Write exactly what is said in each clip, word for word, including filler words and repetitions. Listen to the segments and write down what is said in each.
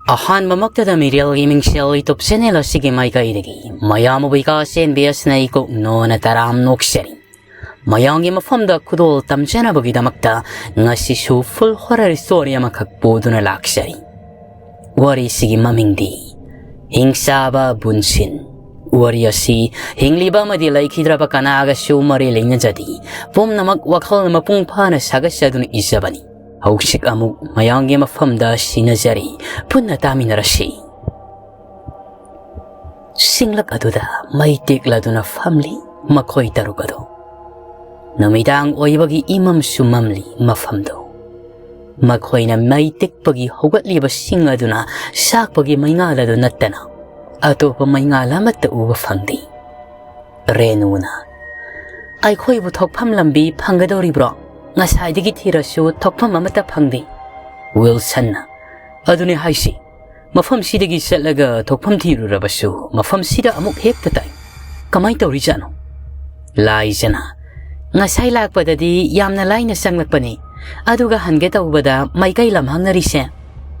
ꯑꯍꯥꯟꯕꯃꯛꯇꯗ ꯃꯤꯔꯦꯜꯒꯤ ꯃꯤꯡꯁꯦꯜ YouTube channel ꯑꯁꯤꯒꯤ ꯃꯥꯏꯀꯩꯗꯒꯤ ꯃꯌꯥꯝꯕꯨ ꯏꯀꯥ ꯆꯦꯟꯕꯤ ꯑꯁꯤꯅ ꯏꯀꯣꯛ ꯅꯣꯅ ꯇꯔꯥꯝ ꯅꯣꯛꯆꯔꯤ꯫ ꯃꯌꯥꯝꯒꯤ ꯃꯐꯝꯗ ꯈꯨꯗꯣꯜ ꯇꯝꯖꯅꯕꯒꯤꯗꯃꯛꯇ ꯉꯁꯤꯁꯨ full horror story ꯑꯃꯈꯛ ꯄꯨꯗꯨꯅ ꯂꯥꯛꯆꯔꯤ꯫ ꯋꯥꯔꯤꯁꯤꯒꯤ ꯃꯃꯤꯡꯗꯤ ꯍꯤꯡꯆꯥꯕ ꯕꯨꯟꯁꯤꯟ꯫ ꯋꯥꯔꯤ ꯑꯁꯤ ꯍꯤꯡꯂꯤꯕ ꯑꯃꯗꯤ ꯂꯩꯈꯤꯗ꯭ꯔꯕ ꯀꯅꯥꯒꯁꯨ ꯃꯔꯤ ꯂꯩꯅꯖꯗꯦ꯫ ꯄꯨꯝꯅꯃꯛ ꯋꯥꯈꯜ ꯃꯄꯨꯡ ꯐꯥꯅ ꯁꯥꯒꯠꯆꯗꯨꯅ ꯏꯖꯕꯅꯤ꯫ ꯍꯧꯖꯤꯛ ꯑꯃꯨꯛ ꯃꯌꯥꯝꯒꯤ ꯃꯐꯝꯗ ꯁꯤꯟꯅꯖꯔꯤ꯫ ꯄꯨꯟꯅ ꯇꯥꯃꯤꯟꯅꯔꯁꯤ꯫ ꯁꯤꯡꯂꯛ ꯑꯗꯨꯗ ꯃꯩ ꯇꯦꯛꯂꯗꯨꯅ ꯐꯝꯂꯤ ꯃꯈꯣꯏ ꯇꯔꯨꯛ ꯑꯗꯨ꯫ ꯅꯨꯃꯤꯗꯥꯡ ꯑꯣꯏꯕꯒꯤ ꯏꯃꯝꯁꯨ ꯃꯝꯂꯤ ꯃꯐꯝꯗꯨ꯫ ꯃꯈꯣꯏꯅ ꯃꯩ ꯇꯤꯛꯄꯒꯤ ꯍꯧꯒꯠꯂꯤꯕꯁꯤꯡ ꯑꯗꯨꯅ ꯁꯥꯛꯄꯒꯤ ꯃꯩꯉꯥꯜ ꯑꯗꯨ ꯅꯠꯇꯅ ꯑꯇꯣꯞꯄ ꯃꯩꯉꯥꯜ ꯑꯃꯠꯇ ꯎꯕ ꯐꯪꯗꯦ꯫ ꯔꯦꯅꯨꯅ, "ꯑꯩꯈꯣꯏꯕꯨ ꯊꯣꯛꯐꯝ ꯂꯝꯕꯤ ꯐꯪꯒꯗꯧꯔꯤꯕ꯭ꯔꯣ? ꯉꯁꯥꯏꯗꯒꯤ ꯊꯤꯔꯁꯨ ꯊꯣꯛꯐꯝ ꯑꯃꯠꯇ ꯐꯪꯗꯦ꯫" ꯋꯤꯜꯁꯟꯅ, "ꯑꯗꯨꯅꯦ ꯍꯥꯏꯁꯤ, ꯃꯐꯝꯁꯤꯗꯒꯤ ꯆꯠꯂꯒ ꯊꯣꯛꯐꯝ ꯊꯤꯔꯨꯔꯕꯁꯨ ꯃꯐꯝꯁꯤꯗ ꯑꯃꯨꯛ ꯍꯦꯛꯇ ꯇꯥꯏ꯫ ꯀꯃꯥꯏ ꯇꯧꯔꯤꯖꯥꯠꯅꯣ?" ꯂꯥꯏꯖꯅ, "ꯉꯁꯥꯏ ꯂꯥꯛꯄꯗꯗꯤ ꯌꯥꯝꯅ ꯂꯥꯏꯅ ꯆꯪꯂꯛꯄꯅꯤ, ꯑꯗꯨꯒ ꯍꯟꯒꯦ ꯇꯧꯕꯗ ꯃꯥꯏꯀꯩ ꯂꯝꯍꯥꯡꯅꯔꯤꯁꯦ꯫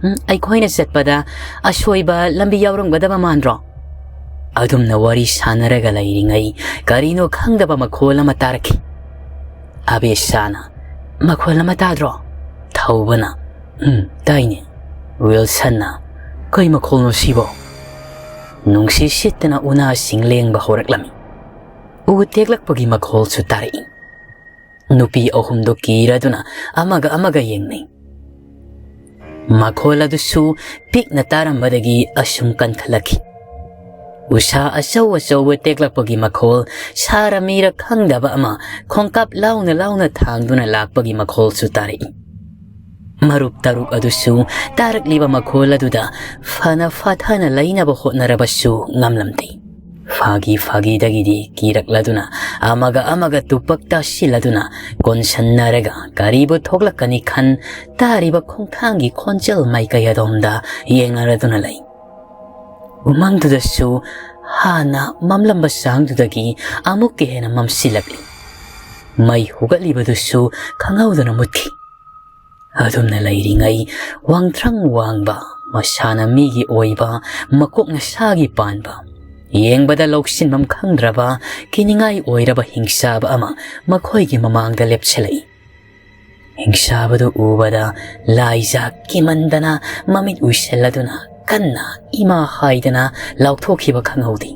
ꯎꯝ, ꯑꯩꯈꯣꯏꯅ ꯆꯠꯄꯗ ꯑꯁꯣꯏꯕ ꯂꯝꯕꯤ ꯌꯥꯎꯔꯝꯒꯗꯕ ꯃꯥꯟꯗ꯭ꯔꯣ?" ꯑꯗꯨꯝꯅ ꯋꯥꯔꯤ ꯁꯥꯟꯅꯔꯒ ꯂꯩꯔꯤꯉꯩ ꯀꯔꯤꯅꯣ ꯈꯪꯗꯕ ꯃꯈꯣꯜ ꯑꯃ ꯇꯥꯔꯛꯈꯤ꯫ ꯑꯕꯦꯁꯥꯅ, "ꯃꯈꯣꯜ ꯑꯃ ꯇꯥꯗ꯭ꯔꯣ?" ꯊꯧꯕꯅ, "ꯎꯝ, ꯇꯥꯏꯅꯦ꯫" ꯋꯤꯜꯁꯟꯅ, "ꯀꯩ ꯃꯈꯣꯜꯅꯣ ꯁꯤꯕꯣ?" ꯅꯨꯡꯁꯤꯠ ꯁꯤꯠꯇꯅ ꯎꯅꯥꯁꯤꯡ ꯂꯦꯡꯕ ꯍꯧꯔꯛꯂꯝꯃꯤ꯫ ꯎ ꯇꯦꯛꯂꯛꯄꯒꯤ ꯃꯈꯣꯜꯁꯨ ꯇꯥꯔꯛꯏ꯫ ꯅꯨꯄꯤ ꯑꯍꯨꯝꯗꯨ ꯀꯤꯔꯗꯨꯅ ꯑꯃꯒ ꯑꯃꯒ ꯌꯦꯡꯅꯩ꯫ ꯃꯈꯣꯜ ꯑꯗꯨꯁꯨ ꯄꯤꯛꯅ ꯇꯥꯔꯝꯕꯗꯒꯤ ꯑꯁꯨꯝ ꯀꯟꯈꯠꯂꯛꯈꯤ꯫ ꯎꯁꯥ ꯑꯆꯧ ꯑꯆꯧꯕ ꯇꯦꯛꯂꯛꯄꯒꯤ ꯃꯈꯣꯜ, ꯁꯥꯔ ꯃꯤꯔ ꯈꯪꯗꯕ ꯑꯃ ꯈꯣꯡꯀꯥꯞ ꯂꯥꯎꯅ ꯂꯥꯎꯅ ꯊꯥꯡꯗꯨꯅ ꯂꯥꯛꯄꯒꯤ ꯃꯈꯣꯜꯁꯨ ꯇꯥꯔꯛꯏ꯫ ꯃꯔꯨꯞ ꯇꯔꯨꯛ ꯑꯗꯨꯁꯨ ꯇꯥꯔꯛꯂꯤꯕ ꯃꯈꯣꯜ ꯑꯗꯨꯗ ꯐꯅ ꯐꯥꯊꯅ ꯂꯩꯅꯕ ꯍꯣꯠꯅꯔꯕꯁꯨ ꯉꯝꯂꯝꯗꯦ꯫ ꯐꯥꯒꯤ ꯐꯥꯒꯤꯗꯒꯤꯗꯤ ꯀꯤꯔꯛꯂꯗꯨꯅ ꯑꯃꯒ ꯑꯃꯒ ꯇꯨꯄꯛ ꯇꯥꯁꯤꯜꯂꯗꯨꯅ ꯀꯣꯟꯁꯟꯅꯔꯒ ꯀꯔꯤꯕꯨ ꯊꯣꯛꯂꯛꯀꯅꯤ ꯈꯟ ꯇꯥꯔꯤꯕ ꯈꯣꯡꯊꯥꯡꯒꯤ ꯈꯣꯟꯖꯦꯜ ꯃꯥꯏꯀꯩ ꯑꯗꯣꯝꯗ ꯌꯦꯡꯅꯔꯗꯨꯅ ꯂꯩ꯫ ꯎꯃꯪꯗꯨꯗꯁꯨ ꯍꯥꯟꯅ ꯃꯝꯂꯝꯕ ꯆꯥꯡꯗꯨꯗꯒꯤ ꯑꯃꯨꯛꯀ ꯍꯦꯟꯅ ꯃꯝꯁꯤꯜꯂꯛꯂꯤ꯫ ꯃꯩ ꯍꯧꯒꯠꯂꯤꯕꯗꯨꯁꯨ ꯈꯪꯍꯧꯗꯅ ꯃꯨꯠꯈꯤ꯫ ꯑꯗꯨꯝꯅ ꯂꯩꯔꯤꯉꯩ, ꯋꯥꯡꯊ꯭ꯔꯪ ꯋꯥꯡꯕ, ꯃꯁꯥꯅ ꯃꯤꯒꯤ ꯑꯣꯏꯕ, ꯃꯀꯣꯛꯅ ꯁꯥꯒꯤ ꯄꯥꯟꯕ, ꯌꯦꯡꯕꯗ ꯂꯧꯁꯤꯟꯐꯝ ꯈꯪꯗ꯭ꯔꯕ, ꯀꯤꯅꯤꯡꯉꯥꯏ ꯑꯣꯏꯔꯕ ꯍꯤꯡꯆꯥꯕ ꯑꯃ ꯃꯈꯣꯏꯒꯤ ꯃꯃꯥꯡꯗ ꯂꯦꯞꯁꯤꯜꯂꯛꯏ꯫ ꯍꯤꯡꯆꯥꯕꯗꯨ ꯎꯕꯗ ꯂꯥꯏꯖꯥ ꯀꯤꯃꯟꯗꯅ ꯃꯃꯤꯠ ꯎꯏꯁꯤꯜꯂꯗꯨꯅ ꯀꯟꯅ ꯏꯃꯥ ꯍꯥꯏꯗꯅ ꯂꯥꯎꯊꯣꯛꯈꯤꯕ ꯈꯪꯍꯧꯗꯦ꯫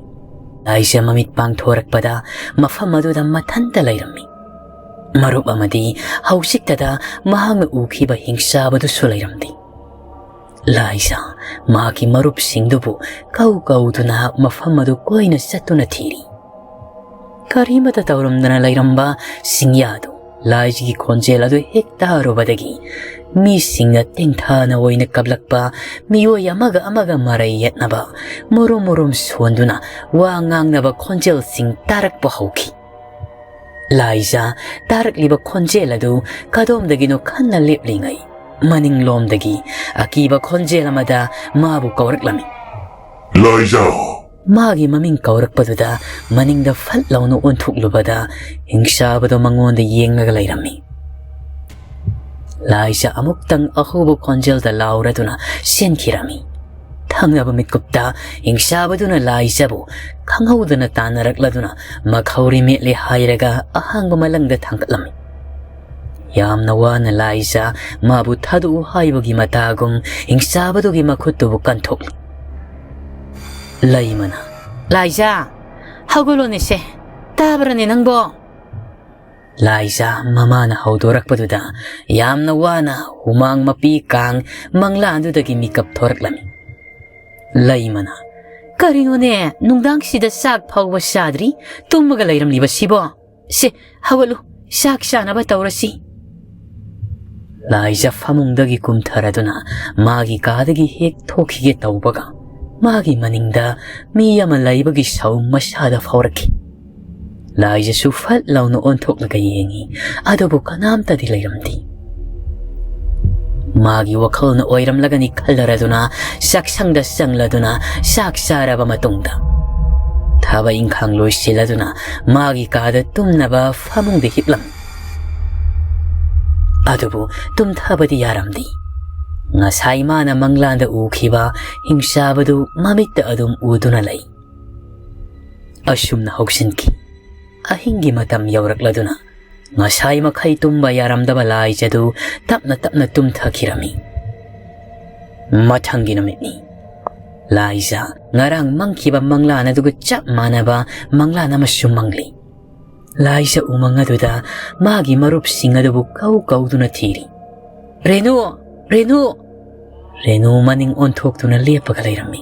ꯂꯥꯏꯖꯥ ꯃꯃꯤꯠ ꯄꯥꯡꯊꯣꯔꯛꯄꯗ ꯃꯐꯝ ꯑꯗꯨꯗ ꯃꯊꯟꯇ ꯂꯩꯔꯝꯃꯤ꯫ ꯃꯔꯨꯞ ꯑꯃꯗꯤ ꯍꯧꯖꯤꯛꯇꯗ ꯃꯍꯥꯛꯅ ꯎꯈꯤꯕ ꯍꯤꯡꯆꯥꯕꯗꯨꯁꯨ ꯂꯩꯔꯝꯗꯦ꯫ ꯂꯥꯏꯖꯥ ꯃꯍꯥꯛꯀꯤ ꯃꯔꯨꯞꯁꯤꯡꯗꯨꯕꯨ ꯀꯧ ꯀꯧꯗꯨꯅ ꯃꯐꯝ ꯑꯗꯨ ꯀꯣꯏꯅ ꯆꯠꯇꯨꯅ ꯊꯤꯔꯤ꯫ ꯀꯔꯤꯃꯠꯇ ꯇꯧꯔꯝꯗꯅ ꯂꯩꯔꯝꯕ ꯁꯤꯡꯌꯥꯗꯨ ꯂꯥꯏꯖꯥꯒꯤ ꯈꯣꯟꯖꯦꯜ ꯑꯗꯨ ꯍꯦꯛ ꯇꯥꯔꯨꯕꯗꯒꯤ ꯃꯤꯁꯤꯡꯅ ꯇꯦꯡꯊꯥꯅ ꯑꯣꯏꯅ ꯀꯞꯂꯛꯄ, ꯃꯤꯑꯣꯏ ꯑꯃꯒ ꯑꯃꯒ ꯃꯔꯩ ꯌꯦꯠꯅꯕ, ꯃꯨꯔꯨꯝ ꯃꯨꯔꯨꯝ ꯁꯣꯟꯗꯨꯅ ꯋꯥ ꯉꯥꯡꯅꯕ ꯈꯣꯟꯖꯦꯜꯁꯤꯡ ꯇꯥꯔꯛꯄ ꯍꯧꯈꯤ꯫ ꯂꯥꯏꯖꯥ ꯇꯥꯔꯛꯂꯤꯕ ꯈꯣꯟꯖꯦꯜ ꯑꯗꯨ ꯀꯗꯣꯝꯗꯒꯤꯅꯣ ꯈꯟꯅ ꯂꯦꯞꯂꯤꯉꯩ, ꯃꯅꯤꯡꯂꯣꯝꯗꯒꯤ ꯑꯀꯤꯕ ꯈꯣꯟꯖꯦꯜ ꯑꯃꯗ ꯃꯥꯕꯨ ꯀꯧꯔꯛꯂꯝꯃꯤ꯫ "ꯂꯥꯏꯖꯥ!" ꯃꯥꯒꯤ ꯃꯃꯤꯡ ꯀꯧꯔꯛꯄꯗꯨꯗ ꯃꯅꯤꯡꯗ ꯐꯠ ꯂꯥꯎꯅ ꯑꯣꯟꯊꯣꯛꯂꯨꯕꯗ ꯍꯤꯡꯆꯥꯕꯗꯣ ꯃꯉꯣꯟꯗ ꯌꯦꯡꯂꯒ ꯂꯩꯔꯝꯃꯤ꯫ ꯂꯥꯏꯖꯥ ꯑꯃꯨꯛꯇꯪ ꯑꯍꯧꯕ ꯈꯣꯟꯖꯦꯜꯗ ꯂꯥꯎꯔꯗꯨꯅ ꯆꯦꯟꯈꯤꯔꯝꯃꯤ꯫ ꯊꯪꯅꯕ ꯃꯤꯠꯀꯨꯞꯇ ꯍꯤꯡꯆꯥꯕꯗꯨꯅ ꯂꯥꯏꯖꯥꯕꯨ ꯈꯪꯍꯧꯗꯅ ꯇꯥꯟꯅꯔꯛꯂꯗꯨꯅ ꯃꯈꯧꯔꯤ ꯃꯦꯠꯂꯦ ꯍꯥꯏꯔꯒ ꯑꯍꯥꯡꯕ ꯃꯂꯪꯗ ꯊꯥꯡꯒꯠꯂꯝꯃꯤ꯫ ꯌꯥꯝꯅ ꯋꯥꯅ ꯂꯥꯏꯖꯥ ꯃꯥꯕꯨ ꯊꯥꯗꯣꯛꯎ ꯍꯥꯏꯕꯒꯤ ꯃꯇꯥꯒꯨꯝ ꯍꯤꯡꯆꯥꯕꯗꯨꯒꯤ ꯃꯈꯨꯠꯇꯨꯕꯨ ꯀꯟꯊꯣꯛꯂꯤ꯫ ꯂꯩꯃꯅ, "ꯂꯥꯏꯖꯥ, ꯍꯧꯒꯠꯂꯣꯅꯦꯁꯦ, ꯇꯥꯕ꯭ꯔꯅꯦ ꯅꯪꯕꯣ?" ꯂꯥꯏꯖꯥ ꯃꯃꯥꯅ ꯍꯧꯗꯣꯔꯛꯄꯗꯨꯗ ꯌꯥꯝꯅ ꯋꯥꯅ ꯍꯨꯃꯥꯡ ꯃꯄꯤ ꯀꯥꯡ ꯃꯪꯂꯥꯟꯗꯨꯗꯒꯤ ꯃꯤꯀꯞ ꯊꯣꯔꯛꯂꯝꯃꯤ꯫ ꯂꯩꯃꯅ, "ꯀꯔꯤꯅꯣꯅꯦ, ꯅꯨꯡꯗꯥꯡꯁꯤꯗ ꯆꯥꯛ ꯐꯥꯎꯕ ꯆꯥꯗ꯭ꯔꯤ, ꯇꯨꯝꯃꯒ ꯂꯩꯔꯝꯂꯤꯕꯁꯤꯕꯣ? ꯁꯦ, ꯍꯧꯒꯠꯂꯨ, ꯆꯥꯛ ꯆꯥꯅꯕ ꯇꯧꯔꯁꯤ꯫" ꯂꯥꯏꯖꯥ ꯐꯃꯨꯡꯗꯒꯤ ꯀꯨꯝꯊꯔꯗꯨꯅ ꯃꯥꯒꯤ ꯀꯥꯗꯒꯤ ꯍꯦꯛ ꯊꯣꯛꯈꯤꯒꯦ ꯇꯧꯕꯒ, ꯃꯥꯒꯤ ꯃꯅꯤꯡꯗ ꯃꯤ ꯑꯃ ꯂꯩꯕꯒꯤ ꯁꯥꯎ ꯃꯁꯥꯗ ꯐꯥꯎꯔꯛꯈꯤ꯫ ꯂꯥꯏꯖꯥꯁꯨ ꯐꯠ ꯂꯥꯎꯅ ꯑꯣꯟꯊꯣꯛꯂꯒ ꯌꯦꯡꯉꯤ, ꯑꯗꯨꯕꯨ ꯀꯅꯥꯝꯇꯗꯤ ꯂꯩꯔꯝꯗꯦ꯫ ꯃꯥꯒꯤ ꯋꯥꯈꯜꯅ ꯑꯣꯏꯔꯝꯂꯒꯅꯤ ꯈꯜꯂꯔꯗꯨꯅ ꯆꯥꯛꯁꯪꯗ ꯆꯪꯂꯗꯨꯅ ꯆꯥꯛ ꯆꯥꯔꯕ ꯃꯇꯨꯡꯗ ꯊꯕꯛ ꯏꯪꯈꯥꯡ ꯂꯣꯏꯁꯤꯜꯂꯗꯨꯅ ꯃꯥꯒꯤ ꯀꯥꯗ ꯇꯨꯝꯅꯕ ꯐꯃꯨꯡꯗ ꯍꯤꯞꯂꯝꯃꯤ꯫ ꯑꯗꯨꯕꯨ ꯇꯨꯝꯊꯕꯗꯤ ꯌꯥꯔꯝꯗꯦ꯫ ꯉꯁꯥꯏ ꯃꯥꯅ ꯃꯪꯂꯥꯟꯗ ꯎꯈꯤꯕ ꯍꯤꯡꯆꯥꯕꯗꯨ ꯃꯃꯤꯠꯇ ꯑꯗꯨꯝ ꯎꯗꯨꯅ ꯂꯩ꯫ ꯑꯁꯨꯝꯅ ꯍꯧꯁꯤꯟꯈꯤ꯫ ꯑꯍꯤꯡꯒꯤ ꯃꯇꯝ ꯌꯧꯔꯛꯂꯗꯨꯅ ꯉꯁꯥꯏ ꯃꯈꯩ ꯇꯨꯝꯕ ꯌꯥꯔꯝꯗꯕ ꯂꯥꯏꯖꯗꯨ ꯇꯞꯅ ꯇꯞꯅ ꯇꯨꯝꯊꯈꯤꯔꯝꯃꯤ꯫ ꯃꯊꯪꯒꯤ ꯅꯨꯃꯤꯠꯅꯤ꯫ ꯂꯥꯏꯖ ꯉꯔꯥꯡ ꯃꯪꯈꯤꯕ ꯃꯪꯂꯥꯟ ꯑꯗꯨꯒ ꯆꯞ ꯃꯥꯟꯅꯕ ꯃꯪꯂꯥꯟ ꯑꯃꯁꯨ ꯃꯪꯂꯤ꯫ ꯂꯥꯏꯖ ꯎꯃꯪ ꯑꯗꯨꯗ ꯃꯥꯒꯤ ꯃꯔꯨꯞꯁꯤꯡ ꯑꯗꯨꯕꯨ ꯀꯧ ꯀꯧꯗꯨꯅ ꯊꯤꯔꯤ꯫ "ꯔꯦꯅꯨ! ꯔꯦꯅꯨ!" ꯔꯦꯅꯨ ꯃꯅꯤꯡ ꯑꯣꯟꯊꯣꯛꯇꯨꯅ ꯂꯦꯞꯄꯒ ꯂꯩꯔꯝꯃꯤ꯫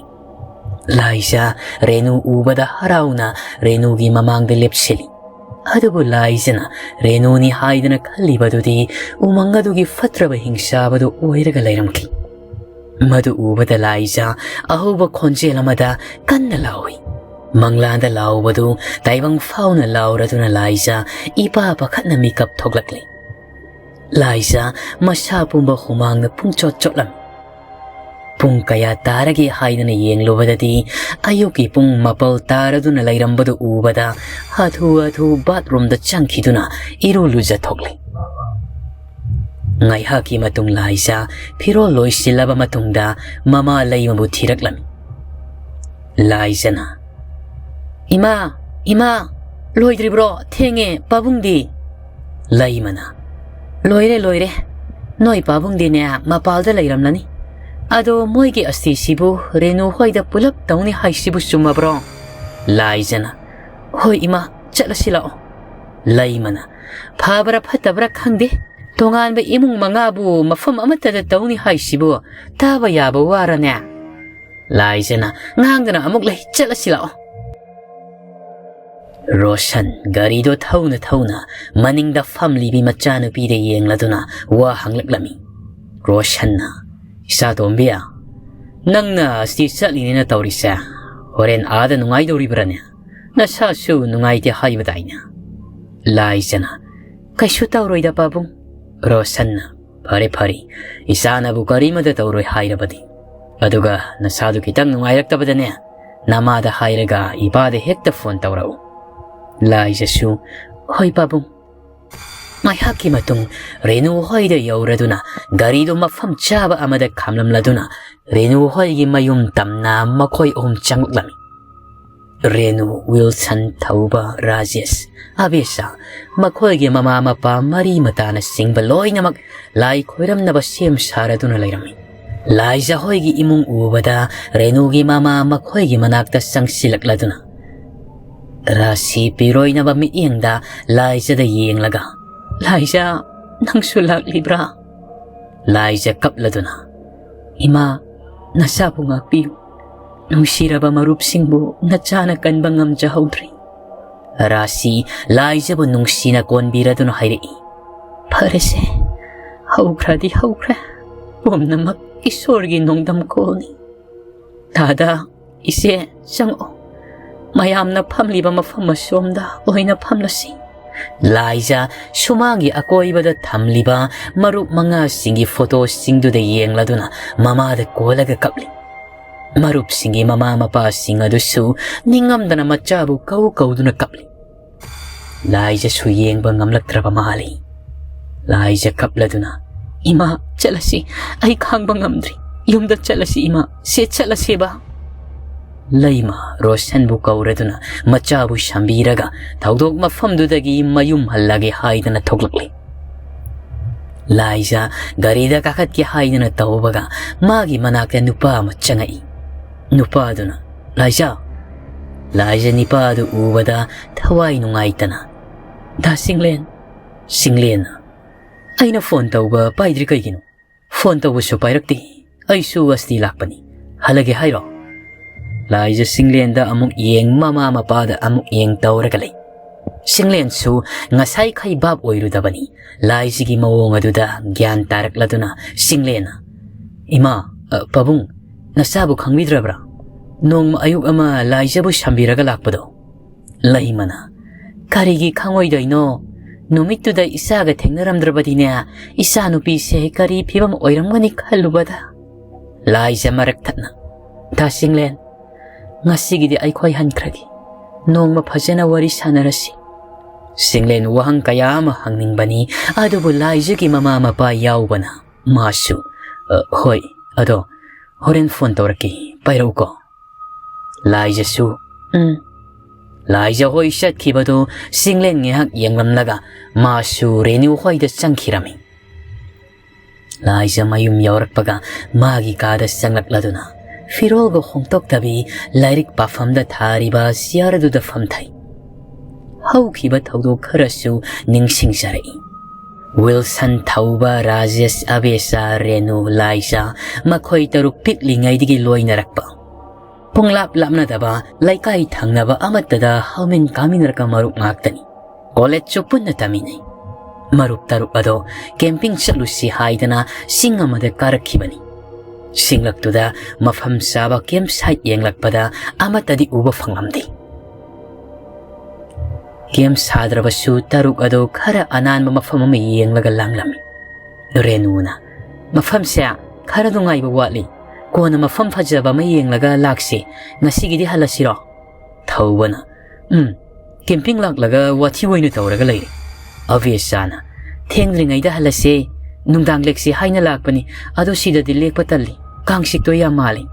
ꯂꯥꯏꯖ ꯔꯦꯅꯨ ꯎꯕꯗ ꯍꯔꯥꯎꯅ ꯔꯦꯅꯨꯒꯤ ꯃꯃꯥꯡꯗ ꯂꯦꯞꯁꯤꯜꯂꯤ꯫ ꯑꯗꯨꯕꯨ ꯂꯥꯏꯖꯅ ꯔꯦꯅꯨꯅꯤ ꯍꯥꯏꯗꯅ ꯈꯜꯂꯤꯕꯗꯨꯗꯤ ꯎꯃꯪ ꯑꯗꯨꯒꯤ ꯐꯠꯇ꯭ꯔꯕ ꯍꯤꯡꯆꯥꯕꯗꯨ ꯑꯣꯏꯔꯒ ꯂꯩꯔꯝꯈꯤ꯫ ꯃꯗꯨ ꯎꯕꯗ ꯂꯥꯏꯖ ꯑꯍꯧꯕ ꯈꯣꯟꯖꯦꯜ ꯑꯃꯗ ꯀꯟꯅ ꯂꯥꯎꯏ꯫ ꯃꯪꯂꯥꯟꯗ ꯂꯥꯎꯕꯗꯨ ꯇꯥꯏꯕꯪ ꯐꯥꯎꯅ ꯂꯥꯎꯔꯗꯨꯅ ꯂꯥꯏꯖ ꯏꯄꯥ ꯄꯥꯈꯠꯅ ꯃꯤꯀꯞ ꯊꯣꯛꯂꯛꯂꯤ꯫ ꯂꯥꯏꯖ ꯃꯁꯥ ꯄꯨꯝꯕ ꯍꯨꯃꯥꯡꯅ ꯄꯨꯡꯆꯣꯠ ꯆꯣꯠꯂꯝꯃꯤ꯫ ꯄꯨꯡ ꯀꯌꯥ ꯇꯥꯔꯒꯦ ꯍꯥꯏꯗꯅ ꯌꯦꯡꯂꯨꯕꯗꯗꯤ ꯑꯌꯨꯛꯀꯤ ꯄꯨꯡ ꯃꯥꯄꯜ ꯇꯥꯔꯗꯨꯅ ꯂꯩꯔꯝꯕꯗꯨ ꯎꯕꯗ ꯍꯥꯊꯨ ꯍꯥꯊꯨ ꯕꯥꯠꯔꯨꯝꯗ ꯆꯪꯈꯤꯗꯨꯅ ꯏꯔꯨ ꯂꯨꯖꯊꯣꯛꯂꯤ꯫ ꯉꯥꯏꯍꯥꯛꯀꯤ ꯃꯇꯨꯡ ꯂꯥꯏꯖ ꯐꯤꯔꯣꯜ ꯂꯣꯏꯁꯤꯜꯂꯕ ꯃꯇꯨꯡꯗ ꯃꯃꯥ ꯂꯩꯃꯕꯨ ꯊꯤꯔꯛꯂꯝꯃꯤ꯫ ꯂꯥꯏꯖꯅ, "ꯏꯃꯥ, ꯏꯃꯥ, ꯂꯣꯏꯗ꯭ꯔꯤꯕ꯭ꯔꯣ? ꯊꯦꯡꯉꯦ, ꯄꯥꯕꯨꯡꯗꯤ?" ꯂꯩꯃꯅ, "ꯂꯣꯏꯔꯦ, ꯂꯣꯏꯔꯦ꯫ ꯅꯣꯏ ꯄꯥꯕꯨꯡꯗꯤꯅꯦ ꯃꯄꯥꯜꯗ ꯂꯩꯔꯝꯂꯅꯤ꯫ ꯑꯗꯣ ꯃꯣꯏꯒꯤ ꯑꯁꯇꯤꯁꯤꯕꯨ ꯔꯦꯅꯨ ꯍꯣꯏꯗ ꯄꯨꯂꯞ ꯇꯧꯅꯤ ꯍꯥꯏꯁꯤꯕꯨ ꯆꯨꯝꯃꯕ꯭ꯔꯣ?" ꯂꯥꯏꯖꯅ, "ꯍꯣꯏ ꯏꯃꯥ, ꯆꯠꯂꯁꯤ ꯂꯥꯛꯑꯣ꯫" ꯂꯩꯃꯅ, "ꯐꯕ꯭ꯔꯥ ꯐꯠꯇꯕ꯭ꯔꯥ ꯈꯪꯗꯦ, ꯇꯣꯉꯥꯟꯕ ꯏꯃꯨꯡ ꯃꯉꯥꯕꯨ ꯃꯐꯝ ꯑꯃꯠꯇꯗ ꯇꯧꯅꯤ ꯍꯥꯏꯁꯤꯕꯨ ꯇꯥꯕ ꯌꯥꯕ ꯋꯥꯔꯅꯦ?" ꯂꯥꯏꯖꯅ ꯉꯥꯡꯗꯅ ꯑꯃꯨꯛ ꯂꯩ, "ꯆꯠꯂꯁꯤ ꯂꯥꯛꯑꯣ꯫" ꯔꯣꯁꯟ ꯒꯥꯔꯤꯗꯣ ꯊꯧꯅ ꯊꯧꯅ ꯃꯅꯤꯡꯗ ꯐꯝꯂꯤꯕꯤ ꯃꯆꯥꯅꯨꯄꯤꯗ ꯌꯦꯡꯂꯗꯨꯅ ꯋꯥ ꯍꯪꯂꯛꯂꯝꯃꯤ꯫ ꯔꯣꯁꯟꯅ, "ꯏꯆꯥꯇꯣꯝꯕꯤ, ꯅꯪꯅ ꯑꯁꯤ ꯆꯠꯂꯤꯅꯦꯅ ꯇꯧꯔꯤꯁꯦ, ꯍꯣꯔꯦꯟ ꯑꯥꯗ ꯅꯨꯡꯉꯥꯏꯗꯧꯔꯤꯕ꯭ꯔꯥꯅꯦ? ꯅꯁꯥꯁꯨ ꯅꯨꯡꯉꯥꯏꯇꯦ ꯍꯥꯏꯕꯗꯥꯏꯅꯦ?" ꯂꯥꯏꯖꯅ, "ꯀꯩꯁꯨ ꯇꯧꯔꯣꯏꯗ ꯄꯥꯕꯨꯡ꯫" ꯔꯣꯁꯟꯅ, "ꯐꯔꯦ ꯐꯔꯦ, ꯏꯆꯥꯅꯕꯨ ꯀꯔꯤꯃꯇ ꯇꯧꯔꯣꯏ ꯍꯥꯏꯔꯕꯗꯤ꯫ ꯑꯗꯨꯒ ꯅꯁꯥꯗꯨ ꯈꯤꯇꯪ ꯅꯨꯡꯉꯥꯏꯔꯛꯇꯕꯗꯅꯦ, ꯅꯃꯥꯗ ꯍꯥꯏꯔꯒ ꯏꯄꯥꯗ ꯍꯦꯛꯇ ꯐꯣꯟ ꯇꯧꯔꯛꯎ꯫" ꯂꯥꯏꯖꯁꯨ, "ꯍꯣꯏ ꯄꯥꯕꯨꯡ꯫" ꯉꯥꯏꯍꯥꯛꯀꯤ ꯃꯇꯨꯡ ꯔꯦꯅꯨ ꯍꯣꯏꯗ ꯌꯧꯔꯗꯨꯅ ꯒꯥꯔꯤꯗꯨ ꯃꯐꯝ ꯆꯥꯕ ꯑꯃꯗ ꯈꯥꯝꯂꯝꯂꯗꯨꯅ ꯔꯦꯅꯨ ꯍꯣꯏꯒꯤ ꯃꯌꯨꯝ ꯇꯝꯅ ꯃꯈꯣꯏ ꯑꯍꯨꯝ ꯆꯪꯂꯛꯂꯝꯃꯤ꯫ ꯔꯦꯅꯨ, ꯋꯤꯜꯁꯟ, ꯊꯧꯕ, ꯔꯥꯖꯦꯁ, ꯑꯕꯦꯁꯥ, ꯃꯈꯣꯏꯒꯤ ꯃꯃꯥ ꯃꯄꯥ ꯃꯔꯤ ꯃꯇꯥꯅꯆꯤꯡꯕ ꯂꯣꯏꯅꯃꯛ ꯂꯥꯏ ꯈꯣꯏꯔꯝꯅꯕ ꯁꯦꯝ ꯁꯥꯔꯗꯨꯅ ꯂꯩꯔꯝꯃꯤ꯫ ꯂꯥꯏꯖ ꯍꯣꯏꯒꯤ ꯏꯃꯨꯡ ꯎꯕꯗ ꯔꯦꯅꯨꯒꯤ ꯃꯃꯥ ꯃꯈꯣꯏꯒꯤ ꯃꯅꯥꯛꯇ ꯆꯪꯁꯤꯜꯂꯛꯂꯗꯨꯅ ꯔꯥꯁꯤ ꯄꯤꯔꯣꯏꯅꯕ ꯃꯤꯠꯌꯦꯡꯗ ꯂꯥꯏꯖꯗ ꯌꯦꯡꯂꯒ, "ꯂꯥꯏꯖ, ꯅꯪꯁꯨ ꯂꯥꯛꯂꯤꯕ꯭ꯔꯥ?" ꯂꯥꯏꯖ ꯀꯞꯂꯗꯨꯅ, "ꯏꯃꯥ, ꯅꯆꯥꯕꯨ ꯉꯥꯛꯄꯤꯌꯨ꯫ ꯅꯨꯡꯁꯤꯔꯕ ꯃꯔꯨꯞꯁꯤꯡꯕꯨ ꯅꯆꯥꯅ ꯀꯟꯕ ꯉꯝꯖꯍꯧꯗ꯭ꯔꯦ꯫" ꯔꯥꯁꯤ ꯂꯥꯏꯖꯕꯨ ꯅꯨꯡꯁꯤꯅ ꯀꯣꯟꯕꯤꯔꯗꯨꯅ ꯍꯥꯏꯔꯛꯏ, "ꯐꯔꯦꯁꯦ, ꯍꯧꯈ꯭ꯔꯗꯤ ꯍꯧꯈ꯭ꯔꯦ꯫ ꯄꯨꯝꯅꯃꯛ ꯏꯁꯣꯔꯒꯤ ꯅꯣꯡꯗꯝꯈꯣꯜꯅꯤ꯫ ꯗꯥꯗꯥ, ꯏꯆꯦ, ꯆꯪꯉꯛꯑꯣ꯫ ꯃꯌꯥꯝꯅ ꯐꯝꯂꯤꯕ ꯃꯐꯝ ꯑꯁꯣꯝꯗ ꯑꯣꯏꯅ ꯐꯝꯂꯁꯤ꯫" ꯂꯥꯏꯖ ꯁꯨꯃꯥꯡꯒꯤ ꯑꯀꯣꯏꯕꯗ ꯊꯝꯂꯤꯕ ꯃꯔꯨꯞ ꯃꯉꯥꯁꯤꯡꯒꯤ ꯐꯣꯇꯣꯁꯤꯡꯗꯨꯗ ꯌꯦꯡꯂꯗꯨꯅ ꯃꯃꯥꯗ ꯀꯣꯜꯂꯒ ꯀꯞꯂꯤ꯫ ꯃꯔꯨꯞꯁꯤꯡꯒꯤ ꯃꯃꯥ ꯃꯄꯥꯁꯤꯡ ꯑꯗꯨꯁꯨ ꯅꯤꯡꯉꯝꯗꯅ ꯃꯆꯥꯕꯨ ꯀꯧ ꯀꯧꯗꯨꯅ ꯀꯞꯂꯤ꯫ ꯂꯥꯏꯖꯁꯨ ꯌꯦꯡꯕ ꯉꯝꯂꯛꯇ꯭ꯔꯕ ꯃꯥꯜꯂꯤ꯫ ꯂꯥꯏꯖ ꯀꯞꯂꯗꯨꯅ, "ꯏꯃꯥ, ꯆꯠꯂꯁꯤ꯫ ꯑꯩ ꯈꯥꯡꯕ ꯉꯝꯗ꯭ꯔꯤ꯫ ꯌꯨꯝꯗ ꯆꯠꯂꯁꯤ ꯏꯃꯥ꯫ ꯁꯦ, ꯆꯠꯂꯁꯦꯕ꯫" ꯂꯩꯃ ꯔꯣꯁꯟꯕꯨ ꯀꯧꯔꯗꯨꯅ ꯃꯆꯥꯕꯨ ꯁꯝꯕꯤꯔꯒ ꯊꯧꯗꯣꯛ ꯃꯐꯝꯗꯨꯗꯒꯤ ꯃꯌꯨꯝ ꯍꯜꯂꯒꯦ ꯍꯥꯏꯗꯅ ꯊꯣꯛꯂꯛꯂꯤ꯫ ꯂꯥꯏꯖ ꯒꯥꯔꯤꯗ ꯀꯥꯈꯠꯀꯦ ꯍꯥꯏꯗꯅ ꯇꯧꯕꯒ ꯃꯥꯒꯤ ꯃꯅꯥꯛꯇ ꯅꯨꯄꯥ ꯑꯃ ꯆꯪꯉꯛꯏ꯫ ꯅꯨꯄꯥꯗꯨꯅ, "ꯂꯥꯏꯖ꯫" ꯂꯥꯏꯖ ꯅꯤꯄꯥꯗꯨ ꯎꯕꯗ ꯊꯋꯥꯏ ꯅꯨꯡꯉꯥꯏꯇꯅ, "ꯗꯥ ꯁꯤꯡꯂꯦꯟ꯫" ꯁꯤꯡꯂꯦꯟꯅ, "ꯑꯩꯅ ꯐꯣꯟ ꯇꯧꯕ ꯄꯥꯏꯗ꯭ꯔꯤ ꯀꯩꯒꯤꯅꯣ? ꯐꯣꯟ ꯇꯧꯕꯁꯨ ꯄꯥꯏꯔꯛꯇꯦ꯫ ꯑꯩꯁꯨ ꯋꯁꯇꯤ ꯂꯥꯛꯄꯅꯤ꯫ ꯍꯜꯂꯒꯦ ꯍꯥꯏꯔꯣ?" ꯂꯥꯏꯖ ꯁꯤꯡꯂꯦꯟꯗ ꯑꯃꯨꯛ ꯌꯦꯡ, ꯃꯃꯥ ꯃꯄꯥꯗ ꯑꯃꯨꯛ ꯌꯦꯡ ꯇꯧꯔꯒ ꯂꯩ꯫ ꯁꯤꯡꯂꯦꯟꯁꯨ ꯉꯁꯥꯏꯈꯩ ꯚꯥꯞ ꯑꯣꯏꯔꯨꯗꯕꯅꯤ꯫ ꯂꯥꯏꯖꯒꯤ ꯃꯑꯣꯡ ꯑꯗꯨꯗ ꯒ꯭ꯌꯥꯟ ꯇꯥꯔꯛꯂꯗꯨꯅ ꯁꯤꯡꯂꯦꯟꯅ, "ꯏꯃꯥ, ꯑ, ꯄꯥꯕꯨꯡ, ꯅꯆꯥꯕꯨ ꯈꯪꯕꯤꯗ꯭ꯔꯕ꯭ꯔꯥ? ꯅꯣꯡꯃ ꯑꯌꯨꯛ ꯑꯃ ꯂꯥꯏꯖꯕꯨ ꯁꯝꯕꯤꯔꯒ ꯂꯥꯛꯄꯗꯣ?" ꯂꯩꯃꯅ, "ꯀꯔꯤꯒꯤ ꯈꯪꯉꯣꯏꯗꯣꯏꯅꯣ? ꯅꯨꯃꯤꯠꯇꯨꯗ ꯏꯆꯥꯒ ꯊꯦꯡꯅꯔꯝꯗ꯭ꯔꯕꯗꯤꯅꯦ, ꯏꯆꯥ ꯅꯨꯄꯤꯁꯦ ꯀꯔꯤ ꯐꯤꯕꯝ ꯑꯣꯏꯔꯝꯒꯅꯤ ꯈꯜꯂꯨꯕꯗ꯫" ꯂꯥꯏꯖ ꯃꯔꯛ ꯊꯠꯅ, "ꯗꯥ ꯁꯤꯡꯂꯦꯟ, ꯉꯁꯤꯒꯤꯗꯤ ꯑꯩꯈꯣꯏ ꯍꯟꯈ꯭ꯔꯒꯦ꯫ ꯅꯣꯡꯃ ꯐꯖꯅ ꯋꯥꯔꯤ ꯁꯥꯟꯅꯔꯁꯤ꯫ ꯁꯤꯡꯂꯦꯟ ꯋꯥꯍꯪ ꯀꯌꯥ ꯑꯃ ꯍꯪꯅꯤꯡꯕꯅꯤ, ꯑꯗꯨꯕꯨ ꯂꯥꯏꯖꯒꯤ ꯃꯃꯥ ꯃꯄꯥ ꯌꯥꯎꯕꯅ ꯃꯥꯁꯨ, "ꯑ, ꯍꯣꯏ, ꯑꯗꯣ ꯍꯣꯔꯦꯟ ꯐꯣꯟ ꯇꯧꯔꯛꯀꯦ, ꯄꯥꯏꯔꯛꯎꯀꯣ"꯫ ꯂꯥꯏꯖꯁꯨ, "ꯎꯝ"꯫ ꯂꯥꯏꯖ ꯍꯣꯏ ꯆꯠꯈꯤꯕꯗꯨ ꯁꯤꯡꯂꯦꯟ ꯉꯥꯏꯍꯥꯛ ꯌꯦꯡꯂꯝꯂꯒ ꯃꯥꯁꯨ ꯔꯦꯅꯨ ꯍꯣꯏꯗ ꯆꯪꯈꯤꯔꯝꯃꯤ꯫ ꯂꯥꯏꯖ ꯃꯌꯨꯝ ꯌꯧꯔꯛꯄꯒ ꯃꯥꯒꯤ ꯀꯥꯗ ꯆꯪꯂꯛꯂꯗꯨꯅ ꯐꯤꯔꯣꯜꯒ ꯍꯣꯡꯗꯣꯛꯇꯕꯤ ꯂꯥꯏꯔꯤꯛ ꯄꯥꯐꯝꯗ ꯊꯥꯔꯤꯕ ꯆꯤꯌꯔ ꯑꯗꯨꯗ ꯐꯝꯊꯩ꯫ ꯍꯧꯈꯤꯕ ꯊꯧꯗꯣꯛ ꯈꯔꯁꯨ ꯅꯤꯡꯁꯤꯡꯖꯔꯛꯏ꯫ ꯋꯤꯜꯁꯟ, ꯊꯧꯕ, ꯔꯥꯖꯦꯁ, ꯑꯕꯦꯆꯥ, ꯔꯦꯅꯨ, ꯂꯥꯏꯖ, ꯃꯈꯣꯏ ꯇꯔꯨꯛ ꯄꯤꯛꯂꯤꯉꯩꯗꯒꯤ ꯂꯣꯏꯅꯔꯛꯄ꯫ ꯄꯨꯡꯂꯥꯞ ꯂꯥꯞꯅꯗꯕ ꯂꯩꯀꯥꯏ ꯊꯪꯅꯕ ꯑꯃꯠꯇꯗ ꯍꯧꯃꯤꯟ ꯀꯥꯃꯤꯟꯅꯔꯒ ꯃꯔꯨꯞ ꯉꯥꯛꯇꯅꯤ꯫ ꯀꯣꯂꯦꯖꯁꯨ ꯄꯨꯟꯅ ꯇꯝꯃꯤꯟꯅꯩ꯫ ꯃꯔꯨꯞ ꯇꯔꯨꯛ ꯑꯗꯣ ꯀꯦꯝꯄꯤꯡ ꯆꯠꯂꯨꯁꯤ ꯍꯥꯏꯗꯅ ꯆꯤꯡ ꯑꯃꯗ ꯀꯥꯔꯛꯈꯤꯕꯅꯤ꯫ ꯆꯤꯡꯂꯛꯇꯨꯗ ꯃꯐꯝ ꯆꯥꯕ ꯀꯦꯝꯞ ꯁꯥꯏꯠ ꯌꯦꯡꯂꯛꯄꯗ ꯑꯃꯠꯇꯗꯤ ꯎꯕ ꯐꯪꯂꯝꯗꯦ꯫ ꯀꯦꯝꯞ ꯁꯥꯗ꯭ꯔꯕꯁꯨ ꯇꯔꯨꯛ ꯑꯗꯣ ꯈꯔ ꯑꯅꯥꯟꯕ ꯃꯐꯝ ꯑꯃ ꯌꯦꯡꯂꯒ ꯂꯥꯡꯂꯝꯃꯤ꯫ ꯔꯦꯅꯨꯅ, "ꯃꯐꯝꯁꯦ ꯈꯔ ꯅꯨꯡꯉꯥꯏꯕ ꯋꯥꯠꯂꯤ, ꯀꯣꯟꯅ ꯃꯐꯝ ꯐꯖꯕ ꯑꯃ ꯌꯦꯡꯂꯒ ꯂꯥꯛꯁꯤ, ꯉꯁꯤꯒꯤꯗꯤ ꯍꯜꯂꯁꯤꯔꯣ?" ꯊꯧꯕꯅ, "ꯎꯝ, ꯀꯦꯝꯄꯤꯡ ꯂꯥꯛꯂꯒ ꯋꯥꯊꯤ ꯑꯣꯏꯅ ꯇꯧꯔꯒ ꯂꯩꯔꯦ"꯫ ꯑꯕꯦꯆꯥꯅ, "ꯊꯦꯡꯗ꯭ꯔꯤꯉꯩꯗ ꯍꯜꯂꯁꯦ, ꯅꯨꯡꯗꯥꯡ ꯂꯦꯛꯁꯦ ꯍꯥꯏꯅ ꯂꯥꯛꯄꯅꯤ, ꯑꯗꯣ ꯁꯤꯗꯗꯤ ꯂꯦꯛꯄ ꯇꯜꯂꯤ, ꯀꯥꯡ ꯆꯤꯛꯇꯣꯏ ꯌꯥꯝ ꯃꯥꯜꯂꯤ"꯫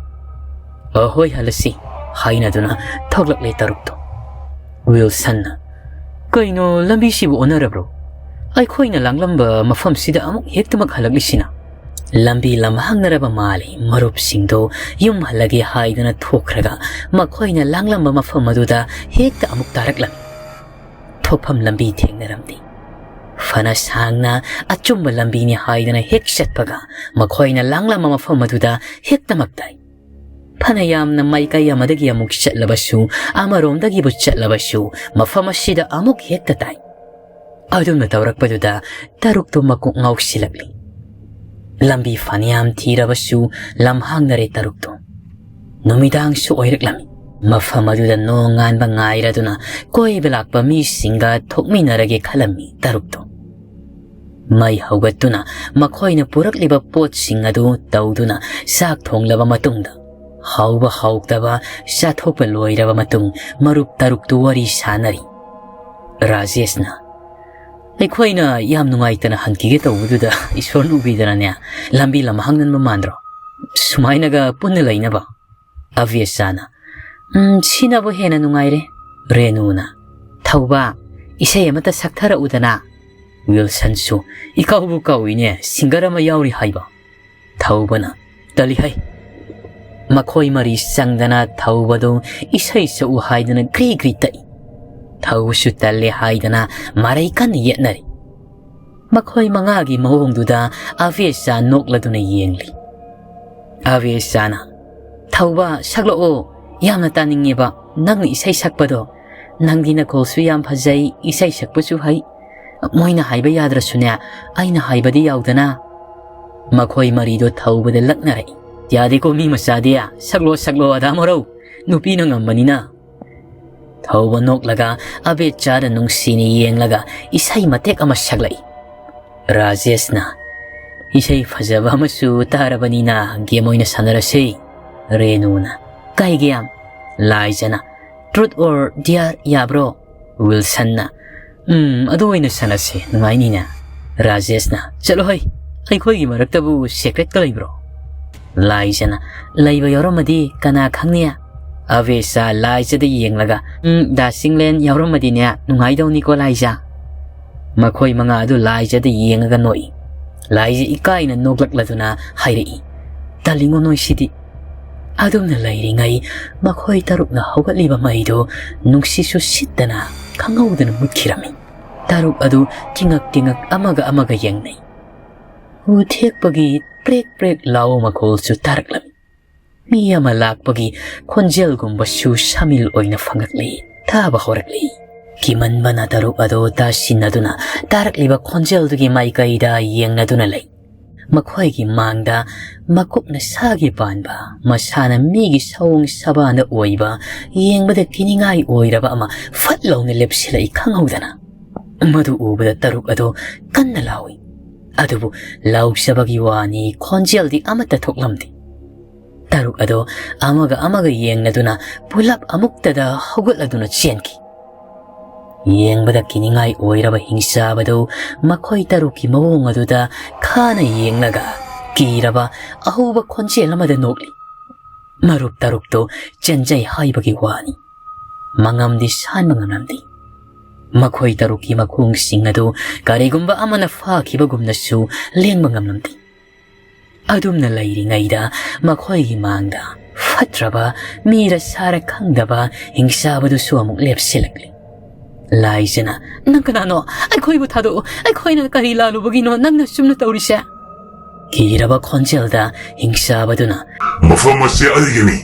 "ꯑꯍꯣꯏ, ꯍꯜꯂꯁꯤ" ꯍꯥꯏꯅꯗꯨꯅ ꯊꯣꯛꯂꯛꯂꯦ ꯇꯔꯨꯛꯇꯣ꯫ ꯋꯤꯜꯁꯟꯅ, "ꯀꯩꯅꯣ, ꯂꯝꯕꯤꯁꯤꯕꯨ ꯑꯣꯟꯅꯔꯕ꯭ꯔꯣ? ꯑꯩꯈꯣꯏꯅ ꯂꯥꯡꯂꯝꯕ ꯃꯐꯝꯁꯤꯗ ꯑꯃꯨꯛ ꯍꯦꯛꯇꯃꯛ ꯍꯜꯂꯛꯂꯤꯁꯤꯅ?" ꯂꯝꯕꯤ ꯂꯝꯍꯥꯡꯅꯔꯕ ꯃꯥꯜꯂꯤ꯫ ꯃꯔꯨꯞꯁꯤꯡꯗꯣ ꯌꯨꯝ ꯍꯜꯂꯒꯦ ꯍꯥꯏꯗꯨꯅ ꯊꯣꯛꯈ꯭ꯔꯒ ꯃꯈꯣꯏꯅ ꯂꯥꯡꯂꯝꯕ ꯃꯐꯝ ꯑꯗꯨꯗ ꯍꯦꯛꯇ ꯑꯃꯨꯛ ꯇꯥꯔꯛꯂꯝꯃꯤ꯫ ꯊꯣꯛꯐꯝ ꯂꯝꯕꯤ ꯊꯦꯡꯅꯔꯝꯗꯦ꯫ ꯐꯅ ꯁꯥꯡꯅ ꯑꯆꯨꯝꯕ ꯂꯝꯕꯤꯅꯤ ꯍꯥꯏꯗꯅ ꯍꯦꯛ ꯆꯠꯄꯒ ꯃꯈꯣꯏꯅ ꯂꯥꯡꯂꯝꯕ ꯃꯐꯝ ꯑꯗꯨꯗ ꯍꯦꯛꯇꯃꯛ ꯇꯥꯏ꯫ ꯐꯅ ꯌꯥꯝꯅ ꯃꯥꯏꯀꯩ ꯑꯃꯗꯒꯤ ꯑꯃꯨꯛ ꯆꯠꯂꯕꯁꯨ, ꯑꯃꯔꯣꯝꯗꯒꯤꯕꯨ ꯆꯠꯂꯕꯁꯨ, ꯃꯐꯝ ꯑꯁꯤꯗ ꯑꯃꯨꯛ ꯍꯦꯛꯇ ꯇꯥꯏ꯫ ꯑꯗꯨꯝꯅ ꯇꯧꯔꯛꯄꯗꯨꯗ ꯇꯔꯨꯛꯇꯨ ꯃꯀꯣꯛ ꯉꯥꯎꯁꯤꯜꯂꯛꯂꯤ꯫ ꯂꯝꯕꯤ ꯐꯅꯌꯥꯝ ꯊꯤꯔꯕꯁꯨ ꯂꯝꯍꯥꯡꯅꯔꯦ ꯇꯔꯨꯛꯇꯨ꯫ ꯅꯨꯃꯤꯗꯥꯡꯁꯨ ꯑꯣꯏꯔꯛꯂꯝꯃꯤ꯫ ꯃꯐꯝ ꯑꯗꯨꯗ ꯅꯣꯡꯉꯥꯟꯕ ꯉꯥꯏꯔꯗꯨꯅ ꯀꯣꯏꯕ ꯂꯥꯛꯄ ꯃꯤꯁꯤꯡꯒ ꯊꯣꯛꯃꯤꯟꯅꯔꯒꯦ ꯈꯜꯂꯝꯃꯤ ꯇꯔꯨꯛꯇꯨ꯫ ꯃꯩ ꯍꯧꯒꯠꯇꯨꯅ ꯃꯈꯣꯏꯅ ꯄꯨꯔꯛꯂꯤꯕ ꯄꯣꯠꯁꯤꯡ ꯑꯗꯨ ꯇꯧꯗꯨꯅ ꯆꯥꯛ ꯊꯣꯡꯂꯕ ꯃꯇꯨꯡꯗ, ꯍꯥꯎꯕ ꯍꯥꯎꯇꯕ ꯆꯥꯊꯣꯛꯄ ꯂꯣꯏꯔꯕ ꯃꯇꯨꯡ, ꯃꯔꯨꯞ ꯇꯔꯨꯛꯇꯨ ꯋꯥꯔꯤ ꯁꯥꯅꯔꯤ꯫ ꯔꯥꯖꯦꯁꯅ, "ꯑꯩꯈꯣꯏꯅ ꯌꯥꯝ ꯅꯨꯡꯉꯥꯏꯇꯅ ꯍꯟꯈꯤꯒꯦ ꯇꯧꯕꯗꯨꯗ ꯏꯁꯣꯔꯅ ꯎꯕꯤꯗꯅꯅꯦ, ꯂꯝꯕꯤ ꯂꯝꯍꯥꯡ ꯅꯟꯕ ꯃꯥꯟꯗ꯭ꯔꯣ? ꯁꯨꯃꯥꯏꯅꯒ ꯄꯨꯟꯅ ꯂꯩꯅꯕ?" ꯑꯚꯦꯁꯥꯅ, "ꯎꯝ, ꯁꯤꯅꯕꯨ ꯍꯦꯟꯅ ꯅꯨꯡꯉꯥꯏꯔꯦ꯫" ꯔꯦꯅꯨꯅ, "ꯊꯧꯕ, ꯏꯁꯩ ꯑꯃꯠꯇ ꯁꯛꯊꯔꯛꯎꯗꯅ꯫" ꯋꯤꯜꯁꯟꯁꯨ, "ꯏꯀꯥꯎꯕꯨ ꯀꯥꯎꯏꯅꯦ, ꯁꯤꯡꯒꯔ ꯑꯃ ꯌꯥꯎꯔꯤ ꯍꯥꯏꯕ꯫" ꯊꯧꯕꯅ, "ꯇꯜꯂꯤ ꯍꯩ꯫" ꯃꯈꯣꯏ ꯃꯔꯤ ꯆꯪꯗꯅ ꯊꯧꯕꯗꯨ ꯏꯁꯩ ꯁꯛꯎ ꯍꯥꯏꯗꯨꯅ ꯒ꯭ꯔꯤ ꯒ꯭ꯔꯤ ꯇꯛꯏ꯫ ꯊꯧꯕꯁꯨ ꯇꯜꯂꯦ ꯍꯥꯏꯗꯅ ꯃꯔꯩ ꯀꯟꯅ ꯌꯦꯠꯅꯔꯤ꯫ ꯃꯈꯣꯏ ꯃꯉꯥꯒꯤ ꯃꯑꯣꯡꯗꯨꯗ ꯑꯚꯦꯁꯥ ꯅꯣꯛꯂꯗꯨꯅ ꯌꯦꯡꯂꯤ꯫ ꯑꯚꯦꯁꯥꯅ, "ꯊꯧꯕ, ꯁꯛꯂꯛꯑꯣ, ꯌꯥꯝꯅ ꯇꯥꯅꯤꯡꯉꯦꯕ ꯅꯪꯅ ꯏꯁꯩ ꯁꯛꯄꯗꯣ꯫ ꯅꯪꯗꯤ ꯅꯈꯣꯜꯁꯨ ꯌꯥꯝ ꯐꯖꯩ, ꯏꯁꯩ ꯁꯛꯄꯁꯨ ꯍꯩ꯫ ꯃꯣꯏꯅ ꯍꯥꯏꯕ ꯌꯥꯗ꯭ꯔꯁꯨꯅꯦ, ꯑꯩꯅ ꯍꯥꯏꯕꯗꯤ ꯌꯥꯎꯗꯅ꯫" ꯃꯈꯣꯏ ꯃꯔꯤꯗꯣ ꯊꯧꯕꯗ ꯂꯛꯅꯔꯛꯏ꯫ "ꯌꯥꯗꯦꯀꯣ ꯃꯤ ꯃꯆꯥꯗꯤ, ꯁꯛꯂꯣ ꯁꯛꯂꯣ ꯑꯗꯥ ꯃꯣꯔꯧ, ꯅꯨꯄꯤꯅ ꯉꯝꯕꯅꯤꯅ꯫" ꯊꯧꯕ ꯅꯣꯛꯂꯒ ꯑꯕꯦꯆꯥꯗ ꯅꯨꯡꯁꯤꯅ ꯌꯦꯡꯂꯒ ꯏꯁꯩ ꯃꯇꯦꯛ ꯑꯃ ꯁꯛꯂꯛꯏ꯫ ꯔꯥꯖꯦꯁꯅ, "ꯏꯁꯩ ꯐꯖꯕ ꯑꯃꯁꯨ ꯇꯥꯔꯕꯅꯤꯅ ꯒꯦꯝ ꯑꯣꯏꯅ ꯁꯥꯟꯅꯔꯁꯤ꯫" ꯔꯦꯅꯨꯅ, "ꯀꯩ ꯒꯦꯝ?" ꯂꯥꯏꯖꯅ, "Truth or Dare ꯌꯥꯕ꯭ꯔꯣ?" ꯋꯤꯜꯁꯟꯅ, "ꯎꯝ, ꯑꯗꯨ ꯑꯣꯏꯅ ꯁꯥꯟꯅꯁꯤ, ꯅꯨꯡꯉꯥꯏꯅꯤꯅꯦ꯫" ꯔꯥꯖꯦꯁꯅ, "ꯆꯠꯂꯣ ꯍꯩ, ꯑꯩꯈꯣꯏꯒꯤ ꯃꯔꯛꯇꯕꯨ ꯁꯦꯀ꯭ꯔꯦꯠꯀ ꯂꯩꯕ꯭ꯔꯣ?" ꯂꯥꯏꯖꯅ, "ꯂꯩꯕ ꯌꯥꯎꯔꯝꯃꯗꯤ ꯀꯅꯥ ꯈꯪꯅꯤ?" ꯑꯕꯦꯁꯥ ꯂꯥꯏꯖꯗ ꯌꯦꯡꯂꯒ, "ꯎꯝ, ꯗꯥ ꯆꯤꯡꯂꯦꯟ ꯌꯥꯎꯔꯝꯃꯗꯤꯅꯦ ꯅꯨꯡꯉꯥꯏꯗꯧꯅꯤꯀꯣ ꯂꯥꯏꯖ꯫" ꯃꯈꯣꯏ ꯃꯉꯥ ꯑꯗꯨ ꯂꯥꯏꯖꯗ ꯌꯦꯡꯉꯒ ꯅꯣꯛꯏ꯫ ꯂꯥꯏꯖ ꯏꯀꯥꯏꯅ ꯅꯣꯛꯂꯛꯂꯗꯨꯅ ꯍꯥꯏꯔꯛꯏ, "ꯇꯜꯂꯤꯉꯣ ꯅꯣꯏꯁꯤꯗꯤ꯫" ꯑꯗꯨꯝꯅ ꯂꯩꯔꯤꯉꯩ ꯃꯈꯣꯏ ꯇꯔꯨꯛꯅ ꯍꯧꯒꯠꯂꯤꯕ ꯃꯩꯗꯨ ꯅꯨꯡꯁꯤꯠꯁꯨ ꯁꯤꯠꯇꯅ ꯈꯪꯍꯧꯗꯅ ꯃꯨꯠꯈꯤꯔꯝꯃꯤ꯫ ꯇꯔꯨꯛ ꯑꯗꯨ ꯇꯤꯉꯛ ꯇꯤꯉꯛ ꯑꯃꯒ ꯑꯃꯒ ꯌꯦꯡꯅꯩ꯫ ꯎ ꯊꯦꯛꯄꯒꯤ ꯄ꯭ꯔꯦꯛ ꯄ꯭ꯔꯦꯛ ꯂꯥꯎꯕ ꯃꯈꯣꯜꯁꯨ ꯇꯥꯔꯛꯂꯝꯃꯤ꯫ ꯃꯤ ꯑꯃ ꯂꯥꯛꯄꯒꯤ ꯈꯣꯟꯖꯦꯜꯒꯨꯝꯕꯁꯨ ꯁꯥꯃꯤꯜ ꯑꯣꯏꯅ ꯐꯪꯉꯛꯂꯤ, ꯇꯥꯕ ꯍꯧꯔꯛꯂꯤ꯫ ꯀꯤꯃꯟꯕꯅ ꯇꯔꯨꯛ ꯑꯗꯨ ꯇꯥꯁꯤꯟꯅꯗꯨꯅ ꯇꯥꯔꯛꯂꯤꯕ ꯈꯣꯟꯖꯦꯜꯗꯨꯒꯤ ꯃꯥꯏꯀꯩꯗ ꯌꯦꯡꯅꯗꯨꯅ ꯂꯩ꯫ ꯃꯈꯣꯏꯒꯤ ꯃꯥꯡꯗ ꯃꯀꯨꯞꯅ ꯁꯥꯒꯤ ꯄꯥꯟꯕ, ꯃꯁꯥꯅ ꯃꯤꯒꯤ ꯁꯑꯣꯡ ꯁꯕꯥꯟꯗ ꯑꯣꯏꯕ, ꯌꯦꯡꯕꯗ ꯀꯤꯅꯤꯡꯉꯥꯏ ꯑꯣꯏꯔꯕ ꯑꯃ ꯐꯠ ꯂꯥꯎꯅ ꯂꯦꯞꯁꯤꯜꯂꯛꯏ ꯈꯪꯍꯧꯗꯅ꯫ ꯃꯗꯨ ꯎꯕꯗ ꯇꯔꯨꯛ ꯑꯗꯨ ꯀꯟꯅ ꯂꯥꯎꯏ꯫ ꯑꯗꯨꯕꯨ ꯂꯥꯎꯖꯕꯒꯤ ꯋꯥꯅꯤ, ꯈꯣꯟꯖꯦꯜꯗꯤ ꯑꯃꯠꯇ ꯊꯣꯛꯂꯝꯗꯦ꯫ ꯇꯔꯨꯛ ꯑꯗꯨ ꯑꯃꯒ ꯑꯃꯒ ꯌꯦꯡꯅꯗꯨꯅ ꯄꯨꯂꯞ ꯑꯃꯨꯛꯇꯗ ꯍꯧꯒꯠꯂꯗꯨꯅ ꯆꯦꯟꯈꯤ꯫ ꯌꯦꯡꯕꯗ ꯀꯤꯅꯤꯡꯉꯥꯏ ꯑꯣꯏꯔꯕ ꯍꯤꯡꯆꯥꯕꯗꯨ ꯃꯈꯣꯏ ꯇꯔꯨꯛꯀꯤ ꯃꯑꯣꯡ ꯑꯗꯨꯗ ꯈꯥꯅ ꯌꯦꯡꯂꯒ ꯀꯤꯔꯕ ꯑꯍꯧꯕ ꯈꯣꯟꯖꯦꯜ ꯑꯃꯗ ꯅꯣꯛꯂꯤ꯫ ꯃꯔꯨꯞ ꯇꯔꯨꯛꯇꯨ ꯆꯦꯟꯖꯩ ꯍꯥꯏꯕꯒꯤ ꯋꯥꯅꯤ꯫ ꯃꯉꯝꯗꯤ ꯁꯥꯟꯕ ꯉꯝꯂꯝꯗꯦ꯫ ꯃꯈꯣꯏ ꯇꯔꯨꯛꯀꯤ ꯃꯈꯣꯡꯁꯤꯡ ꯑꯗꯨ ꯀꯔꯤꯒꯨꯝꯕ ꯑꯃꯅ ꯐꯥꯈꯤꯕꯒꯨꯝꯅꯁꯨ ꯂꯦꯡꯕ ꯉꯝꯂꯝꯗꯦ꯫ ꯑꯗꯨꯝꯅ ꯂꯩꯔꯤꯉꯩꯗ ꯃꯈꯣꯏꯒꯤ ꯃꯥꯡꯗ ꯐꯠꯇ꯭ꯔꯕ, ꯃꯤꯔ ꯁꯥꯔ ꯈꯪꯗꯕ ꯍꯤꯡꯆꯥꯕꯗꯨꯁꯨ ꯑꯃꯨꯛ ꯂꯦꯞꯁꯤꯜꯂꯛꯂꯤ꯫ ꯂꯥꯏꯖꯅ, "ꯅꯪ ꯀꯅꯥꯅꯣ? ꯑꯩꯈꯣꯏꯕꯨ ꯊꯥꯗꯣꯛꯎ꯫ ꯑꯩꯈꯣꯏꯅ ꯀꯔꯤ ꯂꯥꯜꯂꯨꯕꯒꯤꯅꯣ ꯅꯪꯅ ꯁꯨꯝꯅ ꯇꯧꯔꯤꯁꯦ?" ꯀꯤꯔꯕ ꯈꯣꯟꯖꯦꯜꯗ ꯍꯤꯡꯆꯥꯕꯗꯨꯅ, "ꯃꯐꯝ ꯑꯁꯤ ꯑꯩꯒꯤꯅꯤ꯫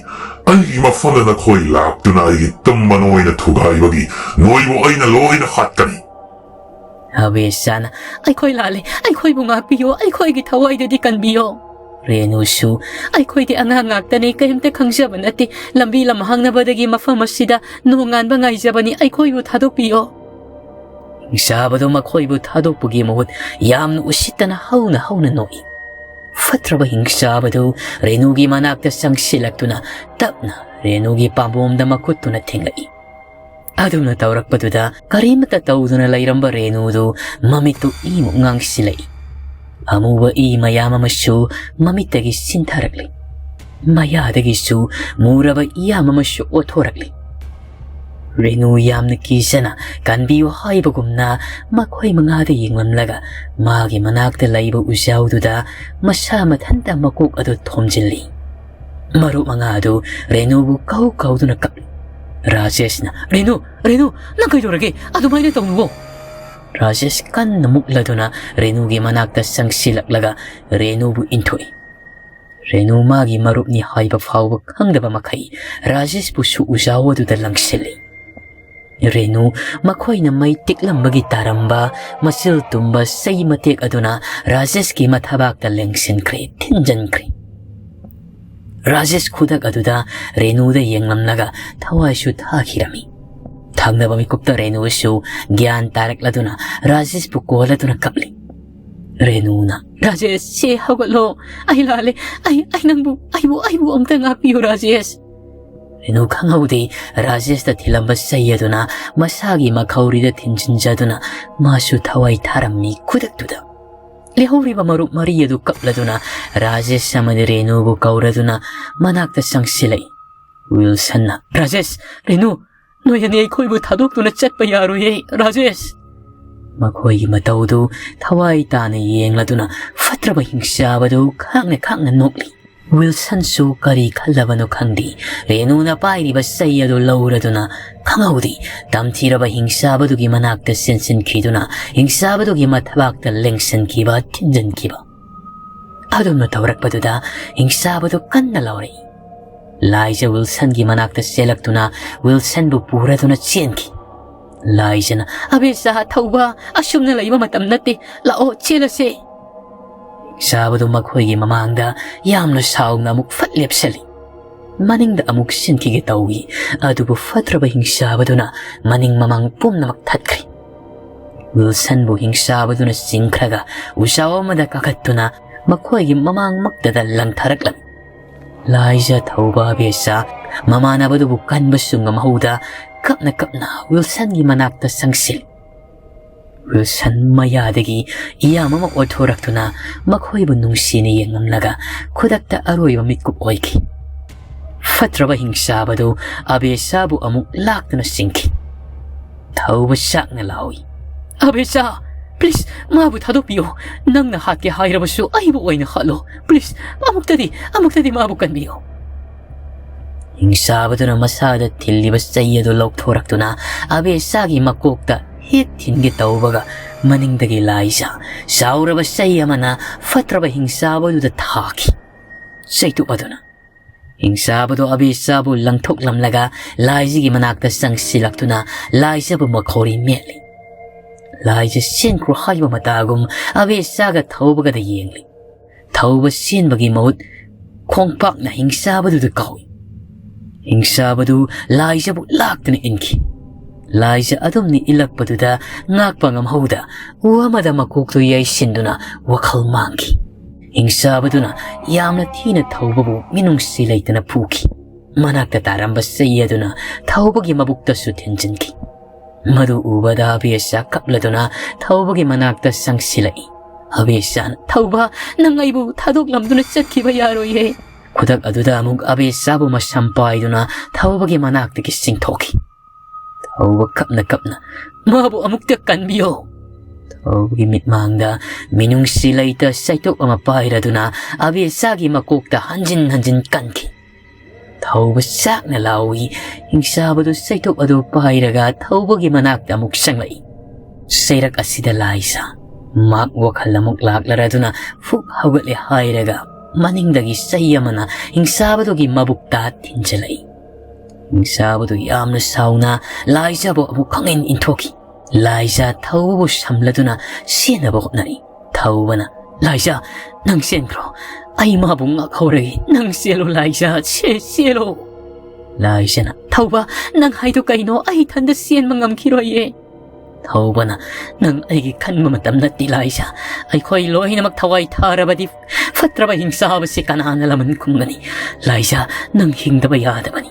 ꯑꯩꯒꯤ ꯃꯐꯝꯗ ꯅꯈꯣꯏ ꯂꯥꯛꯇꯨꯅ ꯑꯩꯒꯤ ꯇꯨꯝꯕ ꯅꯣꯏꯅ ꯊꯨꯒꯥꯏꯕꯒꯤ ꯅꯣꯏꯕꯨ ꯑꯩꯅ ꯂꯣꯏꯅ ꯍꯥꯠꯀꯅꯤ꯫" ꯑꯕꯦꯁꯥꯅ, "ꯑꯩꯈꯣꯏ ꯂꯥꯜꯂꯦ, ꯑꯩꯈꯣꯏꯕꯨ ꯉꯥꯛꯄꯤꯌꯨ, ꯑꯩꯈꯣꯏꯒꯤ ꯊꯋꯥꯏꯗꯨꯗꯤ ꯀꯟꯕꯤꯌꯣ꯫" ꯔꯦꯅꯨꯁꯨ, "ꯑꯩꯈꯣꯏꯗꯤ ꯑꯉꯥꯡ ꯉꯥꯛꯇꯅꯤ, ꯀꯔꯤꯝꯇ ꯈꯪꯖꯕ ꯅꯠꯇꯦ꯫ ꯂꯝꯕꯤ ꯂꯝꯍꯥꯡꯅꯕꯗꯒꯤ ꯃꯐꯝ ꯑꯁꯤꯗ ꯅꯣꯡꯉꯥꯟꯕ ꯉꯥꯏꯖꯕꯅꯤ, ꯑꯩꯈꯣꯏꯕꯨ ꯊꯥꯗꯣꯛꯄꯤꯌꯣ꯫" ꯍꯤꯡꯆꯥꯕꯗꯨ ꯃꯈꯣꯏꯕꯨ ꯊꯥꯗꯣꯛꯄꯒꯤ ꯃꯍꯨꯠ ꯌꯥꯝꯅ ꯎꯁꯤꯠꯇꯅ ꯍꯧꯅ ꯍꯧꯅ ꯅꯣꯛꯏ꯫ ꯐꯠꯇ꯭ꯔꯕ ꯍꯤꯡꯆꯥꯕꯗꯨ ꯔꯦꯅꯨꯒꯤ ꯃꯅꯥꯛꯇ ꯆꯪꯁꯤꯜꯂꯛꯇꯨꯅ ꯇꯞꯅ ꯔꯦꯅꯨꯒꯤ ꯄꯥꯝꯕꯣꯝꯗ ꯃꯈꯨꯠꯇꯨꯅ ꯊꯦꯡꯂꯛꯏ꯫ ꯑꯗꯨꯝꯅ ꯇꯧꯔꯛꯄꯗꯨꯗ ꯀꯔꯤꯃꯠꯇ ꯇꯧꯗꯨꯅ ꯂꯩꯔꯝꯕ ꯔꯦꯅꯨꯗꯨ ꯃꯃꯤꯠꯇꯨ ꯏꯃꯨꯛ ꯉꯥꯡꯁꯤꯜꯂꯛꯏ꯫ ꯑꯃꯨꯕ ꯏ ꯃꯌꯥꯝ ꯑꯃꯁꯨ ꯃꯃꯤꯠꯇꯒꯤ ꯆꯤꯟꯊꯔꯛꯂꯤ꯫ ꯃꯌꯥꯗꯒꯤꯁꯨ ꯃꯨꯔꯕ ꯏꯌꯥꯝ ꯑꯃꯁꯨ ꯑꯣꯊꯣꯔꯛꯂꯤ꯫ ꯔꯦꯅꯨ ꯌꯥꯝꯅ ꯀꯤꯖꯅ ꯀꯟꯕꯤꯌꯨ ꯍꯥꯏꯕꯒꯨꯝꯅ ꯃꯈꯣꯏ ꯃꯉꯥꯗ ꯌꯦꯡꯂꯝꯂꯒ ꯃꯥꯒꯤ ꯃꯅꯥꯛꯇ ꯂꯩꯕ ꯎꯖꯥꯎꯗꯨꯗ ꯃꯁꯥ ꯃꯊꯟꯇ ꯃꯀꯣꯛ ꯑꯗꯨ ꯊꯣꯝꯖꯤꯜꯂꯤ꯫ ꯃꯔꯨꯞ ꯃꯉꯥ ꯑꯗꯨ ꯔꯦꯅꯨꯕꯨ ꯀꯧ ꯀꯧꯗꯨꯅ ꯀꯞꯂꯤ꯫ ꯔꯥꯖꯦꯁꯅ, "ꯔꯦꯅꯨ, ꯔꯦꯅꯨ, ꯅꯪ ꯀꯩꯗꯧꯔꯒꯦ? ꯑꯗꯨꯃꯥꯏꯅ ꯇꯧꯅꯨꯋꯣ꯫" ꯔꯥꯖꯦꯁ ꯀꯟꯅ ꯃꯨꯛꯂꯗꯨꯅ ꯔꯦꯅꯨꯒꯤ ꯃꯅꯥꯛꯇ ꯆꯪꯁꯤꯜꯂꯛꯂꯒ ꯔꯦꯅꯨꯕꯨ ꯏꯟꯊꯣꯛꯏ꯫ ꯔꯦꯅꯨ ꯃꯥꯒꯤ ꯃꯔꯨꯞꯅꯤ ꯍꯥꯏꯕ ꯐꯥꯎꯕ ꯈꯪꯗꯕ ꯃꯈꯩ ꯔꯥꯖꯦꯁꯄꯨꯁꯨ ꯎꯖꯥꯎ ꯑꯗꯨꯗ ꯂꯪꯁꯤꯜꯂꯤ꯫ ꯔꯦꯅꯨ ꯃꯈꯣꯏꯅ ꯃꯩ ꯇꯤꯛꯂꯝꯕꯒꯤ ꯇꯥꯔꯝꯕ ꯃꯆꯤꯜ ꯇꯨꯝꯕ ꯆꯩ ꯃꯇꯦꯛ ꯑꯗꯨꯅ ꯔꯥꯖꯦꯁꯀꯤ ꯃꯊꯕꯥꯛꯇ ꯂꯦꯡꯁꯤꯟꯈ꯭ꯔꯦ, ꯊꯤꯟꯖꯤꯟꯈ꯭ꯔꯦ꯫ ꯔꯥꯖꯦꯁ ꯈꯨꯗꯛ ꯑꯗꯨꯗ ꯔꯦꯅꯨꯗ ꯌꯦꯡꯂꯝꯂꯒ ꯊꯋꯥꯏꯁꯨ ꯊꯥꯈꯤꯔꯝꯃꯤ꯫ ꯊꯪꯅꯕ ꯃꯤꯀꯨꯞꯇ ꯔꯦꯅꯨꯁꯨ ꯒ꯭ꯌꯥꯟ ꯇꯥꯔꯛꯂꯗꯨꯅ ꯔꯥꯖꯦꯁꯄꯨ ꯀꯣꯜꯂꯗꯨꯅ ꯀꯞꯂꯤ꯫ ꯔꯦꯅꯨꯅ, "ꯔꯥꯖꯦꯁ, ꯁꯦ ꯍꯧꯒꯠꯂꯣ꯫ ꯑꯩ ꯂꯥꯜꯂꯦ꯫ ꯑꯩ, ꯑꯩ ꯅꯪꯕꯨ, ꯑꯩꯕꯨ, ꯑꯩꯕꯨ ꯑꯝꯇ ꯉꯥꯛꯄꯤꯌꯨ, ꯔꯥꯖꯦꯁ꯫" ꯔꯦꯅꯨ ꯈꯪꯍꯧꯗꯦ, ꯔꯥꯖꯦꯁꯇ ꯊꯤꯜꯂꯝꯕ ꯆꯩ ꯑꯗꯨꯅ ꯃꯁꯥꯒꯤ ꯃꯈꯧꯔꯤꯗ ꯊꯤꯟꯖꯤꯟꯖꯗꯨꯅ ꯃꯥꯁꯨ ꯊꯋꯥꯏ ꯊꯥꯔꯝꯃꯤ ꯈꯨꯗꯛꯇꯨꯗ꯫ ꯂꯩꯍꯧꯔꯤꯕ ꯃꯔꯨꯞ ꯃꯔꯤ ꯑꯗꯨ ꯀꯞꯂꯗꯨꯅ ꯔꯥꯖꯦꯁ ꯑꯃꯗꯤ ꯔꯦꯅꯨꯕꯨ ꯀꯧꯔꯗꯨꯅ ꯃꯅꯥꯛꯇ ꯆꯪꯁꯤꯜꯂꯛꯏ꯫ ꯋꯤꯜꯁꯟꯅ, "ꯔꯥꯖꯦꯁ, ꯔꯦꯅꯨ, ꯅꯣꯏ ꯑꯅꯤ ꯑꯩꯈꯣꯏꯕꯨ ꯊꯥꯗꯣꯛꯇꯨꯅ ꯆꯠꯄ ꯌꯥꯔꯣꯏꯌꯦ, ꯔꯥꯖꯦꯁ!" ꯃꯈꯣꯏꯒꯤ ꯃꯇꯧꯗꯨ ꯊꯋꯥꯏ ꯇꯥꯅ ꯌꯦꯡꯂꯗꯨꯅ ꯐꯠꯇ꯭ꯔꯕ ꯍꯤꯡꯆꯥꯕꯗꯨ ꯈꯥꯛꯅ ꯈꯥꯛꯅ ꯅꯣꯛꯂꯤ꯫ ꯋꯤꯜꯁꯟꯁꯨ ꯀꯔꯤ ꯈꯜꯂꯕꯅꯣ ꯈꯪꯗꯦ, ꯔꯦꯅꯨꯅ ꯄꯥꯏꯔꯤꯕ ꯆꯩ ꯑꯗꯨ ꯂꯧꯔꯗꯨꯅ ꯈꯪꯍꯧꯗꯦ, ꯇꯝꯊꯤꯔꯕ ꯍꯤꯡꯆꯥꯕꯗꯨꯒꯤ ꯃꯅꯥꯛꯇ ꯆꯦꯟꯁꯤꯟꯈꯤꯗꯨꯅ ꯍꯤꯡꯆꯥꯕꯗꯨꯒꯤ ꯃꯊꯕꯥꯛꯇ ꯂꯦꯡꯁꯤꯟꯈꯤꯕ, ꯊꯤꯟꯖꯤꯟꯈꯤꯕ꯫ ꯑꯗꯨꯝꯅ ꯇꯧꯔꯛꯄꯗꯨꯗ ꯍꯤꯡꯆꯥꯕꯗꯨ ꯀꯟꯅ ꯂꯥꯎꯔꯛꯏ꯫ ꯂꯥꯏꯖ ꯋꯤꯜꯁꯟꯒꯤ ꯃꯅꯥꯛꯇ ꯆꯦꯜꯂꯛꯇꯨꯅ ꯋꯤꯜꯁꯟꯕꯨ ꯄꯨꯔꯗꯨꯅ ꯆꯦꯟꯈꯤ꯫ ꯂꯥꯏꯖꯅ, "ꯑꯕꯦꯆꯥ, ꯊꯧꯕ, ꯑꯁꯨꯝꯅ ꯂꯩꯕ ꯃꯇꯝ ꯅꯠꯇꯦ, ꯂꯥꯛꯑꯣ, ꯆꯦꯜꯂꯁꯦ!" ꯍꯤꯡꯆꯥꯕꯗꯨ ꯃꯈꯣꯏꯒꯤ ꯃꯃꯥꯡꯗ ꯌꯥꯝꯅ ꯁꯥꯎꯅ ꯑꯃꯨꯛ ꯐꯠ ꯂꯦꯞꯁꯤꯜꯂꯤ꯫ ꯃꯅꯤꯡꯗ ꯑꯃꯨꯛ ꯆꯦꯟꯈꯤꯒꯦ ꯇꯧꯏ, ꯑꯗꯨꯕꯨ ꯐꯠꯇ꯭ꯔꯕ ꯍꯤꯡꯆꯥꯕꯗꯨꯅ ꯃꯅꯤꯡ ꯃꯃꯥꯡ ꯄꯨꯝꯅꯃꯛ ꯊꯠꯈ꯭ꯔꯦ꯫ ꯋꯤꯜꯁꯟꯕꯨ ꯍꯤꯡꯆꯥꯕꯗꯨꯅ ꯆꯤꯡꯈ꯭ꯔꯒ ꯎꯖꯥꯎ ꯑꯃꯗ ꯀꯥꯈꯠꯇꯨꯅ ꯃꯈꯣꯏꯒꯤ ꯃꯃꯥꯡꯃꯛꯇꯗ ꯂꯪꯊꯔꯛꯂꯝꯃꯤ꯫ ꯂꯥꯏꯖ, ꯊꯧꯕ, ꯑꯕꯦꯆꯥ ꯃꯃꯥꯟꯅꯕꯗꯨꯕꯨ ꯀꯟꯕꯁꯨ ꯉꯝꯍꯧꯗ ꯀꯞꯅ ꯀꯞꯅ ꯋꯤꯜꯁꯟꯒꯤ ꯃꯅꯥꯛꯇ ꯆꯪꯁꯤꯜꯂꯤ꯫ ꯋꯤꯜꯁꯟ ꯃꯌꯥꯗꯒꯤ ꯏꯌꯥꯝ ꯑꯃ ꯑꯣꯟꯊꯣꯔꯛꯇꯨꯅ ꯃꯈꯣꯏꯕꯨ ꯅꯨꯡꯁꯤꯅ ꯌꯦꯡꯂꯝꯂꯒ ꯈꯨꯗꯛꯇ ꯑꯔꯣꯏꯕ ꯃꯤꯠꯀꯨꯞ ꯑꯣꯏꯈꯤ꯫ ꯐꯠꯇ꯭ꯔꯕ ꯍꯤꯡꯆꯥꯕꯗꯨ ꯑꯕꯦꯆꯥꯕꯨ ꯑꯃꯨꯛ ꯂꯥꯛꯇꯨꯅ ꯆꯤꯡꯈꯤ꯫ ꯊꯧꯕ ꯆꯥꯛꯅ ꯂꯥꯎꯏ, "ꯑꯕꯦꯆꯥ, please, ꯃꯥꯕꯨ ꯊꯥꯗꯣꯛꯄꯤꯌꯨ꯫ ꯅꯪꯅ ꯍꯥꯠꯀꯦ ꯍꯥꯏꯔꯕꯁꯨ ꯑꯩꯕꯨ ꯑꯣꯏꯅ ꯍꯥꯠꯂꯣ꯫ Please, ꯑꯃꯨꯛꯇꯗꯤ, ꯑꯃꯨꯛꯇꯗꯤ ꯃꯥꯕꯨ ꯀꯟꯕꯤꯌꯨ!" ꯍꯤꯡꯆꯥꯕꯗꯨꯅ ꯃꯁꯥꯗ ꯊꯤꯜꯂꯤꯕ ꯆꯩ ꯑꯗꯨ ꯂꯧꯊꯣꯔꯛꯇꯨꯅ ꯑꯕꯦꯆꯥꯒꯤ ꯃꯀꯣꯛꯇ ꯍꯦꯛ ꯊꯤꯟꯒꯦ ꯇꯧꯕꯒ ꯃꯅꯤꯡꯗꯒꯤ ꯂꯥꯏꯖ ꯆꯥꯎꯔꯕ ꯆꯩ ꯑꯃꯅ ꯐꯠꯇ꯭ꯔꯕ ꯍꯤꯡꯆꯥꯕꯗꯨꯗ ꯊꯥꯈꯤ꯫ ꯆꯩꯇꯨꯞ ꯑꯗꯨꯅ ꯍꯤꯡꯆꯥꯕꯗꯨ ꯑꯕꯦꯆꯥꯕꯨ ꯂꯪꯊꯣꯛꯂꯝꯂꯒ ꯂꯥꯏꯖꯒꯤ ꯃꯅꯥꯛꯇ ꯆꯪꯁꯤꯜꯂꯛꯇꯨꯅ ꯂꯥꯏꯖꯕꯨ ꯃꯈꯧꯔꯤ ꯃꯦꯠꯂꯤ꯫ ꯂꯥꯏꯖ ꯆꯦꯟꯈ꯭ꯔꯣ ꯍꯥꯏꯕ ꯃꯇꯥꯒꯨꯝ ꯑꯕꯦꯆꯥꯒ ꯊꯧꯕꯒꯗ ꯌꯦꯡꯂꯤ꯫ ꯊꯧꯕ ꯆꯦꯟꯕꯒꯤ ꯃꯍꯨꯠ ꯈꯣꯡꯄꯥꯛꯅ ꯍꯤꯡꯆꯥꯕꯗꯨꯗ ꯀꯥꯎꯏ꯫ ꯍꯤꯡꯆꯥꯕꯗꯨ ꯂꯥꯏꯖꯕꯨ ꯂꯥꯛꯇꯨꯅ ꯏꯟꯈꯤ꯫ ꯂꯥꯏꯖ ꯑꯗꯨꯝꯅ ꯏꯜꯂꯛꯄꯗꯨꯗ ꯉꯥꯛꯄ ꯉꯝꯍꯧꯗ ꯎ ꯑꯃꯗ ꯃꯀꯣꯛꯇꯨ ꯌꯩꯁꯤꯟꯗꯨꯅ ꯋꯥꯈꯜ ꯃꯥꯡꯈꯤ꯫ ꯍꯤꯡꯆꯥꯕꯗꯨꯅ ꯌꯥꯝꯅ ꯊꯤꯅ ꯊꯧꯕꯕꯨ ꯃꯤꯅꯨꯡꯁꯤ ꯂꯩꯇꯅ ꯐꯨꯈꯤ꯫ ꯃꯅꯥꯛꯇ ꯇꯥꯔꯝꯕ ꯆꯩ ꯑꯗꯨꯅ ꯊꯧꯕꯒꯤ ꯃꯕꯨꯛꯇꯁꯨ ꯊꯤꯟꯖꯤꯟꯈꯤ꯫ ꯃꯗꯨ ꯎꯕꯗ ꯑꯕꯦꯆꯥ ꯀꯞꯂꯗꯨꯅ ꯊꯧꯕꯒꯤ ꯃꯅꯥꯛꯇ ꯆꯪꯁꯤꯜꯂꯛꯏ꯫ ꯑꯕꯦꯆꯥꯅ, "ꯊꯧꯕ, ꯅꯪ ꯑꯩꯕꯨ ꯊꯥꯗꯣꯛꯂꯝꯗꯨꯅ ꯆꯠꯈꯤꯕ ꯌꯥꯔꯣꯏꯌꯦ!" ꯈꯨꯗꯛ ꯑꯗꯨꯗ ꯑꯃꯨꯛ ꯑꯕꯦꯆꯥꯕꯨ ꯃꯁꯝ ꯄꯥꯏꯗꯨꯅ ꯊꯧꯕꯒꯤ ꯃꯅꯥꯛꯇꯒꯤ ꯆꯤꯡꯊꯣꯛꯈꯤ꯫ ꯊꯧꯕ ꯀꯞꯅ ꯀꯞꯅ ꯃꯥꯕꯨ ꯑꯃꯨꯛꯇ ꯀꯟꯕꯤꯌꯣ꯫ ꯊꯧꯕꯒꯤ ꯃꯤꯠꯃꯥꯡꯗ ꯃꯤꯅꯨꯡꯁꯤ ꯂꯩꯇ ꯆꯩꯇꯨꯞ ꯑꯃ ꯄꯥꯏꯔꯗꯨꯅ ꯑꯕꯦꯆꯥꯒꯤ ꯃꯀꯣꯛꯇ ꯍꯟꯖꯤꯟ ꯍꯟꯖꯤꯟ ꯀꯟꯈꯤ꯫ ꯊꯧꯕ ꯆꯥꯛꯅ ꯂꯥꯎꯏ꯫ ꯍꯤꯡꯆꯥꯕꯗꯨ ꯆꯩꯇꯨꯞ ꯑꯗꯨ ꯄꯥꯏꯔꯒ ꯊꯧꯕꯒꯤ ꯃꯅꯥꯛꯇ ꯑꯃꯨꯛ ꯆꯪꯂꯛꯏ꯫ ꯆꯩꯔꯛ ꯑꯁꯤꯗ ꯂꯥꯏꯖꯥ ꯃꯍꯥꯛ ꯋꯥꯈꯜ ꯑꯃꯨꯛ ꯂꯥꯛꯂꯔꯗꯨꯅ ꯐꯨꯛ ꯍꯧꯒꯠꯂꯦ ꯍꯥꯏꯔꯒ ꯃꯅꯤꯡꯗꯒꯤ ꯆꯩ ꯑꯃꯅ ꯍꯤꯡꯆꯥꯕꯗꯨꯒꯤ ꯃꯕꯨꯛꯇ ꯊꯤꯟꯖꯤꯜꯂꯛꯏ꯫ ꯍꯤꯡꯆꯥꯕꯗꯨ ꯌꯥꯝꯅ ꯁꯥꯎꯅ ꯂꯥꯏꯖꯥꯕꯨ ꯑꯃꯨꯛ ꯈꯪꯏꯟ ꯏꯟꯊꯣꯛꯈꯤ꯫ ꯂꯥꯏꯖꯥ ꯊꯧꯕꯕꯨ ꯁꯝꯂꯗꯨꯅ ꯆꯦꯟꯅꯕ ꯍꯣꯠꯅꯔꯤ꯫ ꯊꯧꯕꯅ, "ꯂꯥꯏꯖꯥ, ꯅꯪ ꯆꯦꯟꯈ꯭ꯔꯣ꯫ ꯑꯩ ꯃꯥꯕꯨ ꯉꯥꯛꯍꯧꯔꯒꯦ꯫ ꯅꯪ ꯆꯦꯜꯂꯣ ꯂꯥꯏꯖꯥ, ꯆꯦ-, ꯆꯦꯜꯂꯣ!" ꯂꯥꯏꯖꯥꯅ, "ꯊꯧꯕ, ꯅꯪ ꯍꯥꯏꯗꯣ ꯀꯩꯅꯣ? ꯑꯩ ꯏꯊꯟꯗ ꯆꯦꯟꯕ ꯉꯝꯈꯤꯔꯣꯏꯌꯦ!" ꯊꯧꯕꯅ, "ꯅꯪ ꯑꯩꯒꯤ ꯈꯟꯕ ꯃꯇꯝ ꯅꯠꯇꯦ ꯂꯥꯏꯖꯥ꯫ ꯑꯩꯈꯣꯏ ꯂꯣꯏꯅꯃꯛ ꯊꯋꯥꯏ ꯊꯥꯔꯕꯗꯤ ꯐꯠꯇ꯭ꯔꯕ ꯍꯤꯡꯆꯥꯕꯁꯤ ꯀꯅꯥꯅ ꯂꯃꯟ ꯈꯨꯝꯒꯅꯤ? ꯂꯥꯏꯖꯥ, ꯅꯪ ꯍꯤꯡꯗꯕ ꯌꯥꯗꯕꯅꯤ!"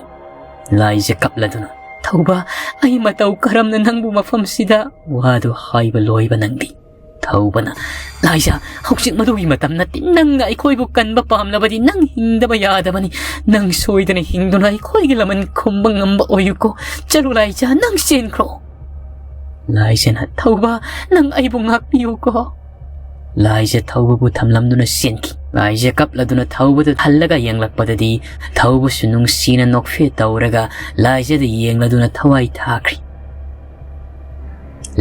ꯂꯥꯏꯖꯥ ꯀꯞꯂꯗꯨꯅ, "ꯊꯧꯕ, ꯑꯩ ꯃꯇꯧ ꯀꯔꯝꯅ ꯅꯪꯕꯨ ꯃꯐꯝꯁꯤꯗ?" ꯋꯥꯗꯨ ꯍꯥꯏꯕ ꯂꯣꯏꯕ ꯅꯪꯗꯤ꯫ ꯊꯧꯕꯅ, "ꯂꯥꯏꯖꯥ, ꯍꯧꯖꯤꯛ ꯃꯗꯨꯒꯤ ꯃꯇꯝ ꯅꯠꯇꯦ꯫ ꯅꯪꯅ ꯑꯩꯈꯣꯏꯕꯨ ꯀꯟꯕ ꯄꯥꯝꯂꯕꯗꯤ ꯅꯪ ꯍꯤꯡꯗꯕ ꯌꯥꯗꯕꯅꯤ꯫ ꯅꯪ ꯁꯣꯏꯗꯅ ꯍꯤꯡꯗꯨꯅ ꯑꯩꯈꯣꯏꯒꯤ ꯂꯃꯟ ꯈꯨꯝꯕ ꯉꯝꯕ ꯑꯣꯏꯌꯨꯀꯣ꯫ ꯆꯠꯂꯨ ꯂꯥꯏꯖꯥ, ꯅꯪ ꯆꯦꯟꯈ꯭ꯔꯣ!" ꯂꯥꯏꯖꯥꯅ, "ꯊꯧꯕ, ꯅꯪ ꯑꯩꯕꯨ ꯉꯥꯛꯄꯤꯌꯨꯀꯣ!" ꯂꯥꯏꯖꯥ ꯊꯧꯕꯕꯨ ꯊꯝꯂꯝꯗꯨꯅ ꯆꯦꯟꯈꯤ꯫ ꯂꯥꯏꯖꯥ ꯀꯞꯂꯗꯨꯅ ꯊꯧꯕꯗꯨ ꯍꯜꯂꯒ ꯌꯦꯡꯂꯛꯄꯗꯗꯤ ꯊꯧꯕꯁꯨ ꯅꯨꯡꯁꯤꯅ ꯅꯣꯛꯐꯦꯠ ꯇꯧꯔꯒ ꯂꯥꯏꯖꯥꯗ ꯌꯦꯡꯂꯗꯨꯅ ꯊꯋꯥꯏ ꯊꯥꯈ꯭ꯔꯤ꯫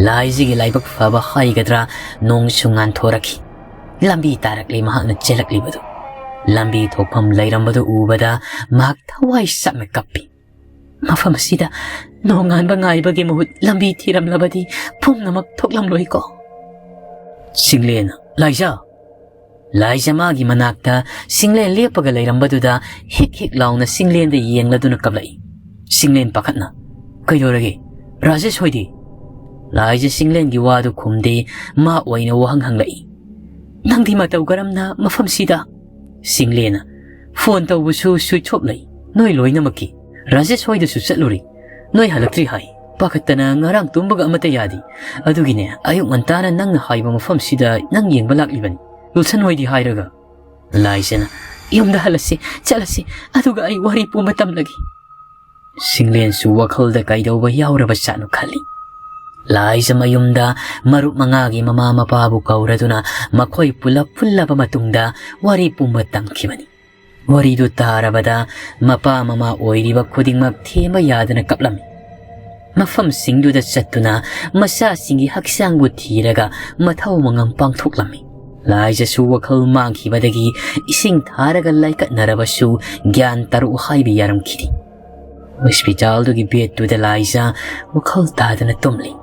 ꯂꯥꯏꯖꯥꯒꯤ ꯂꯥꯏꯕꯛ ꯐꯕ ꯍꯥꯏꯒꯗ꯭ꯔꯥ, ꯅꯣꯡꯁꯨ ꯉꯥꯟꯊꯣꯔꯛꯈꯤ꯫ ꯂꯝꯕꯤ ꯇꯥꯔꯛꯂꯤ ꯃꯍꯥꯛꯅ ꯆꯦꯜꯂꯛꯂꯤꯕꯗꯨ꯫ ꯂꯝꯕꯤ ꯊꯣꯛꯐꯝ ꯂꯩꯔꯝꯕꯗꯨ ꯎꯕꯗ ꯃꯍꯥꯛ ꯊꯋꯥꯏ ꯆꯥꯛꯅ ꯀꯞꯄꯤ꯫ ꯃꯐꯝ ꯑꯁꯤꯗ ꯅꯣꯡꯉꯥꯟꯕ ꯉꯥꯏꯕꯒꯤ ꯃꯍꯨꯠ ꯂꯝꯕꯤ ꯊꯤꯔꯝꯂꯕꯗꯤ ꯄꯨꯝꯅꯃꯛ ꯊꯣꯛꯂꯝꯂꯣꯏꯀꯣ꯫ ꯆꯤꯡꯂꯦꯟ, ꯂꯥꯏꯖꯥ! ꯂꯥꯏꯖꯥ ꯃꯥꯒꯤ ꯃꯅꯥꯛꯇ ꯆꯤꯡꯂꯦꯟ ꯂꯦꯞꯄꯒ ꯂꯩꯔꯝꯕꯗꯨꯗ ꯍꯤꯛ ꯍꯤꯛ ꯂꯥꯎꯅ ꯆꯤꯡꯂꯦꯟꯗ ꯌꯦꯡꯂꯗꯨꯅ ꯀꯞꯂꯛꯏ꯫ ꯆꯤꯡꯂꯦꯟ ꯄꯥꯈꯠꯅ, "ꯀꯩꯗꯧꯔꯒꯦ? ꯔꯥꯖꯦꯁ ꯍꯣꯏꯗꯤ?" ꯂꯥꯏꯖꯥ ꯆꯤꯡꯂꯦꯟꯒꯤ ꯋꯥꯗꯨ ꯈꯨꯝꯗꯦ, ꯃꯥ ꯑꯣꯏꯅ ꯋꯥꯍꯪ ꯍꯪꯂꯛꯏ꯫ "ꯅꯪꯗꯤ ꯃꯇꯧ ꯀꯔꯝꯅ ꯃꯐꯝꯁꯤꯗ?" ꯆꯤꯡꯂꯦꯟꯅ, "ꯐꯣꯟ ꯇꯧꯕꯁꯨ ꯁ꯭ꯋꯤꯆ ꯑꯣꯐ ꯂꯩ꯫ ꯅꯣꯏ ꯂꯣꯏꯅꯃꯛꯀꯤ꯫ ꯔꯥꯖꯦꯁ ꯍꯣꯏꯗꯁꯨ ꯆꯠꯂꯨꯔꯦ꯫ ꯅꯣꯏ ꯍꯜꯂꯛꯇ꯭ꯔꯤ ꯍꯥꯏ꯫ ꯄꯥꯈꯠꯇꯅ ꯉꯔꯥꯡ ꯇꯨꯝꯕꯒ ꯑꯃꯠꯇ ꯌꯥꯗꯦ꯫ ꯑꯗꯨꯒꯤꯅꯦ, ꯑꯌꯨꯛ ꯉꯟꯇꯥꯅ ꯅꯪꯅ ꯍꯥꯏꯕ ꯃꯐꯝꯁꯤꯗ ꯅꯪ ꯌꯦꯡꯕ ꯂꯥꯛꯂꯤꯕꯅꯤ꯫ ꯒꯨꯜꯁꯟ ꯍꯣꯏꯗꯤ ꯍꯥꯏꯔꯒ꯫ ꯂꯥꯏꯖꯅ, "ꯌꯨꯝꯗ ꯍꯜꯂꯁꯤ, ꯆꯠꯂꯁꯤ, ꯑꯗꯨꯒ ꯑꯩ ꯋꯥꯔꯤ ꯄꯨꯝꯕ ꯇꯝꯂꯒꯦ"꯫ ꯁꯤꯡꯂꯦꯟꯁꯨ ꯋꯥꯈꯜꯗ ꯀꯩꯗꯧꯕ ꯌꯥꯎꯔꯕ ꯖꯥꯠꯅꯣ ꯈꯜꯂꯤ꯫ ꯂꯥꯏꯖ ꯃꯌꯨꯝꯗ ꯃꯔꯨꯞ ꯃꯉꯥꯒꯤ ꯃꯃꯥ ꯃꯄꯥꯕꯨ ꯀꯧꯔꯗꯨꯅ ꯃꯈꯣꯏ ꯄꯨꯂꯞ ꯄꯨꯜꯂꯕ ꯃꯇꯨꯡꯗ ꯋꯥꯔꯤ ꯄꯨꯝꯕ ꯇꯝꯈꯤꯕꯅꯤ꯫ ꯋꯥꯔꯤꯗꯨ ꯇꯥꯔꯕꯗ ꯃꯄꯥ ꯃꯃꯥ ꯑꯣꯏꯔꯤꯕ ꯈꯨꯗꯤꯡꯃꯛ ꯊꯦꯝꯕ ꯌꯥꯗꯅ ꯀꯞꯂꯝꯃꯤ꯫ ꯃꯐꯝꯁꯤꯡꯗꯨꯗ ꯆꯠꯇꯨꯅ ꯃꯆꯥꯁꯤꯡꯒꯤ ꯍꯛꯆꯥꯡꯕꯨ ꯊꯤꯔꯒ ꯃꯊꯧ ꯃꯉꯝ ꯄꯥꯡꯊꯣꯛꯂꯝꯃꯤ꯫ ꯂꯥꯏꯖꯁꯨ ꯋꯥꯈꯜ ꯃꯥꯡꯈꯤꯕꯗꯒꯤ ꯏꯁꯤꯡ ꯊꯥꯔꯒ ꯂꯥꯏꯀꯠꯅꯔꯕꯁꯨ ꯒ꯭ꯌꯥꯟ ꯇꯥꯔꯛꯎ ꯍꯥꯏꯕ ꯌꯥꯔꯝꯈꯤꯗꯦ꯫ ꯍꯣꯁꯄꯤꯇꯥꯜꯗꯨꯒꯤ ꯕꯦꯗꯇꯨꯗ ꯂꯥꯏꯖ ꯋꯥꯈꯜ ꯇꯥꯗꯅ ꯇꯨꯝꯂꯤ꯫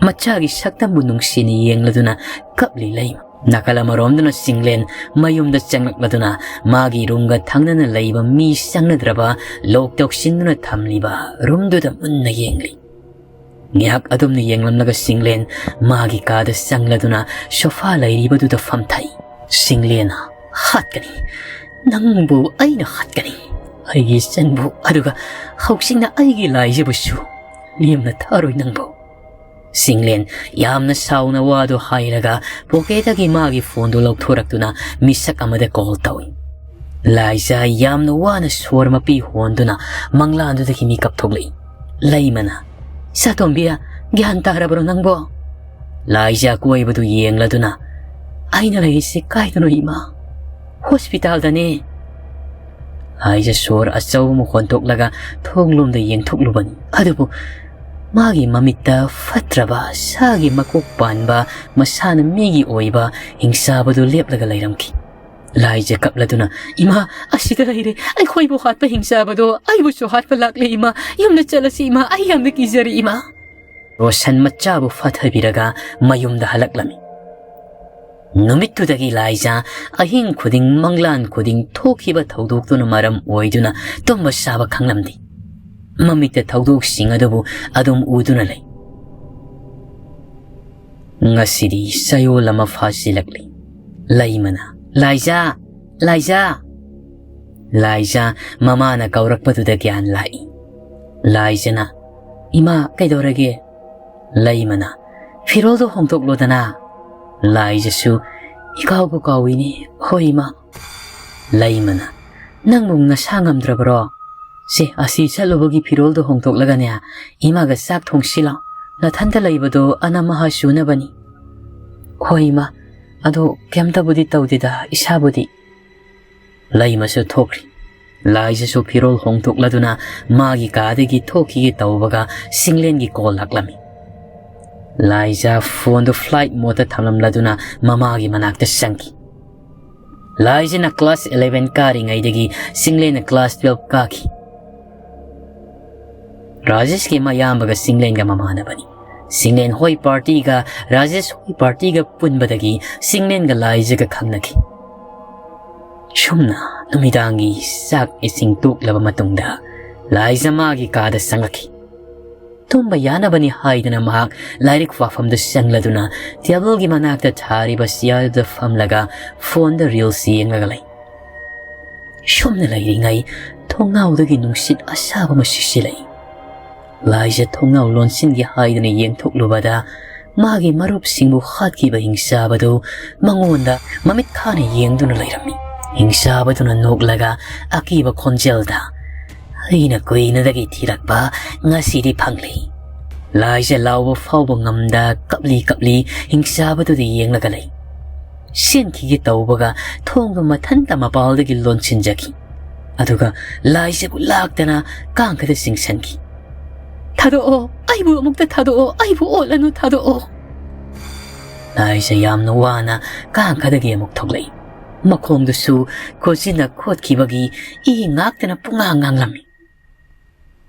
ꯃꯆꯥꯒꯤ ꯁꯛꯇꯝꯕꯨ ꯅꯨꯡꯁꯤꯅ ꯌꯦꯡꯂꯗꯨꯅ ꯀꯞꯂꯤ ꯂꯩꯃ꯫ ꯅꯥꯀꯜ ꯑꯃꯔꯣꯝꯗꯅ ꯁꯤꯡꯂꯦꯟ ꯃꯌꯨꯝꯗ ꯆꯪꯂꯛꯂꯗꯨꯅ ꯃꯥꯒꯤ ꯔꯨꯝꯒ ꯊꯪꯅꯅ ꯂꯩꯕ ꯃꯤ ꯆꯪꯅꯗ꯭ꯔꯕ ꯂꯣꯛ ꯇꯧꯁꯤꯟꯗꯨꯅ ꯊꯝꯂꯤꯕ ꯔꯨꯝꯗꯨꯗ ꯃꯨꯟꯅ ꯌꯦꯡꯂꯤ꯫ ꯉꯥꯏꯍꯥꯛ ꯑꯗꯨꯝꯅ ꯌꯦꯡꯂꯝꯂꯒ ꯁꯤꯡꯂꯦꯟ ꯃꯥꯒꯤ ꯀꯥꯗ ꯆꯪꯂꯗꯨꯅ ꯁꯣꯐꯥ ꯂꯩꯔꯤꯕꯗꯨꯗ ꯐꯝꯊꯩ꯫ ꯁꯤꯡꯂꯦꯟꯅ, "ꯍꯥꯠꯀꯅꯤ, ꯅꯪꯕꯨ ꯑꯩꯅ ꯍꯥꯠꯀꯅꯤ, ꯑꯩꯒꯤ ꯏꯆꯟꯕꯨ, ꯑꯗꯨꯒ ꯍꯧꯖꯤꯛꯅ ꯑꯩꯒꯤ ꯂꯥꯏꯖꯕꯨꯁꯨ ꯂꯦꯝꯅ ꯊꯥꯔꯣꯏ ꯅꯪꯕꯨ"꯫ ꯁꯤꯡꯂꯦꯟ ꯌꯥꯝꯅ ꯁꯥꯎꯅ ꯋꯥꯗꯨ ꯍꯥꯏꯔꯒ ꯄꯣꯀꯦꯠꯇꯒꯤ ꯃꯥꯒꯤ ꯐꯣꯟꯗꯨ ꯂꯧꯊꯣꯔꯛꯇꯨꯅ ꯃꯤꯁꯛ ꯑꯃꯗ ꯀꯣꯜ ꯇꯧꯏ꯫ ꯂꯥꯏꯖ ꯌꯥꯝꯅ ꯋꯥꯅ ꯁꯣꯔ ꯃꯄꯤ ꯍꯣꯟꯗꯨꯅ ꯃꯪꯂꯥꯟꯗꯨꯗꯒꯤ ꯃꯤꯀꯞ ꯊꯣꯛꯂꯛꯏ꯫ ꯂꯩꯃꯅ, "ꯁꯥꯇꯣꯝꯕꯤ, ꯒ꯭ꯌꯥꯟ ꯇꯥꯔꯕ꯭ꯔꯣ ꯅꯪꯕꯣ?" ꯂꯥꯏꯖ ꯑꯀꯣꯏꯕꯗꯨ ꯌꯦꯡꯂꯗꯨꯅ, "ꯑꯩꯅ ꯂꯩꯔꯤꯁꯤ ꯀꯥꯏꯗꯅꯣ ꯏꯃꯥ?" "ꯍꯣꯁꯄꯤꯇꯥꯜꯗꯅꯦ"꯫ ꯂꯥꯏꯖ ꯁꯣꯔ ꯑꯆꯧꯕ ꯑꯃ ꯍꯣꯟꯗꯣꯛꯂꯒ ꯊꯣꯡꯂꯣꯝꯗ ꯌꯦꯡꯊꯣꯛꯂꯨꯕꯅꯤ꯫ ꯑꯗꯨꯕꯨ ꯃꯥꯒꯤ ꯃꯃꯤꯠꯇ ꯐꯠꯇ꯭ꯔꯕ ꯁꯥꯒꯤ ꯃꯀꯣꯛ ꯄꯥꯟꯕ ꯃꯁꯥꯅ ꯃꯤꯒꯤ ꯑꯣꯏꯕ ꯍꯤꯡꯆꯥꯕꯗꯨ ꯂꯦꯞꯂꯒ ꯂꯩꯔꯝꯈꯤ꯫ ꯂꯥꯏꯖ ꯀꯞꯂꯗꯨꯅ, "ꯏꯃꯥ, ꯑꯁꯤꯗ ꯂꯩꯔꯦ꯫ ꯑꯩꯈꯣꯏꯕꯨ ꯍꯥꯠꯄ ꯍꯤꯡꯆꯥꯕꯗꯣ ꯑꯩꯕꯨꯁꯨ ꯍꯥꯠꯄ ꯂꯥꯛꯂꯦ ꯏꯃꯥ꯫ ꯌꯨꯝꯗ ꯆꯠꯂꯁꯤ ꯏꯃꯥ, ꯑꯩ ꯌꯥꯝꯅ ꯀꯤꯖꯔꯦ ꯏꯃꯥ"꯫ ꯔꯣꯁꯟ ꯃꯆꯥꯕꯨ ꯐꯥꯊꯕꯤꯔꯒ ꯃꯌꯨꯝꯗ ꯍꯜꯂꯛꯂꯝꯃꯤ꯫ ꯅꯨꯃꯤꯠꯇꯨꯗꯒꯤ ꯂꯥꯏꯖ ꯑꯍꯤꯡ ꯈꯨꯗꯤꯡ, ꯃꯪꯂꯥꯟ ꯈꯨꯗꯤꯡ ꯊꯣꯛꯈꯤꯕ ꯊꯧꯗꯣꯛꯇꯨꯅ ꯃꯔꯝ ꯑꯣꯏꯗꯨꯅ ꯇꯨꯝꯕ ꯆꯥꯕ ꯈꯪꯂꯝꯗꯦ꯫ ꯃꯃꯤꯠꯇ ꯊꯧꯗꯣꯛꯁꯤꯡ ꯑꯗꯨꯕꯨ ꯑꯗꯨꯝ ꯎꯗꯨꯅ ꯂꯩ꯫ ꯉꯁꯤꯗꯤ ꯆꯌꯣꯜ ꯑꯃ ꯐꯥꯁꯤꯜꯂꯛꯂꯤ꯫ ꯂꯩꯃꯅ, "ꯂꯥꯏꯖ! ꯂꯥꯏꯖ!" ꯂꯥꯏꯖꯥ ꯃꯃꯥꯅ ꯀꯧꯔꯛꯄꯗꯨꯗ ꯒ꯭ꯌꯥꯟ ꯂꯥꯛꯏ꯫ ꯂꯥꯏꯖꯥꯅ, "ꯏꯃꯥ, ꯀꯩꯗꯧꯔꯒꯦ?" ꯂꯩꯃꯅ, "ꯐꯤꯔꯣꯜꯗꯣ ꯍꯣꯡꯗꯣꯛꯂꯣꯗꯅ꯫" ꯂꯥꯏꯖꯥꯁꯨ, "ꯏꯀꯥꯎꯕꯨ ꯀꯥꯎꯏꯅꯦ, ꯍꯣꯏ ꯏꯃꯥ꯫" ꯂꯩꯃꯅ, "ꯅꯪꯕꯨ ꯅꯁꯥ ꯉꯝꯗ꯭ꯔꯕ꯭ꯔꯣ? ꯁꯦ, ꯑꯁꯤ ꯆꯠꯂꯨꯕꯒꯤ ꯐꯤꯔꯣꯜꯗꯣ ꯍꯣꯡꯗꯣꯛꯂꯒꯅꯦ, ꯏꯃꯥꯒ ꯆꯥꯛ ꯊꯣꯡꯁꯤ ꯂꯥꯎ꯫ ꯅꯊꯟꯇ ꯂꯩꯕꯗꯣ ꯑꯅꯝ ꯑꯍꯥ ꯆꯨꯅꯕꯅꯤ꯫" "ꯍꯣꯏ ꯏꯃꯥ, ꯑꯗꯣ ꯀꯩꯝꯇꯕꯨꯗꯤ ꯇꯧꯗꯦꯗ ꯏꯁꯥꯕꯨꯗꯤ꯫" ꯂꯩꯃꯁꯨ ꯊꯣꯛꯈ꯭ꯔꯤ꯫ ꯂꯥꯏꯖꯥꯁꯨ ꯐꯤꯔꯣꯜ ꯍꯣꯡꯗꯣꯛꯂꯗꯨꯅ ꯃꯥꯒꯤ ꯀꯥꯗꯒꯤ ꯊꯣꯛꯈꯤꯒꯦ ꯇꯧꯕꯒ ꯁꯤꯡꯂꯦꯟꯒꯤ ꯀꯣꯜ ꯂꯥꯛꯂꯝꯃꯤ꯫ ꯂꯥꯏꯖꯥ ꯐꯣꯟꯗꯨ flight modeꯇ ꯊꯝꯂꯝꯂꯗꯨꯅ ꯃꯃꯥꯒꯤ ꯃꯅꯥꯛꯇ ꯆꯪꯈꯤ꯫ ꯂꯥꯏꯖꯥꯅ class eleven ꯀꯥꯔꯤꯉꯩꯗꯒꯤ ꯁꯤꯡꯂꯦꯟꯅ class twelve ꯀꯥꯈꯤ꯫ ꯔꯥꯖꯦꯁꯀꯤ ꯃꯌꯥꯝꯕꯒ ꯁꯤꯡꯂꯦꯟꯒ ꯃꯃꯥꯟꯅꯕꯅꯤ꯫ ꯁꯤꯡꯂꯦꯟ ꯍꯣꯏ partyꯒ ꯔꯥꯖꯦꯁ ꯍꯣꯏ partyꯒ ꯄꯨꯟꯕꯗꯒꯤ ꯁꯤꯡꯂꯦꯟꯒ ꯂꯥꯏꯖꯥꯒ ꯈꯪꯅꯈꯤ꯫ ꯁꯨꯝꯅ ꯅꯨꯃꯤꯗꯥꯡꯒꯤ ꯆꯥꯛ ꯏꯁꯤꯡ ꯇꯣꯛꯂꯕ ꯃꯇꯨꯡꯗ ꯂꯥꯏꯖꯥ ꯃꯥꯒꯤ ꯀꯥꯗ ꯆꯪꯂꯛꯈꯤ꯫ ꯇꯨꯝꯕ ꯌꯥꯅꯕꯅꯤ ꯍꯥꯏꯗꯅ ꯃꯍꯥꯛ ꯂꯥꯏꯔꯤꯛ ꯄꯥꯐꯝꯗ ꯆꯪꯂꯗꯨꯅ tableꯒꯤ ꯃꯅꯥꯛꯇ ꯊꯥꯔꯤꯕ chairꯗ ꯐꯝꯂꯒ phoneꯗ reels ꯌꯦꯡꯂꯒ ꯂꯩ꯫ ꯁꯨꯝꯅ ꯂꯩꯔꯤꯉꯩ ꯊꯣꯡꯅꯥꯎꯗꯒꯤ ꯅꯨꯡꯁꯤꯠ ꯑꯁꯥꯕ ꯑꯃ ꯁꯤꯠꯆꯤꯜꯂꯛꯏ꯫ ꯂꯥꯏꯖꯥ ꯊꯣꯡꯅꯥꯎ ꯂꯣꯟꯁꯤꯟꯒꯦ ꯍꯥꯏꯗꯨꯅ ꯌꯦꯡꯊꯣꯛꯂꯨꯕꯗ ꯃꯥꯒꯤ ꯃꯔꯨꯞꯁꯤꯡꯕꯨ ꯍꯥꯠꯈꯤꯕ ꯍꯤꯡꯆꯥꯕꯗꯨ ꯃꯉꯣꯟꯗ ꯃꯃꯤꯠ ꯈꯥꯅ ꯌꯦꯡꯗꯨꯅ ꯂꯩꯔꯝꯃꯤ꯫ ꯍꯤꯡꯆꯥꯕꯗꯨꯅ ꯅꯣꯛꯂꯒ ꯑꯀꯤꯕ ꯈꯣꯟꯖꯦꯜꯗ, "ꯑꯩꯅ ꯀꯨꯏꯅꯗꯒꯤ ꯊꯤꯔꯛꯄ ꯉꯁꯤꯗꯤ ꯐꯪꯂꯦ꯫" ꯂꯥꯏꯖꯥ ꯂꯥꯎꯕ ꯐꯥꯎꯕ ꯉꯝꯗ ꯀꯞꯂꯤ ꯀꯞꯂꯤ ꯍꯤꯡꯆꯥꯕꯗꯨꯗ ꯌꯦꯡꯂꯒ ꯂꯩ꯫ ꯆꯦꯟꯈꯤꯒꯦ ꯇꯧꯕꯒ ꯊꯣꯡꯗꯨ ꯃꯊꯟꯇ ꯃꯄꯥꯜꯗꯒꯤ ꯂꯣꯟꯁꯤꯟꯖꯈꯤ꯫ ꯑꯗꯨꯒ ꯂꯥꯏꯖꯥꯕꯨ ꯂꯥꯛꯇꯅ ꯀꯥꯡꯈꯗ ꯆꯤꯡꯁꯤꯟꯈꯤ꯫ "ꯊꯥꯗꯣꯛꯑꯣ, ꯑꯩꯕꯨ ꯑꯃꯨꯛꯇ ꯊꯥꯗꯣꯛꯑꯣ, ꯑꯩꯕꯨ ꯑꯣꯠꯂꯅꯨ, ꯊꯥꯗꯣꯛꯑꯣ꯫" ꯂꯥꯏꯖꯥ ꯌꯥꯝꯅ ꯋꯥꯅ ꯀꯥꯡꯈꯗꯒꯤ ꯑꯃꯨꯛ ꯊꯣꯛꯂꯛꯏ꯫ ꯃꯈꯣꯡꯗꯨꯁꯨ ꯈꯨꯖꯤꯟꯅ ꯈꯣꯠꯈꯤꯕꯒꯤ ꯏ ꯉꯥꯛꯇꯅ ꯄꯨꯡꯉꯥꯡ ꯉꯥꯡꯂꯝꯃꯤ꯫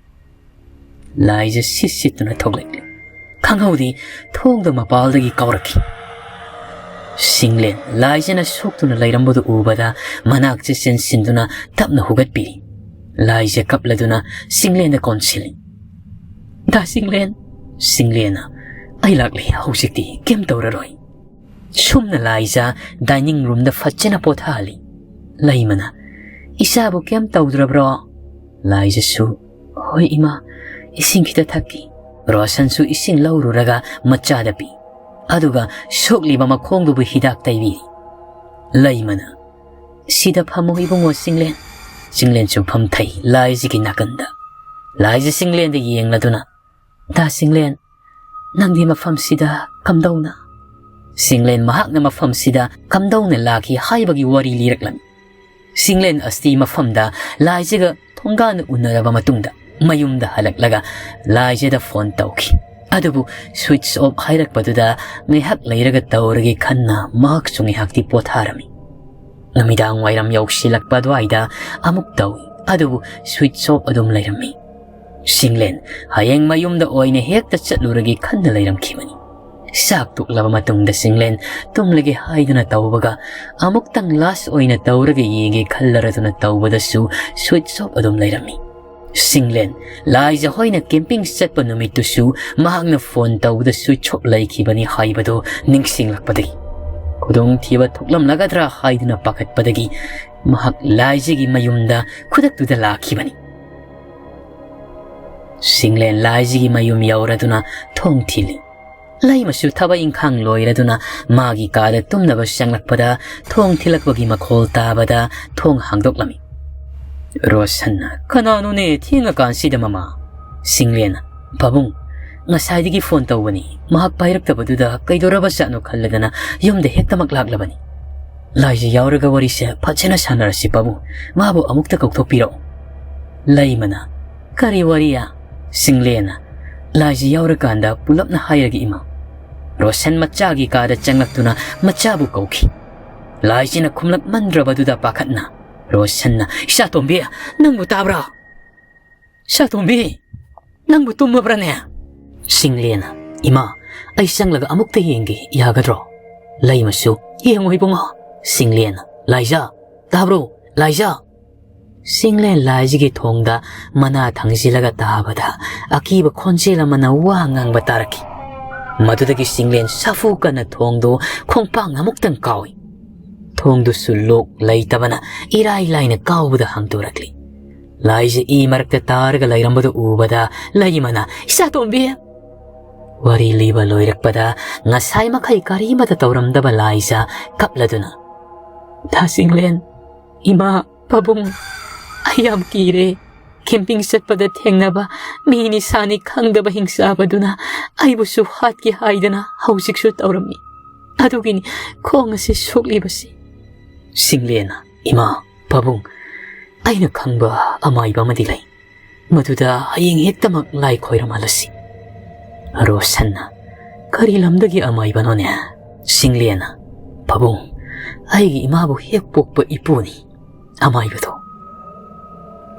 ꯂꯥꯏꯖꯥ ꯁꯤꯠ ꯁꯤꯠꯇꯨꯅ ꯊꯣꯛꯂꯛꯂꯤ꯫ ꯈꯪꯍꯧꯗꯦ, ꯊꯣꯡꯗꯣ ꯃꯄꯥꯜꯗꯒꯤ ꯀꯥꯎꯔꯛꯈꯤ꯫ ꯁꯤꯡꯂꯦꯟ ꯂꯥꯏꯖꯥꯅ ꯁꯣꯛꯇꯨꯅ ꯂꯩꯔꯝꯕꯗꯨ ꯎꯕꯗ ꯃꯅꯥꯛ ꯆꯦꯟꯁꯤꯟꯗꯨꯅ ꯇꯞꯅ ꯍꯨꯒꯠꯄꯤꯔꯤ꯫ ꯂꯥꯏꯖꯥ ꯀꯞꯂꯗꯨꯅ ꯁꯤꯡꯂꯦꯟꯗ ꯀꯣꯟꯁꯤꯜꯂꯤ꯫ "ꯗꯥ ꯁꯤꯡꯂꯦꯟ꯫" ꯁꯤꯡꯂꯦꯟꯅ, "ꯑꯩ ꯂꯥꯛꯂꯦ, ꯍꯧꯖꯤꯛꯇꯤ ꯀꯩꯝ ꯇꯧꯔꯔꯣꯏ꯫" ꯁꯨꯝꯅ ꯂꯥꯏꯖꯥ dining roomꯗ ꯐꯖꯅ ꯄꯣꯊꯥꯍꯜꯂꯤ꯫ ꯂꯩꯃꯅ, "ꯏꯆꯥꯕꯨ ꯀꯩꯝ ꯇꯧꯗ꯭ꯔꯕ꯭ꯔꯣ?" ꯂꯥꯏꯖꯁꯨ, "ꯍꯣꯏ ꯏꯃꯥ, ꯏꯁꯤꯡ ꯈꯤꯇ ꯊꯛꯀꯦ"꯫ ꯔꯣꯁꯟꯁꯨ ꯏꯁꯤꯡ ꯂꯧꯔꯨꯔꯒ ꯃꯆꯥꯗ ꯄꯤ꯫ ꯑꯗꯨꯒ ꯁꯣꯛꯂꯤꯕ ꯃꯈꯣꯡꯗꯨꯕꯨ ꯍꯤꯗꯥꯛ ꯇꯩꯕꯤꯔꯤ꯫ ꯂꯩꯃꯅ, "ꯁꯤꯗ ꯐꯝꯃꯣ ꯏꯕꯨꯡꯉꯣ ꯆꯤꯡꯂꯦꯟ"꯫ ꯆꯤꯡꯂꯦꯟꯁꯨ ꯐꯝꯊꯩ ꯂꯥꯏꯖꯒꯤ ꯅꯥꯀꯟꯗ꯫ ꯂꯥꯏꯖ ꯆꯤꯡꯂꯦꯟꯗ ꯌꯦꯡꯂꯗꯨꯅ, "ꯗꯥ ꯆꯤꯡꯂꯦꯟ, ꯅꯪꯗꯤ ꯃꯐꯝꯁꯤꯗ ꯀꯝꯗꯧꯅ?" ꯆꯤꯡꯂꯦꯟ ꯃꯍꯥꯛꯅ ꯃꯐꯝꯁꯤꯗ ꯀꯝꯗꯧꯅ ꯂꯥꯛꯈꯤ ꯍꯥꯏꯕꯒꯤ ꯋꯥꯔꯤ ꯂꯤꯔꯛꯂꯝꯃꯤ꯫ ꯆꯤꯡꯂꯦꯟ ꯑꯁꯤ ꯃꯐꯝꯗ ꯂꯥꯏꯖꯒ ꯊꯣꯡꯒꯥꯟ ꯎꯅꯔꯕ ꯃꯇꯨꯡꯗ ꯃꯌꯨꯝꯗ ꯍꯜꯂꯛꯂꯒ ꯂꯥꯏꯖꯗ ꯐꯣꯟ ꯇꯧꯈꯤ꯫ ꯑꯗꯨꯕꯨ switch off ꯍꯥꯏꯔꯛꯄꯗꯨꯗ ꯉꯥꯏꯍꯥꯛ ꯂꯩꯔꯒ ꯇꯧꯔꯒꯦ ꯈꯟꯅ ꯃꯍꯥꯛꯁꯨ ꯉꯥꯏꯍꯥꯛꯇꯤ ꯄꯣꯊꯥꯔꯝꯃꯤ꯫ ꯅꯨꯃꯤꯗꯥꯡ ꯋꯥꯏꯔꯝ ꯌꯧꯁꯤꯜꯂꯛꯄ ꯑꯗꯨꯋꯥꯏꯗ ꯑꯃꯨꯛ ꯇꯧꯏ, ꯑꯗꯨꯕꯨ switch off ꯑꯗꯨꯝ ꯂꯩꯔꯝꯃꯤ꯫ ꯆꯤꯡꯂꯦꯟ ꯍꯌꯦꯡ ꯃꯌꯨꯝꯗ ꯑꯣꯏꯅ ꯍꯦꯛꯇ ꯆꯠꯂꯨꯔꯒꯦ ꯈꯟꯅ ꯂꯩꯔꯝꯈꯤꯕꯅꯤ꯫ ꯆꯥꯛ ꯇꯣꯛꯂꯕ ꯃꯇꯨꯡꯗ ꯆꯤꯡꯂꯦꯟ ꯇꯨꯝꯂꯒꯦ ꯍꯥꯏꯗꯨꯅ ꯇꯧꯕꯒ, ꯑꯃꯨꯛꯇꯪ last ꯑꯣꯏꯅ ꯇꯧꯔꯒ ꯌꯦꯡꯒꯦ ꯈꯜꯂꯔꯗꯨꯅ ꯇꯧꯕꯗꯁꯨ switch off ꯑꯗꯨꯝ ꯂꯩꯔꯝꯃꯤ꯫ ꯆꯤꯡꯂꯦꯟ ꯂꯥꯏꯖ ꯍꯣꯏꯅ camping ꯆꯠꯄ ꯅꯨꯃꯤꯠꯇꯨꯁꯨ ꯃꯍꯥꯛꯅ ꯐꯣꯟ ꯇꯧꯕꯗ switch off ꯂꯩꯈꯤꯕꯅꯤ ꯍꯥꯏꯕꯗꯨ ꯅꯤꯡꯁꯤꯡꯂꯛꯄꯗꯒꯤ, ꯈꯨꯗꯣꯡꯊꯤꯕ ꯊꯣꯛꯂꯝꯂꯒꯗ꯭ꯔꯥ ꯍꯥꯏꯗꯨꯅ ꯄꯥꯈꯠꯄꯗꯒꯤ ꯃꯍꯥꯛ ꯂꯥꯏꯖꯒꯤ ꯃꯌꯨꯝꯗ ꯈꯨꯗꯛꯇꯨꯗ ꯂꯥꯛꯈꯤꯕꯅꯤ꯫ ꯆꯤꯡꯂꯦꯟ ꯂꯥꯏꯖꯒꯤ ꯃꯌꯨꯝ ꯌꯧꯔꯗꯨꯅ ꯊꯣꯡ ꯊꯤꯜꯂꯤ꯫ ꯂꯩꯃꯁꯨ ꯊꯕꯛ ꯏꯪꯈꯥꯡ ꯂꯣꯏꯔꯗꯨꯅ ꯃꯥꯒꯤ ꯀꯥꯗ ꯇꯨꯝꯅꯕ ꯆꯪꯂꯛꯄꯗ ꯊꯣꯡ ꯊꯤꯜꯂꯛꯄꯒꯤ ꯃꯈꯣꯜ ꯇꯥꯕꯗ ꯊꯣꯡ ꯍꯥꯡꯗꯣꯛꯂꯝꯃꯤ꯫ ꯔꯣꯁꯟꯅ, "ꯀꯅꯥꯅꯣꯅꯦ ꯊꯦꯡꯉꯀꯥꯟꯁꯤꯗ ꯃꯃꯥ?" ꯆꯤꯡꯂꯦꯟꯅ, "ꯄꯥꯕꯨꯡ, ꯉꯁꯥꯏꯗꯒꯤ ꯐꯣꯟ ꯇꯧꯕꯅꯤ, ꯃꯍꯥꯛ ꯄꯥꯏꯔꯛꯇꯕꯗꯨꯗ ꯀꯩꯗꯧꯔꯕꯖꯥꯠꯅꯣ ꯈꯜꯂꯗꯅ ꯌꯨꯝꯗ ꯍꯦꯛꯇꯃꯛ ꯂꯥꯛꯂꯕꯅꯤ꯫ ꯂꯥꯏꯖ ꯌꯥꯎꯔꯒ ꯋꯥꯔꯤꯁꯦ ꯐꯖꯅ ꯁꯥꯟꯅꯔꯁꯤ ꯄꯥꯕꯨꯡ, ꯃꯥꯕꯨ ꯑꯃꯨꯛꯇ ꯀꯧꯊꯣꯛꯄꯤꯔꯛꯎ"꯫ ꯂꯩꯃꯅ, "ꯀꯔꯤ ꯋꯥꯔꯤꯌꯥ?" ꯆꯤꯡꯂꯦꯟꯅ, "ꯂꯥꯏꯖ ꯌꯥꯎꯔꯀꯥꯟꯗ ꯄꯨꯂꯞꯅ ꯍꯥꯏꯔꯒꯦ ꯏꯃꯥ"꯫ ꯔꯣꯁꯟ ꯃꯆꯥꯒꯤ ꯀꯥꯗ ꯆꯪꯂꯛꯇꯨꯅ ꯃꯆꯥꯕꯨ ꯀꯧꯈꯤ꯫ ꯂꯥꯏꯖꯅ ꯈꯨꯝꯂꯛꯃꯟꯗ꯭ꯔꯕꯗꯨꯗ ꯄꯥꯈꯠꯅ ꯔꯣꯁꯟꯅ, "ꯏꯆꯥꯇꯣꯝꯕꯤ, ꯅꯪꯕꯨ ꯇꯥꯕ꯭ꯔꯥ? ꯏꯆꯥꯇꯣꯝꯕꯤ, ꯅꯪꯕꯨ ꯇꯨꯝꯃꯕ꯭ꯔꯥꯅꯦ?" ꯆꯤꯡꯂꯦꯟꯅ, "ꯏꯃꯥ, ꯑꯩ ꯆꯪꯂꯒ ꯑꯃꯨꯛꯇ ꯌꯦꯡꯒꯦ, ꯌꯥꯒꯗ꯭ꯔꯣ?" ꯂꯩꯃꯁꯨ, "ꯌꯦꯡꯉꯣ ꯏꯕꯨꯡꯉꯣ"꯫ ꯆꯤꯡꯂꯦꯟꯅ, "ꯂꯥꯏꯖ, ꯇꯥꯕ꯭ꯔꯣ? ꯂꯥꯏꯖ!" ꯆꯤꯡꯂꯦꯟ ꯂꯥꯏꯖꯒꯤ ꯊꯣꯡꯗ ꯃꯅꯥ ꯊꯥꯡꯖꯤꯜꯂꯒ ꯇꯥꯕꯗ ꯑꯀꯤꯕ ꯈꯣꯟꯖꯦꯜ ꯑꯃꯅ ꯋꯥ ꯉꯥꯡꯕ ꯇꯥꯔꯛꯈꯤ꯫ ꯃꯗꯨꯗꯒꯤ ꯆꯤꯡꯂꯦꯟ ꯁꯥꯐꯨ ꯀꯟꯅ ꯊꯣꯡꯗꯨ ꯈꯣꯡꯄꯥꯛꯅ ꯑꯃꯨꯛꯇꯪ ꯀꯥꯎꯏ꯫ ꯊꯣꯡꯗꯨꯁꯨ ꯂꯣꯛ ꯂꯩꯇꯕꯅ ꯏꯔꯥꯏ ꯂꯥꯏꯅ ꯀꯥꯎꯕꯗ ꯍꯥꯡꯗꯣꯔꯛꯂꯤ꯫ ꯂꯥꯏꯖ ꯏ ꯃꯔꯛꯇ ꯇꯥꯔꯒ ꯂꯩꯔꯝꯕꯗꯨ ꯎꯕꯗ ꯂꯩꯃꯅ, "ꯏꯆꯥꯇꯣꯝꯕꯤ!" ꯋꯥꯔꯤ ꯂꯤꯕ ꯂꯣꯏꯔꯛꯄꯗ ꯉꯁꯥꯏ ꯃꯈꯩ ꯀꯔꯤꯃꯇ ꯇꯧꯔꯝꯗꯕ ꯂꯥꯏꯖ ꯀꯞꯂꯗꯨꯅ, "ꯗꯥ ꯆꯤꯡꯂꯦꯟ, ꯏꯃꯥ, ꯄꯥꯕꯨꯡ, ꯑꯩ ꯌꯥꯝ ꯀꯤꯔꯦ꯫ ꯀꯦꯝꯄꯤꯡ ꯆꯠꯄꯗ ꯊꯦꯡꯅꯕ ꯃꯤ ꯅꯤꯁꯥꯅꯤ ꯈꯪꯗꯕ ꯍꯤꯡꯆꯥꯕꯗꯨꯅ ꯑꯩꯕꯨꯁꯨ ꯍꯥꯠꯀꯦ ꯍꯥꯏꯗꯅ ꯍꯧꯖꯤꯛꯁꯨ ꯇꯧꯔꯝꯃꯤ꯫ ꯑꯗꯨꯒꯤꯅꯤ ꯈꯣꯡ ꯑꯁꯤ ꯁꯣꯛꯂꯤꯕꯁꯤ꯫" ꯆꯤꯡꯂꯦꯟꯅ, "ꯏꯃꯥ, ꯄꯥꯕꯨꯡ, ꯑꯩꯅ ꯈꯪꯕ ꯑꯃꯥꯏꯕ ꯑꯃꯗꯤ ꯂꯩ꯫ ꯃꯗꯨꯗ ꯍꯌꯦꯡ ꯍꯦꯛꯇꯃꯛ ꯂꯥꯏ ꯈꯣꯏꯔꯝꯍꯜꯂꯁꯤ꯫" ꯔꯣꯁꯟꯅ, "ꯀꯔꯤ ꯂꯝꯗꯒꯤ ꯑꯃꯥꯏꯕꯅꯣꯅꯦ?" ꯆꯤꯡꯂꯦꯟꯅ, "ꯄꯥꯕꯨꯡ, ꯑꯩꯒꯤ ꯏꯃꯥꯕꯨ ꯍꯦꯛ ꯄꯣꯛꯄ ꯏꯄꯨꯅꯤ ꯑꯃꯥꯏꯕꯗꯣ꯫"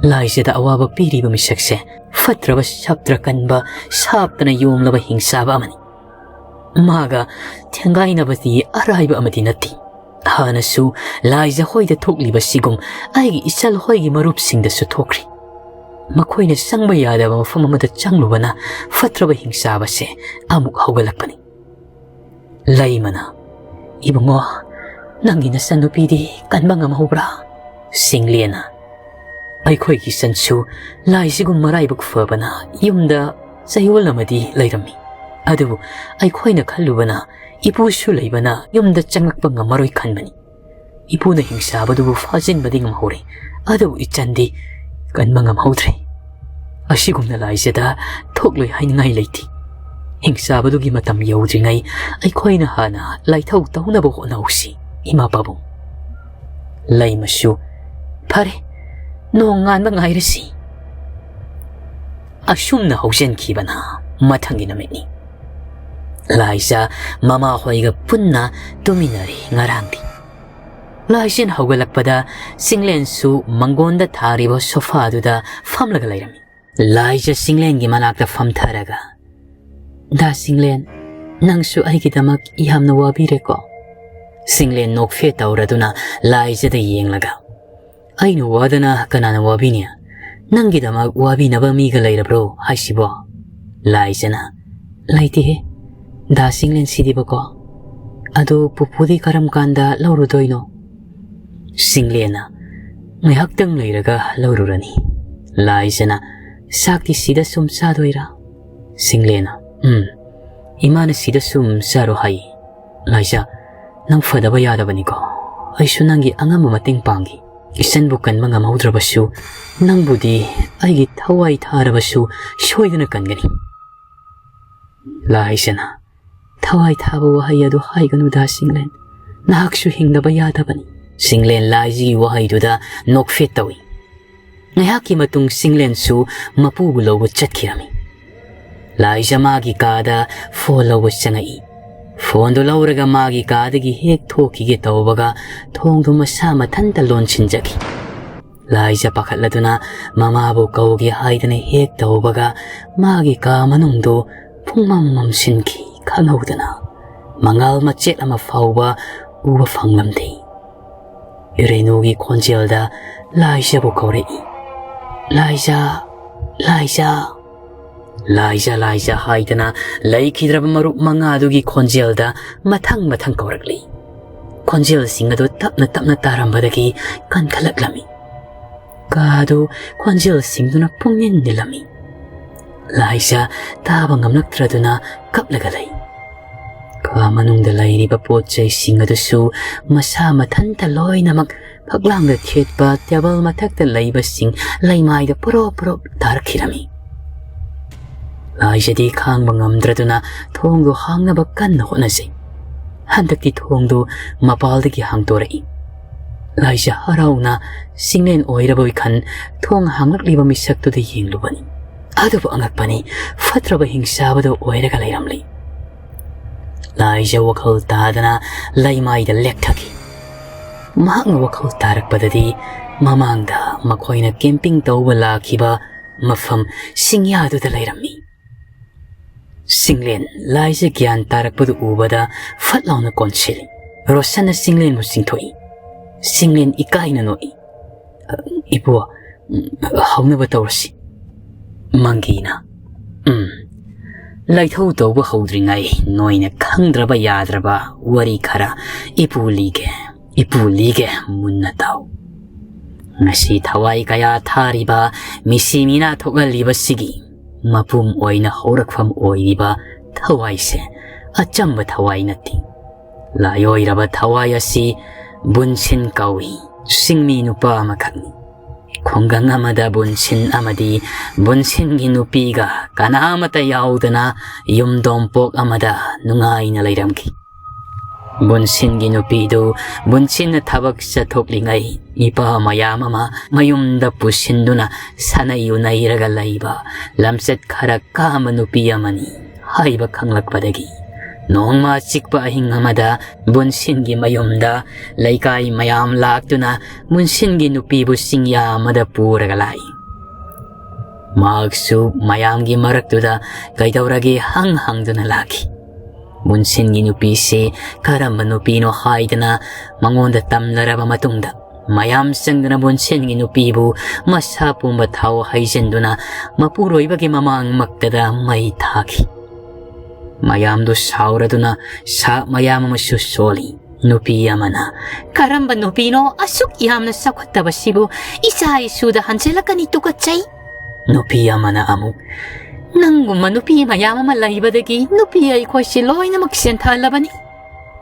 ꯂꯥꯏꯖꯗ ꯑꯋꯥꯕ ꯄꯤꯔꯤꯕ ꯃꯤꯁꯛꯁꯦ ꯐꯠꯇ꯭ꯔꯕ ꯁꯥꯞꯇ꯭ꯔ ꯀꯟꯕ, ꯁꯥꯞꯇꯅ ꯌꯣꯝꯂꯕ ꯍꯤꯡꯆꯥꯕ ꯑꯃꯅꯤ꯫ ꯃꯥꯒ ꯊꯦꯡꯒꯥꯏꯅꯕꯗꯤ ꯑꯔꯥꯏꯕ ꯑꯃꯗꯤ ꯅꯠꯇꯦ꯫ ꯍꯥꯟꯅꯁꯨ ꯂꯥꯏꯖ ꯍꯣꯏꯗ ꯊꯣꯛꯂꯤꯕꯁꯤꯒꯨꯝ ꯑꯩꯒꯤ ꯏꯆꯜ ꯍꯣꯏꯒꯤ ꯃꯔꯨꯞꯁꯤꯡꯗꯁꯨ ꯊꯣꯛꯈ꯭ꯔꯤ꯫ ꯃꯈꯣꯏꯅ ꯆꯪꯕ ꯌꯥꯗꯕ ꯃꯐꯝ ꯑꯃꯗ ꯆꯪꯂꯨꯕꯅ ꯐꯠꯇ꯭ꯔꯕ ꯍꯤꯡꯆꯥꯕꯁꯦ ꯑꯃꯨꯛ ꯍꯧꯒꯠꯂꯛꯄꯅꯤ꯫ ꯂꯩꯃꯅ, "ꯏꯕꯨꯡꯉꯣ, ꯅꯪꯒꯤ ꯅꯆꯟꯅꯨꯄꯤꯗꯤ ꯀꯟꯕ ꯉꯝꯍꯧꯕ꯭ꯔꯥ?" ꯆꯤꯡꯂꯦꯟꯅ, "ꯑꯩꯈꯣꯏꯒꯤ ꯏꯆꯟꯁꯨ ꯂꯥꯏꯁꯤꯒꯨꯝ ꯃꯔꯥꯏꯕꯛ ꯐꯕꯅ ꯌꯨꯝꯗ ꯆꯌꯣꯜ ꯑꯃꯗꯤ ꯂꯩꯔꯝꯃꯤ꯫ ꯑꯗꯨꯕꯨ ꯑꯩꯈꯣꯏꯅ ꯈꯜꯂꯨꯕꯅ ꯏꯄꯨꯁꯨ ꯂꯩꯕꯅ ꯌꯨꯝꯗ ꯆꯪꯂꯛꯄ ꯉꯝꯃꯔꯣꯏ ꯈꯟꯕꯅꯤ꯫ ꯏꯄꯨꯅ ꯍꯤꯡꯆꯥꯕꯗꯨꯕꯨ ꯐꯥꯖꯤꯟꯕꯗꯤ ꯉꯝꯍꯧꯔꯦ, ꯑꯗꯨꯕꯨ ꯏꯆꯟꯗꯤ ꯀꯟꯕ ꯉꯝꯍꯧꯗ꯭ꯔꯦ꯫ ꯑꯁꯤꯒꯨꯝꯅ ꯂꯥꯏꯖꯗ ꯊꯣꯛꯂꯣꯏ ꯍꯥꯏꯅꯤꯡꯉꯥꯏ ꯂꯩꯇꯦ꯫ ꯍꯤꯡꯆꯥꯕꯗꯨꯒꯤ ꯃꯇꯝ ꯌꯧꯗ꯭ꯔꯤꯉꯩ ꯑꯩꯈꯣꯏꯅ ꯍꯥꯟꯅ ꯂꯥꯏꯊꯧ ꯇꯧꯅꯕ ꯍꯣꯠꯅꯍꯧꯁꯤ, ꯏꯃꯥ ꯄꯥꯕꯨꯡ꯫" ꯂꯩꯃꯁꯨ, "ꯐꯔꯦ, ꯅꯣꯡ ꯉꯥꯟꯕ ꯉꯥꯏꯔꯁꯤ꯫" ꯑꯁꯨꯝꯅ ꯍꯧꯖꯤꯟꯈꯤꯕꯅ ꯃꯊꯪꯒꯤ ꯅꯨꯃꯤꯠꯅꯤ꯫ ꯂꯥꯏꯖ ꯃꯃꯥꯍꯣꯏꯒ ꯄꯨꯟꯅ ꯇꯨꯃꯤꯟꯅꯔꯤ ꯉꯔꯥꯡꯗꯤ꯫ ꯂꯥꯏꯖꯅ ꯍꯧꯒꯠꯂꯛꯄꯗ ꯆꯤꯡꯂꯦꯟꯁꯨ ꯃꯪꯒꯣꯟꯗ ꯊꯥꯔꯤꯕ ꯁꯣꯐꯥꯗꯨꯗ ꯐꯝꯂꯒ ꯂꯩꯔꯝꯃꯤ꯫ ꯂꯥꯏꯖ ꯆꯤꯡꯂꯦꯟꯒꯤ ꯃꯅꯥꯛꯇ ꯐꯝꯊꯔꯒ, "ꯗꯥ ꯆꯤꯡꯂꯦꯟ, ꯅꯪꯁꯨ ꯑꯩꯒꯤꯗꯃꯛ ꯌꯥꯝꯅ ꯋꯥꯕꯤꯔꯦꯀꯣ?" ꯆꯤꯡꯂꯦꯟ ꯅꯣꯛꯐꯦꯠ ꯇꯧꯔꯗꯨꯅ ꯂꯥꯏꯖꯗ ꯌꯦꯡꯂꯒ, "ꯑꯩꯅ ꯋꯥꯗꯅ ꯀꯅꯥꯅ ꯋꯥꯕꯤꯅꯤ? ꯅꯪꯒꯤꯗꯃꯛ ꯋꯥꯕꯤꯅꯕ ꯃꯤꯒ ꯂꯩꯔꯕ꯭ꯔꯣ ꯍꯥꯏꯁꯤꯕꯣ?" ꯂꯥꯏꯖꯅ, "ꯂꯩꯇꯦꯍꯦ, ꯗꯥ ꯆꯤꯡꯂꯦꯟ ꯁꯤꯗꯤꯕꯀꯣ꯫ ꯑꯗꯨ ꯄꯨꯄꯨꯗꯤ ꯀꯔꯝ ꯀꯥꯟꯗ ꯂꯧꯔꯨꯗꯣꯏꯅꯣ?" ꯁꯤꯡꯂꯦꯟꯅ, "ꯉꯥꯏꯍꯥꯛꯇꯪ ꯂꯩꯔꯒ ꯂꯧꯔꯨꯔꯅꯤ꯫" ꯂꯥꯏꯖꯅ, "ꯆꯥꯛꯇꯤ ꯁꯤꯗ ꯁꯨꯝ ꯆꯥꯗꯣꯏꯔꯥ?" ꯁꯤꯡꯂꯦꯟꯅ, "ꯎꯝ, ꯏꯃꯥꯅ ꯁꯤꯗ ꯁꯨꯝ ꯆꯥꯔꯣ ꯍꯥꯏ꯫" ꯂꯥꯏꯖ, "ꯅꯪ ꯐꯗꯕ ꯌꯥꯗꯕꯅꯤꯀꯣ꯫ ꯑꯩꯁꯨ ꯅꯪꯒꯤ ꯑꯉꯝꯕ ꯃꯇꯦꯡ ꯄꯥꯡꯒꯦ꯫ ꯏꯆꯟꯕꯨ ꯀꯟꯕ ꯉꯝꯍꯧꯗ꯭ꯔꯕꯁꯨ ꯅꯪꯕꯨꯗꯤ ꯑꯩꯒꯤ ꯊꯋꯥꯏ ꯊꯥꯔꯕꯁꯨ ꯁꯣꯏꯗꯅ ꯀꯟꯒꯅꯤ꯫" ꯂꯥꯏꯖꯅ, "ꯊꯋꯥꯏ ꯊꯥꯕ ꯋꯥꯍꯩ ꯑꯗꯨ ꯍꯥꯏꯒꯅꯨꯗ ꯁꯤꯡꯂꯦꯟ꯫ ꯅꯍꯥꯛꯁꯨ ꯍꯤꯡꯗꯕ ꯌꯥꯗꯕꯅꯤ꯫" ꯁꯤꯡꯂꯦꯟ ꯂꯥꯏꯖꯒꯤ ꯋꯥꯍꯩꯗꯨꯗ ꯅꯣꯛꯐꯦꯠ ꯇꯧꯏ꯫ ꯉꯥꯏꯍꯥꯛꯀꯤ ꯃꯇꯨꯡ ꯁꯤꯡꯂꯦꯟꯁꯨ ꯃꯄꯨꯕꯨ ꯂꯧꯕ ꯆꯠꯈꯤꯔꯝꯃꯤ꯫ ꯂꯥꯏꯖ ꯃꯥꯒꯤ ꯀꯥꯗ ꯐꯣꯟ ꯂꯧꯕ ꯆꯪꯉꯛꯏ꯫ ꯐꯣꯟꯗꯨ ꯂꯧꯔꯒ ꯃꯥꯒꯤ ꯀꯥꯗꯒꯤ ꯍꯦꯛ ꯊꯣꯛꯈꯤꯒꯦ ꯇꯧꯕꯒ ꯊꯣꯡꯗꯨ ꯃꯁꯥ ꯃꯊꯟꯇ ꯂꯣꯟꯁꯤꯟꯖꯈꯤ꯫ ꯂꯥꯏꯖ ꯄꯥꯈꯠꯂꯗꯨꯅ ꯃꯃꯥꯕꯨ ꯀꯧꯒꯦ ꯍꯥꯏꯗꯅ ꯍꯦꯛ ꯇꯧꯕꯒ ꯃꯥꯒꯤ ꯀꯥ ꯃꯅꯨꯡꯗꯨ ꯄꯨꯡꯃꯝ ꯃꯝꯁꯤꯟꯈꯤ꯫ ꯈꯪꯍꯧꯗꯅ ꯃꯉꯥꯜ ꯃꯆꯦꯠ ꯑꯃ ꯐꯥꯎꯕ ꯎꯕ ꯐꯪꯂꯝꯗꯦ꯫ ꯔꯦꯅꯨꯒꯤ ꯈꯣꯟꯖꯦꯜꯗ ꯂꯥꯏꯖꯕꯨ ꯀꯧꯔꯛꯏ꯫ "ꯂꯥꯏꯖ, ꯂꯥꯏꯖ, ꯂꯥꯏꯖ, ꯂꯥꯏꯖ" ꯍꯥꯏꯗꯅ ꯂꯩꯈꯤꯗ꯭ꯔꯕ ꯃꯔꯨꯞ ꯃꯉꯥꯗꯨꯒꯤ ꯈꯣꯟꯖꯦꯜꯗ ꯃꯊꯪ ꯃꯊꯪ ꯀꯧꯔꯛꯂꯤ꯫ ꯈꯣꯟꯖꯦꯜꯁꯤꯡ ꯑꯗꯨ ꯇꯞꯅ ꯇꯞꯅ ꯇꯥꯔꯝꯕꯗꯒꯤ ꯀꯟꯈꯠꯂꯛꯂꯝꯃꯤ꯫ ꯀꯥ ꯑꯗꯨ ꯈꯣꯟꯖꯦꯜꯁꯤꯡꯗꯨꯅ ꯄꯨꯡꯅꯤꯟ ꯅꯤꯜꯂꯝꯃꯤ꯫ ꯂꯥꯏꯖ ꯇꯥꯕ ꯉꯝꯂꯛꯇ꯭ꯔꯗꯨꯅ ꯀꯞꯂꯒ ꯂꯩ꯫ ꯀꯥ ꯃꯅꯨꯡꯗ ꯂꯩꯔꯤꯕ ꯄꯣꯠ ꯆꯩꯁꯤꯡ ꯑꯗꯨꯁꯨ ꯃꯁꯥ ꯃꯊꯟꯇ ꯂꯣꯏꯅꯃꯛ ꯐꯛꯂꯥꯡꯗ ꯊꯦꯠꯄ ꯇꯦꯕꯜ ꯃꯊꯛꯇ ꯂꯩꯕꯁꯤꯡ ꯂꯩꯃꯥꯏꯗ ꯄꯣꯔꯣꯞ ꯄꯣꯔꯣꯞ ꯇꯥꯔꯛꯈꯤꯔꯝꯃꯤ꯫ ꯂꯥꯏꯖꯗꯤ ꯈꯥꯡꯕ ꯉꯝꯗ꯭ꯔꯗꯨꯅ ꯊꯣꯡꯗꯨ ꯍꯥꯡꯅꯕ ꯀꯟꯅ ꯍꯣꯠꯅꯖꯩ꯫ ꯍꯟꯗꯛꯇꯤ ꯊꯣꯡꯗꯨ ꯃꯄꯥꯜꯗꯒꯤ ꯍꯥꯡꯗꯣꯔꯛꯏ꯫ ꯂꯥꯏꯖ ꯍꯔꯥꯎꯅ ꯁꯤꯡꯂꯦꯟ ꯑꯣꯏꯔꯕꯣꯏ ꯈꯟ ꯊꯣꯡ ꯍꯥꯡꯂꯛꯂꯤꯕ ꯃꯤꯁꯛꯇꯨꯗ ꯌꯦꯡꯂꯨꯕꯅꯤ꯫ ꯑꯗꯨꯕꯨ ꯑꯉꯛꯄꯅꯤ, ꯐꯠꯇ꯭ꯔꯕ ꯍꯤꯡꯆꯥꯕꯗꯨ ꯑꯣꯏꯔꯒ ꯂꯩꯔꯝꯂꯤ꯫ ꯂꯥꯏꯖ ꯋꯥꯈꯜ ꯇꯥꯗꯅ ꯂꯩꯃꯥꯏꯗ ꯂꯦꯛꯊꯈꯤ꯫ ꯃꯍꯥꯛꯅ ꯋꯥꯈꯜ ꯇꯥꯔꯛꯄꯗꯗꯤ ꯃꯃꯥꯡꯗ ꯃꯈꯣꯏꯅ ꯀꯦꯝꯄꯤꯡ ꯇꯧꯕ ꯂꯥꯛꯈꯤꯕ ꯃꯐꯝ ꯁꯤꯡꯌꯥꯗꯨꯗ ꯂꯩꯔꯝꯃꯤ꯫ ꯁꯤꯡꯂꯦꯟ ꯂꯥꯏꯖ ꯒ꯭ꯌꯥꯟ ꯇꯥꯔꯛꯄꯗꯨ ꯎꯕꯗ ꯐꯠ ꯂꯥꯎꯅ ꯀꯣꯟꯁꯤꯜꯂꯤ꯫ ꯔꯣꯁꯟꯅ ꯁꯤꯡꯂꯦꯟꯕꯨ ꯆꯤꯡꯊꯣꯛꯏ꯫ ꯁꯤꯡꯂꯦꯟ ꯏꯀꯥꯏꯅ ꯅꯣꯛꯏ꯫ "ꯏꯕꯣ, ꯍꯧꯅꯕ ꯇꯧꯔꯁꯤ꯫ ꯃꯪꯒꯤꯅ, ꯎꯝ, ꯂꯥꯏꯊꯧ ꯇꯧꯕ ꯍꯧꯗ꯭ꯔꯤꯉꯩ ꯅꯣꯏꯅ ꯈꯪꯗ꯭ꯔꯕ ꯌꯥꯗ꯭ꯔꯕ ꯋꯥꯔꯤ ꯈꯔ ꯏꯄꯨ ꯂꯤꯒꯦ꯫ ꯏꯄꯨ ꯂꯤꯒꯦ ꯃꯨꯟꯅ ꯇꯥꯎ꯫ ꯉꯁꯤ ꯊꯋꯥꯏ ꯀꯌꯥ ꯊꯥꯔꯤꯕ, ꯃꯤꯁꯤ ꯃꯤꯅꯥ ꯊꯣꯛꯍꯜꯂꯤꯕꯁꯤꯒꯤ ꯃꯄꯨꯝ ꯑꯣꯏꯅ ꯍꯧꯔꯛꯐꯝ ꯑꯣꯏꯔꯤꯕ ꯊꯋꯥꯏꯁꯦ ꯑꯆꯝꯕ ꯊꯋꯥꯏ ꯅꯠꯇꯦ꯫ ꯂꯥꯏꯑꯣꯏꯔꯕ ꯊꯋꯥꯏ ꯑꯁꯤ ꯕꯨꯟꯁꯤꯟ ꯀꯧꯏ꯫ ꯁꯤꯡꯃꯤ ꯅꯨꯄꯥ ꯑꯃꯈꯛꯅꯤ꯫ ꯈꯨꯡꯒꯪ ꯑꯃꯗ ꯕꯨꯟꯁꯤꯟ ꯑꯃꯗꯤ ꯕꯨꯟꯁꯤꯟꯒꯤ ꯅꯨꯄꯤꯒ ꯀꯅꯥꯃꯠꯇ ꯌꯥꯎꯗꯅ ꯌꯨꯝꯗꯣꯡꯄꯣꯛ ꯑꯃꯗ ꯅꯨꯡꯉꯥꯏꯅ ꯂꯩꯔꯝꯈꯤ꯫ ꯕꯨꯟꯁꯤꯟꯒꯤ ꯅꯨꯄꯤꯗꯨ ꯕꯨꯟꯁꯤꯟꯅ ꯊꯕꯛ ꯆꯠꯊꯣꯛꯂꯤꯉꯩ ꯅꯤꯄꯥ ꯃꯌꯥꯝ ꯑꯃ ꯃꯌꯨꯝꯗ ꯄꯨꯁꯤꯟꯗꯨꯅ ꯁꯥꯅꯩ ꯎꯅꯩꯔꯒ ꯂꯩꯕ ꯂꯝꯆꯠ ꯈꯔ ꯀꯥꯝꯕ ꯅꯨꯄꯤ ꯑꯃꯅꯤ ꯍꯥꯏꯕ ꯈꯪꯂꯛꯄꯗꯒꯤ ꯅꯣꯡꯃ ꯆꯤꯛꯄ ꯑꯍꯤꯡ ꯑꯃꯗ ꯕꯨꯟꯁꯤꯟꯒꯤ ꯃꯌꯨꯝꯗ ꯂꯩꯀꯥꯏ ꯃꯌꯥꯝ ꯂꯥꯛꯇꯨꯅ ꯕꯨꯟꯁꯤꯟꯒꯤ ꯅꯨꯄꯤꯕꯨ ꯆꯤꯡꯌꯥ ꯑꯃꯗ ꯄꯨꯔꯒ ꯂꯥꯛꯏ꯫ ꯃꯍꯥꯛꯁꯨ ꯃꯌꯥꯝꯒꯤ ꯃꯔꯛꯇꯨꯗ ꯀꯩꯗꯧꯔꯒꯦ ꯍꯪ ꯍꯪꯗꯨꯅ ꯂꯥꯛꯈꯤ꯫ ꯕꯨꯟꯁꯤꯟꯒꯤ ꯅꯨꯄꯤꯁꯤ ꯀꯔꯝꯕ ꯅꯨꯄꯤꯅꯣ ꯍꯥꯏꯗꯅ ꯃꯉꯣꯟꯗ ꯇꯝꯅꯔꯕ ꯃꯇꯨꯡꯗ ꯃꯌꯥꯝ ꯆꯪꯗꯨꯅ ꯕꯨꯟꯁꯤꯟꯒꯤ ꯅꯨꯄꯤꯕꯨ ꯃꯁꯥ ꯄꯨꯝꯕ ꯊꯥꯎ ꯍꯩꯖꯤꯟꯗꯨꯅ ꯃꯄꯨꯔꯣꯏꯕꯒꯤ ꯃꯃꯥꯡꯃꯛꯇꯗ ꯃꯩ ꯊꯥꯈꯤ꯫ ꯃꯌꯥꯝꯗꯨ ꯁꯥꯎꯔꯗꯨꯅ ꯁꯥ ꯃꯌꯥꯝ ꯑꯃꯁꯨ ꯁꯣꯜꯂꯤ꯫ ꯅꯨꯄꯤ ꯑꯃꯅ, "ꯀꯔꯝꯕ ꯅꯨꯄꯤꯅꯣ ꯑꯁꯨꯛ ꯌꯥꯝꯅ ꯆꯥꯎꯈꯠꯇꯕꯁꯤꯕꯨ? ꯏꯆꯥ ꯏꯁꯨꯗ ꯍꯟꯖꯤꯜꯂꯛꯀꯅꯤ, ꯇꯨꯀꯠꯆꯩ!" ꯅꯨꯄꯤ ꯑꯃꯅ ꯑꯃꯨꯛ, "ꯅꯪꯒꯨꯝꯕ ꯅꯨꯄꯤ ꯃꯌꯥꯝ ꯑꯃ ꯂꯩꯕꯗꯒꯤ ꯅꯨꯄꯤ ꯑꯩꯈꯣꯏꯁꯤ ꯂꯣꯏꯅꯃꯛ ꯆꯦꯟꯊꯍꯜꯂꯕꯅꯤ꯫"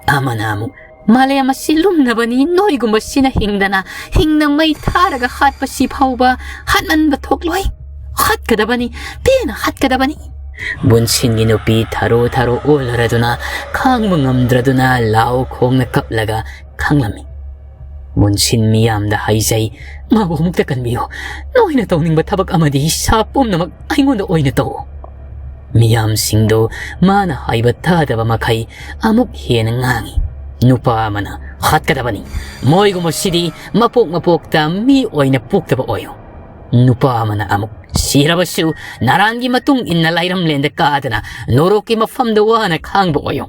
ꯑꯃꯅ ꯑꯃꯨꯛ, "ꯃꯥꯂꯦꯝ ꯑꯁꯤ ꯂꯨꯝꯅꯕꯅꯤ, ꯅꯣꯏꯒꯨꯝꯕꯁꯤꯅ ꯍꯤꯡꯗꯅ ꯍꯤꯡꯅ ꯃꯩ ꯊꯥꯔꯒ ꯍꯥꯠꯄꯁꯤ ꯐꯥꯎꯕ ꯍꯥꯠꯃꯟꯕ ꯊꯣꯛꯂꯣꯏ꯫ ꯍꯥꯠꯀꯗꯕꯅꯤ, ꯄꯦꯟꯅ ꯍꯥꯠꯀꯗꯕꯅꯤ꯫" ꯕꯨꯟꯁꯤꯟꯒꯤ ꯅꯨꯄꯤ ꯊꯔꯣ ꯊꯔꯣ ꯑꯣꯜꯂꯔꯗꯨꯅ ꯈꯥꯡꯕ ꯉꯝꯗ꯭ꯔꯗꯨꯅ ꯂꯥꯎ ꯈꯣꯡꯅ ꯀꯞꯂꯒ ꯈꯥꯡꯂꯝꯃꯤ꯫ ꯕꯨꯟꯁꯤꯟ ꯃꯤꯌꯥꯝꯗ ꯍꯥꯏꯖꯩ, "ꯃꯥꯕꯨ ꯑꯃꯨꯛꯇ ꯀꯟꯕꯤꯌꯨ꯫ ꯅꯣꯏꯅ ꯇꯧꯅꯤꯡꯕ ꯊꯕꯛ ꯑꯃꯗꯤ ꯁꯥ ꯄꯨꯝꯅꯃꯛ ꯑꯩꯉꯣꯟꯗ ꯑꯣꯏꯅ ꯇꯧ꯫" ꯃꯤꯌꯥꯝꯁꯤꯡꯗꯨ ꯃꯥꯅ ꯍꯥꯏꯕ ꯇꯥꯗꯕ ꯃꯈꯩ ꯑꯃꯨꯛ ꯍꯦꯟꯅ ꯉꯥꯡꯏ꯫ ꯅꯨꯄꯥ ꯑꯃꯅ, "ꯍꯥꯠꯀꯗꯕꯅꯤ꯫ ꯃꯣꯏꯒꯨꯝꯕꯁꯤꯗꯤ ꯃꯄꯣꯛ ꯃꯄꯣꯛꯇ ꯃꯤ ꯑꯣꯏꯅ ꯄꯣꯛꯇꯕ ꯑꯣꯏꯌꯨ꯫" ꯅꯨꯄꯥ ꯑꯃꯅ ꯑꯃꯨꯛ, "ꯁꯤꯔꯕꯁꯨ ꯅꯔꯥꯟꯒꯤ ꯃꯇꯨꯡ ꯏꯟꯅ ꯂꯥꯏꯔꯝꯂꯦꯟꯗ ꯀꯥꯗꯅ ꯅꯣꯔꯣꯛꯀꯤ ꯃꯐꯝꯗ ꯋꯥꯅ ꯈꯥꯡꯕ ꯑꯣꯏꯌꯨ꯫"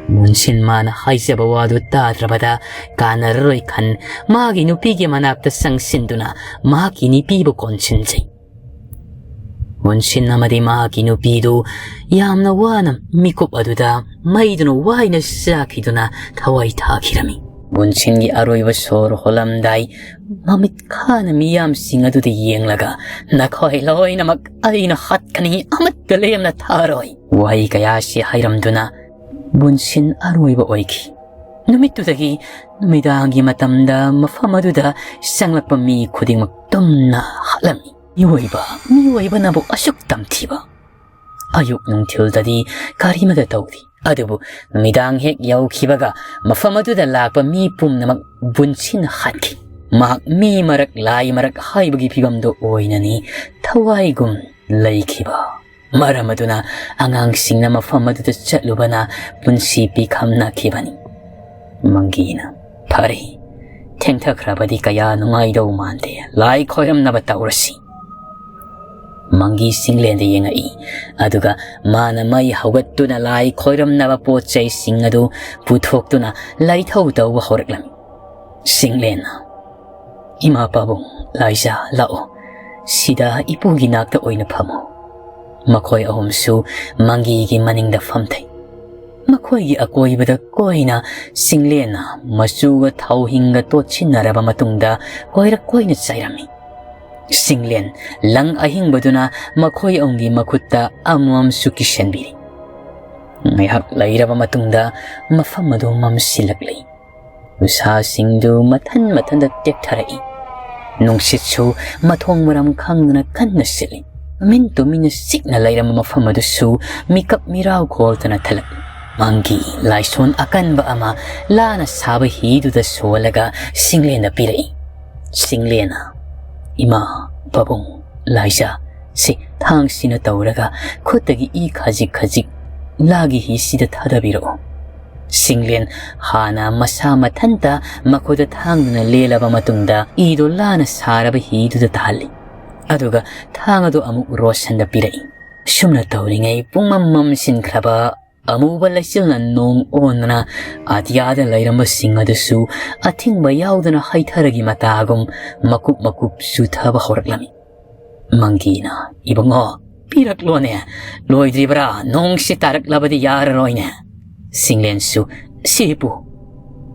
ꯕꯨꯟꯁꯤꯟ ꯃꯥꯅ ꯍꯥꯏꯖꯕ ꯋꯥꯗꯨ ꯇꯥꯗ꯭ꯔꯕꯗ ꯀꯥꯟꯅꯔꯔꯣꯏ ꯈꯟ ꯃꯥꯒꯤ ꯅꯨꯄꯤꯒꯤ ꯃꯅꯥꯛꯇ ꯆꯪꯁꯤꯟꯗꯨꯅ ꯃꯍꯥꯛꯀꯤ ꯅꯨꯄꯤꯕꯨ ꯀꯣꯟꯁꯤꯟꯖꯩ꯫ ꯕꯨꯟꯁꯤꯟ ꯑꯃꯗꯤ ꯃꯍꯥꯛꯀꯤ ꯅꯨꯄꯤꯗꯨ ꯌꯥꯝꯅ ꯋꯥꯅ ꯃꯤꯀꯨꯞ ꯑꯗꯨꯗ ꯃꯩꯗꯨꯅ ꯋꯥꯏꯅ ꯆꯥꯈꯤꯗꯨꯅ ꯊꯋꯥꯏ ꯊꯥꯈꯤꯔꯝꯃꯤ꯫ ꯕꯨꯟꯁꯤꯟꯒꯤ ꯑꯔꯣꯏꯕ ꯁꯣꯔ ꯍꯣꯜꯂꯝꯗꯥꯏ, ꯃꯃꯤꯠ ꯈꯥꯅ ꯃꯤꯌꯥꯝꯁꯤꯡ ꯑꯗꯨꯗ ꯌꯦꯡꯂꯒ, "ꯅꯈꯣꯏ ꯂꯣꯏꯅꯃꯛ ꯑꯩꯅ ꯍꯥꯠꯀꯅꯤ, ꯑꯃꯠꯇ ꯂꯦꯝꯅ ꯊꯥꯔꯣꯏ!" ꯋꯥꯍꯩ ꯀꯌꯥꯁꯤ ꯍꯥꯏꯔꯝꯗꯨꯅ ꯕꯨꯟꯁꯤꯟ ꯑꯔꯣꯏꯕ ꯑꯣꯏꯈꯤ꯫ ꯅꯨꯃꯤꯠꯇꯨꯗꯒꯤ ꯅꯨꯃꯤꯗꯥꯡꯒꯤ ꯃꯇꯝꯗ ꯃꯐꯝ ꯑꯗꯨꯗ ꯆꯪꯂꯛꯄ ꯃꯤ ꯈꯨꯗꯤꯡꯃꯛ ꯇꯨꯝꯅ ꯍꯥꯠꯂꯝꯃꯤ꯫ ꯃꯤꯑꯣꯏꯕ, ꯃꯤꯑꯣꯏꯕꯅꯕꯨ ꯑꯁꯨꯛ ꯇꯝꯊꯤꯕ? ꯑꯌꯨꯛ ꯅꯨꯡꯊꯤꯜꯗꯗꯤ ꯀꯔꯤꯃꯇ ꯇꯧꯗꯦ꯫ ꯑꯗꯨꯕꯨ ꯅꯨꯃꯤꯗꯥꯡ ꯍꯦꯛ ꯌꯧꯈꯤꯕꯒ ꯃꯐꯝ ꯑꯗꯨꯗ ꯂꯥꯛꯄ ꯃꯤ ꯄꯨꯝꯅꯃꯛ ꯕꯨꯟꯁꯤꯟ ꯍꯥꯠꯈꯤ꯫ ꯃꯍꯥꯛ ꯃꯤ ꯃꯔꯛ, ꯂꯥꯏ ꯃꯔꯛ ꯍꯥꯏꯕꯒꯤ ꯐꯤꯕꯝꯗꯨ ꯑꯣꯏꯅꯅꯤ ꯊꯋꯥꯏꯒꯨꯝ ꯂꯩꯈꯤꯕ꯫ ꯃꯔꯝ ꯑꯗꯨꯅ ꯑꯉꯥꯡꯁꯤꯡꯅ ꯃꯐꯝ ꯑꯗꯨꯗ ꯆꯠꯂꯨꯕꯅ ꯄꯨꯟꯁꯤ ꯄꯤꯈꯝꯅꯈꯤꯕꯅꯤ꯫ ꯃꯪꯒꯤꯅ, "ꯐꯔꯦ, ꯊꯦꯡꯊꯈ꯭ꯔꯕꯗꯤ ꯀꯌꯥ ꯅꯨꯡꯉꯥꯏꯗꯧ ꯃꯥꯟꯗꯦ, ꯂꯥꯏ ꯈꯣꯏꯔꯝꯅꯕ ꯇꯧꯔꯁꯤ꯫" ꯃꯪꯒꯤ ꯁꯤꯡꯂꯦꯟꯗ ꯌꯦꯡꯉꯛꯏ꯫ ꯑꯗꯨꯒ ꯃꯥꯅ ꯃꯩ ꯍꯧꯒꯠꯇꯨꯅ ꯂꯥꯏ ꯈꯣꯏꯔꯝꯅꯕ ꯄꯣꯠ ꯆꯩꯁꯤꯡ ꯑꯗꯨ ꯄꯨꯊꯣꯛꯇꯨꯅ ꯂꯥꯏꯊꯧ ꯇꯧꯕ ꯍꯧꯔꯛꯂꯝꯃꯤ꯫ ꯁꯤꯡꯂꯦꯟꯅ, "ꯏꯃꯥ ꯄꯥꯕꯨꯡ, ꯂꯥꯏꯖꯥ, ꯂꯥꯛꯑꯣ꯫ ꯁꯤꯗ ꯏꯄꯨꯒꯤ ꯅꯥꯛꯇ ꯑꯣꯏꯅ ꯐꯝꯃꯣ꯫" ꯃꯈꯣꯏ ꯑꯍꯨꯝꯁꯨ ꯃꯪꯒꯤꯒꯤ ꯃꯅꯤꯡꯗ ꯐꯝꯊꯩ꯫ ꯃꯈꯣꯏꯒꯤ ꯑꯀꯣꯏꯕꯗ ꯀꯣꯏꯅ ꯁꯤꯡꯂꯦꯟꯅ ꯃꯆꯨꯒ ꯊꯥꯎꯍꯤꯡꯒ ꯇꯣꯠꯁꯤꯟꯅꯔꯕ ꯃꯇꯨꯡꯗ ꯀꯣꯏꯔ ꯀꯣꯏꯅ ꯆꯥꯏꯔꯝꯃꯤ꯫ ꯁꯤꯡꯂꯦꯟ ꯂꯪ ꯑꯍꯤꯡꯕꯗꯨꯅ ꯃꯈꯣꯏ ꯑꯍꯨꯝꯒꯤ ꯃꯈꯨꯠꯇ ꯑꯃꯃꯝꯁꯨ ꯀꯤꯁꯟꯕꯤꯔꯤ꯫ ꯉꯥꯏꯍꯥꯛ ꯂꯩꯔꯕ ꯃꯇꯨꯡꯗ ꯃꯐꯝ ꯑꯗꯨ ꯃꯝꯁꯤꯜꯂꯛꯂꯤ꯫ ꯎꯁꯥꯁꯤꯡꯗꯨ ꯃꯊꯟ ꯃꯊꯟꯇ ꯇꯦꯛꯊꯔꯛꯏ꯫ ꯅꯨꯡꯁꯤꯠꯁꯨ ꯃꯊꯣꯡ ꯃꯔꯝ ꯈꯪꯗꯅ ꯀꯟꯅ ꯁꯤꯠꯂꯤ꯫ ꯇꯨꯃꯤꯟ ꯇꯨꯃꯤꯟꯅ ꯆꯤꯛꯅ ꯂꯩꯔꯝꯕ ꯃꯐꯝ ꯑꯗꯨꯁꯨ ꯃꯤꯀꯞ ꯃꯤꯔꯥꯎ ꯈꯣꯜꯇꯅ ꯊꯜꯂꯛꯏ꯫ ꯃꯪꯒꯤ ꯂꯥꯏꯁꯣꯟ ꯑꯀꯟꯕ ꯑꯃ ꯂꯥꯅ ꯁꯥꯕ ꯍꯤꯗꯨꯗ ꯁꯣꯜꯂꯒ ꯁꯤꯡꯂꯦꯟꯗ ꯄꯤꯔꯛꯏ꯫ ꯁꯤꯡꯂꯦꯟꯅ, "ꯏꯃꯥ, ꯄꯥꯕꯨꯡ, ꯂꯥꯏꯖꯥ, ꯁꯤ ꯊꯥꯡꯁꯤꯅ ꯇꯧꯔꯒ ꯈꯨꯠꯇꯒꯤ ꯏ ꯈꯖꯤꯛ ꯈꯖꯤꯛ ꯂꯥꯒꯤ ꯍꯤꯁꯤꯗ ꯊꯥꯗꯕꯤꯔꯛꯑꯣ꯫" ꯁꯤꯡꯂꯦꯟ ꯍꯥꯟꯅ ꯃꯁꯥ ꯃꯊꯟꯇ ꯃꯈꯨꯠꯇ ꯊꯥꯡꯗꯨꯅ ꯂꯦꯜꯂꯕ ꯃꯇꯨꯡꯗ ꯏꯗꯨ ꯂꯥꯅ ꯁꯥꯔꯕ ꯍꯤꯗꯨꯗ ꯇꯥꯍꯜꯂꯤ꯫ ꯑꯗꯨꯒ ꯊꯥꯡ ꯑꯗꯨ ꯑꯃꯨꯛ ꯔꯣꯁꯟꯗ ꯄꯤꯔꯛꯏ꯫ ꯁꯨꯝꯅ ꯇꯧꯔꯤꯉꯩ ꯄꯨꯡꯃꯝ ꯃꯝꯁꯤꯟꯈ꯭ꯔꯕ ꯑꯃꯨꯕ ꯂꯩꯆꯤꯜꯅ ꯅꯣꯡ ꯑꯣꯟꯗꯨꯅ ꯑꯇꯤꯌꯥꯗ ꯂꯩꯔꯝꯕꯁꯤꯡ ꯑꯗꯨꯁꯨ ꯑꯊꯤꯡꯕ ꯌꯥꯎꯗꯅ ꯍꯩꯊꯔꯒꯤ ꯃꯇꯥꯒꯨꯝ ꯃꯀꯨꯞ ꯃꯀꯨꯞ ꯆꯨꯊꯕ ꯍꯧꯔꯛꯂꯝꯃꯤ꯫ ꯃꯪꯒꯤꯅ, "ꯏꯕꯨꯡꯉꯣ, ꯄꯤꯔꯛꯂꯣꯅꯦ꯫ ꯂꯣꯏꯗ꯭ꯔꯤꯕ꯭ꯔꯥ? ꯅꯣꯡꯁꯤ ꯇꯥꯔꯛꯂꯕꯗꯤ ꯌꯥꯔꯔꯣꯏꯅꯦ꯫" ꯁꯤꯡꯂꯦꯟꯁꯨ, "ꯁꯤ ꯄꯨ꯫"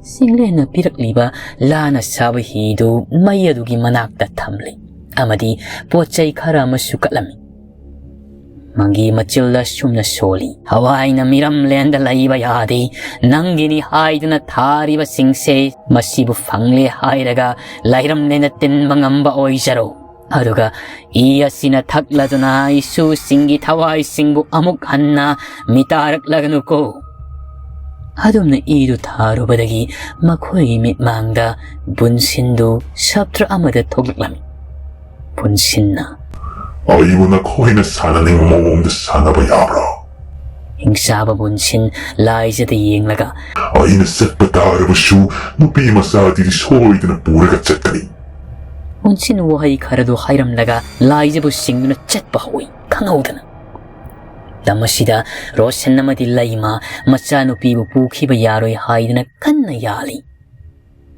ꯁꯤꯡꯂꯦꯟꯅ ꯄꯤꯔꯛꯂꯤꯕ ꯂꯥꯅ ꯁꯥꯕ ꯍꯤꯗꯨ ꯃꯩ ꯑꯗꯨꯒꯤ ꯃꯅꯥꯛꯇ ꯊꯝꯂꯤ ꯑꯃꯗꯤ ꯄꯣꯠ ꯆꯩ ꯈꯔ ꯑꯃꯁꯨ ꯀꯠꯂꯝꯃꯤ꯫ ꯃꯪꯒꯤ ꯃꯆꯤꯜꯗ ꯁꯨꯝꯅ ꯁꯣꯜꯂꯤ, "ꯊꯋꯥꯏꯅ ꯃꯤꯔꯝꯂꯦꯟꯗ ꯂꯩꯕ ꯌꯥꯗꯦ꯫ ꯅꯪꯒꯤꯅꯤ ꯍꯥꯏꯗꯨꯅ ꯊꯥꯔꯤꯕꯁꯤꯡꯁꯦ ꯃꯁꯤꯕꯨ ꯐꯪꯂꯦ ꯍꯥꯏꯔꯒ ꯂꯥꯏꯔꯝꯂꯦꯟꯗ ꯇꯤꯟꯕ ꯉꯝꯕ ꯑꯣꯏꯖꯔꯣ꯫ ꯑꯗꯨꯒ ꯏ ꯑꯁꯤꯅ ꯊꯛꯂꯗꯨꯅ ꯏꯁꯨꯁꯤꯡꯒꯤ ꯊꯋꯥꯏꯁꯤꯡꯕꯨ ꯑꯃꯨꯛ ꯍꯟꯅ ꯃꯤꯇꯥꯔꯛꯂꯒꯅꯨꯀꯣ꯫" ꯑꯗꯨꯝꯅ ꯏꯗꯨ ꯊꯥꯔꯨꯕꯗꯒꯤ ꯃꯈꯣꯏꯒꯤ ꯃꯤꯠꯃꯥꯡꯗ ꯕꯨꯟꯁꯤꯟꯗꯨ ꯁꯞꯇ꯭ꯔ ꯑꯃꯗ ꯊꯣꯛꯂꯛꯂꯝꯃꯤ꯫ ꯕꯨꯟꯁꯤꯟꯅ, "ꯑꯩꯕꯨ ꯅꯈꯣꯏꯅ ꯁꯥꯟꯅꯅꯤꯡꯕ ꯃꯑꯣꯡꯗ ꯁꯥꯟꯅꯕ ꯌꯥꯕ꯭ꯔꯥ?" ꯍꯤꯡꯆꯥꯕ ꯕꯨꯟꯁꯤꯟ ꯂꯥꯏꯖꯗ ꯌꯦꯡꯂꯒ, "ꯑꯩꯅ ꯆꯠꯄ ꯇꯥꯔꯕꯁꯨ ꯅꯨꯄꯤ ꯃꯆꯥꯗꯨꯗꯤ ꯁꯣꯏꯗꯅ ꯄꯨꯔꯒ ꯆꯠꯀꯅꯤ꯫" ꯕꯨꯟꯁꯤꯟ ꯋꯥꯍꯩ ꯈꯔꯗꯨ ꯍꯥꯏꯔꯝꯂꯒ ꯂꯥꯏꯖꯕꯨ ꯁꯤꯡꯗꯨꯅ ꯆꯠꯄ ꯍꯧꯏ ꯈꯪꯍꯧꯗꯅ꯫ ꯃꯇꯝ ꯑꯁꯤꯗ ꯔꯣꯁꯟ ꯑꯃꯗꯤ ꯂꯩꯃ ꯃꯆꯥꯅꯨꯄꯤꯕꯨ ꯄꯨꯈꯤꯕ ꯌꯥꯔꯣꯏ ꯍꯥꯏꯗꯨꯅ ꯀꯟꯅ ꯌꯥꯜꯂꯤ꯫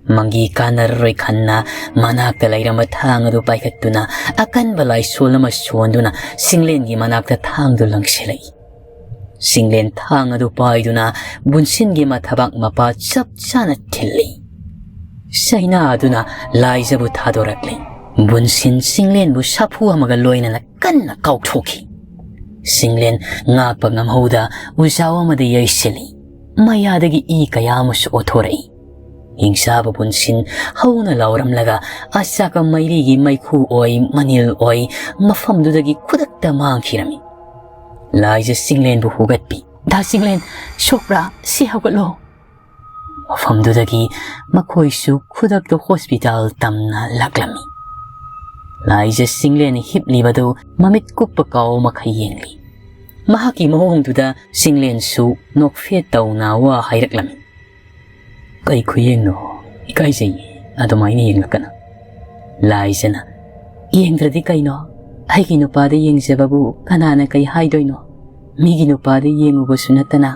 ꯃꯪꯒꯤ ꯀꯥꯟꯅꯔꯔꯣꯏ ꯈꯟꯅ ꯃꯅꯥꯛꯇ ꯂꯩꯔꯝꯕ ꯊꯥꯡ ꯑꯗꯨ ꯄꯥꯏꯈꯠꯇꯨꯅ ꯑꯀꯟꯕ ꯂꯥꯏꯁꯣꯜ ꯑꯃ ꯁꯣꯟꯗꯨꯅ ꯁꯤꯡꯂꯦꯟꯒꯤ ꯃꯅꯥꯛꯇ ꯊꯥꯡꯗꯨ ꯂꯪꯁꯤꯜꯂꯛꯏ꯫ ꯁꯤꯡꯂꯦꯟ ꯊꯥꯡ ꯑꯗꯨ ꯄꯥꯏꯗꯨꯅ ꯕꯨꯟꯁꯤꯟꯒꯤ ꯃꯊꯕꯥꯛ ꯃꯄꯥ ꯆꯞ ꯆꯥꯅ ꯊꯤꯜꯂꯤ꯫ ꯆꯩꯅꯥ ꯑꯗꯨꯅ ꯂꯥꯏꯖꯕꯨ ꯊꯥꯗꯣꯔꯛꯂꯤ꯫ ꯕꯨꯟꯁꯤꯟ ꯁꯤꯡꯂꯦꯟꯕꯨ ꯁꯥꯐꯨ ꯑꯃꯒ ꯂꯣꯏꯅꯅ ꯀꯟꯅ ꯀꯥꯎꯊꯣꯛꯈꯤ꯫ ꯁꯤꯡꯂꯦꯟ ꯉꯥꯛꯄ ꯉꯝꯍꯧꯗ ꯎꯖꯥꯎ ꯑꯃꯗ ꯌꯩꯁꯤꯜꯂꯤ꯫ ꯃꯌꯥꯗꯒꯤ ꯏ ꯀꯌꯥ ꯑꯃꯁꯨ ꯑꯣꯊꯣꯔꯛꯏ꯫ ꯍꯤꯡꯆꯥꯕ ꯕꯨꯟꯁꯤꯟ ꯍꯧꯅ ꯂꯥꯎꯔꯝꯂꯒ ꯑꯆꯥꯛꯄ ꯃꯩꯔꯤꯒꯤ ꯃꯩꯈꯨ ꯑꯣꯏ ꯃꯅꯤꯜ ꯑꯣꯏ ꯃꯐꯝꯗꯨꯗꯒꯤ ꯈꯨꯗꯛꯇ ꯃꯥꯡꯈꯤꯔꯝꯃꯤ꯫ ꯂꯥꯏꯖ ꯁꯤꯡꯂꯦꯟꯕꯨ ꯍꯨꯒꯠꯄꯤ, "ꯗꯥ ꯁꯤꯡꯂꯦꯟ, ꯁꯣꯛꯄ꯭ꯔꯥ? ꯁꯤ ꯍꯧꯒꯠꯂꯣ꯫" ꯃꯐꯝꯗꯨꯗꯒꯤ ꯃꯈꯣꯏꯁꯨ ꯈꯨꯗꯛꯇ ꯍꯣꯁꯄꯤꯇꯥꯜ ꯇꯝꯅ ꯂꯥꯛꯂꯝꯃꯤ꯫ ꯂꯥꯏꯖ ꯁꯤꯡꯂꯦꯟ ꯍꯤꯞꯂꯤꯕꯗꯨ ꯃꯃꯤꯠ ꯀꯨꯞꯄ ꯀꯥꯎ ꯃꯈꯩ ꯌꯦꯡꯂꯤ꯫ ꯃꯍꯥꯛꯀꯤ ꯃꯑꯣꯡꯗꯨꯗ ꯁꯤꯡꯂꯦꯟꯁꯨ ꯅꯣꯛꯐꯦꯠ ꯇꯧꯅ ꯋꯥ ꯍꯥꯏꯔꯛꯂꯝꯃꯤ꯫ "ꯀꯩ ꯈꯨꯌꯦꯡꯅꯣ? ꯏꯀꯥꯏꯖꯩ, ꯑꯗꯨꯃꯥꯏꯅ ꯌꯦꯡꯂꯛꯀꯅꯨ꯫" ꯂꯥꯏꯖꯅ, "ꯌꯦꯡꯗ꯭ꯔꯗꯤ ꯀꯩꯅꯣ? ꯑꯩꯒꯤ ꯅꯨꯄꯥꯗ ꯌꯦꯡꯖꯕꯕꯨ ꯀꯅꯥꯅ ꯀꯩ ꯍꯥꯏꯗꯣꯏꯅꯣ? ꯃꯤꯒꯤ ꯅꯨꯄꯥꯗ ꯌꯦꯡꯉꯨꯕꯁꯨ ꯅꯠꯇꯅ꯫"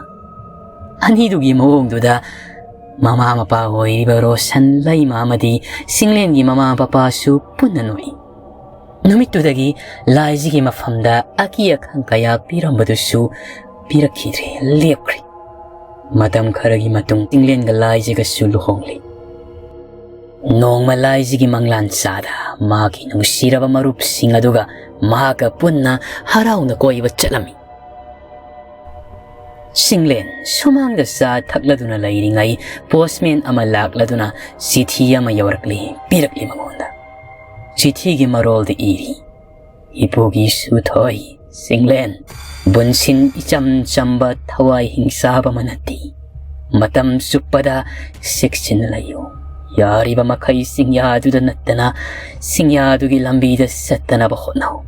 ꯑꯅꯤꯗꯨꯒꯤ ꯃꯑꯣꯡꯗꯨꯗ ꯃꯃꯥ ꯃꯄꯥ ꯑꯣꯏꯔꯤꯕ ꯔꯣꯁꯟ, ꯂꯩꯃ ꯑꯃꯗꯤ ꯁꯤꯡꯂꯦꯟꯒꯤ ꯃꯃꯥ ꯃꯄꯥꯁꯨ ꯄꯨꯟꯅ ꯅꯣꯛꯏ꯫ ꯅꯨꯃꯤꯠꯇꯨꯗꯒꯤ ꯂꯥꯏꯖꯒꯤ ꯃꯐꯝꯗ ꯑꯀꯤ ꯑꯈꯪ ꯀꯌꯥ ꯄꯤꯔꯝꯕꯗꯨꯁꯨ ꯄꯤꯔꯛꯈꯤꯗ꯭ꯔꯦ, ꯂꯦꯞꯈ꯭ꯔꯦ꯫ ꯃꯇꯝ ꯈꯔꯒꯤ ꯃꯇꯨꯡ ꯆꯤꯡꯂꯦꯟꯒ ꯂꯥꯏꯖꯒꯁꯨ ꯂꯨꯍꯣꯡꯂꯤ꯫ ꯅꯣꯡꯃ ꯂꯥꯏꯖꯒꯤ ꯃꯪꯂꯥꯟ ꯆꯥꯗ ꯃꯍꯥꯛꯀꯤ ꯅꯨꯡꯁꯤꯔꯕ ꯃꯔꯨꯞꯁꯤꯡ ꯑꯗꯨꯒ ꯃꯍꯥꯛꯀ ꯄꯨꯟꯅ ꯍꯔꯥꯎꯅ ꯀꯣꯏꯕ ꯆꯠꯂꯝꯃꯤ꯫ ꯆꯤꯡꯂꯦꯟ ꯁꯨꯃꯥꯡꯗ ꯆꯥ ꯊꯛꯂꯗꯨꯅ ꯂꯩꯔꯤꯉꯩ ꯄꯣꯁꯃꯦꯟ ꯑꯃ ꯂꯥꯛꯂꯗꯨꯅ ꯆꯤꯊꯤ ꯑꯃ ꯌꯧꯔꯛꯂꯤ, ꯄꯤꯔꯛꯂꯤ ꯃꯉꯣꯟꯗ꯫ ꯆꯤꯊꯤꯒꯤ ꯃꯔꯣꯜꯗ ꯏꯔꯤ, "ꯏꯄꯨꯒꯤ ꯁꯨꯊꯣꯏ ꯆꯤꯡꯂꯦꯟ, ꯕꯨꯟꯁꯤꯟ ꯏꯆꯝ ꯆꯝꯕ ꯊꯋꯥꯏ ꯍꯤꯡꯆꯥꯕ ꯑꯃ ꯅꯠꯇꯦ꯫ ꯃꯇꯝ ꯆꯨꯞꯄꯗ ꯆꯦꯛꯁꯤꯟꯅ ꯂꯩꯌꯨ꯫ ꯌꯥꯔꯤꯕ ꯃꯈꯩ ꯆꯤꯡꯌꯥꯗꯨꯗ ꯅꯠꯇꯅ ꯆꯤꯡꯌꯥꯗꯨꯒꯤ ꯂꯝꯕꯤꯗ ꯆꯠꯇꯅꯕ ꯍꯣꯠꯅꯧ꯫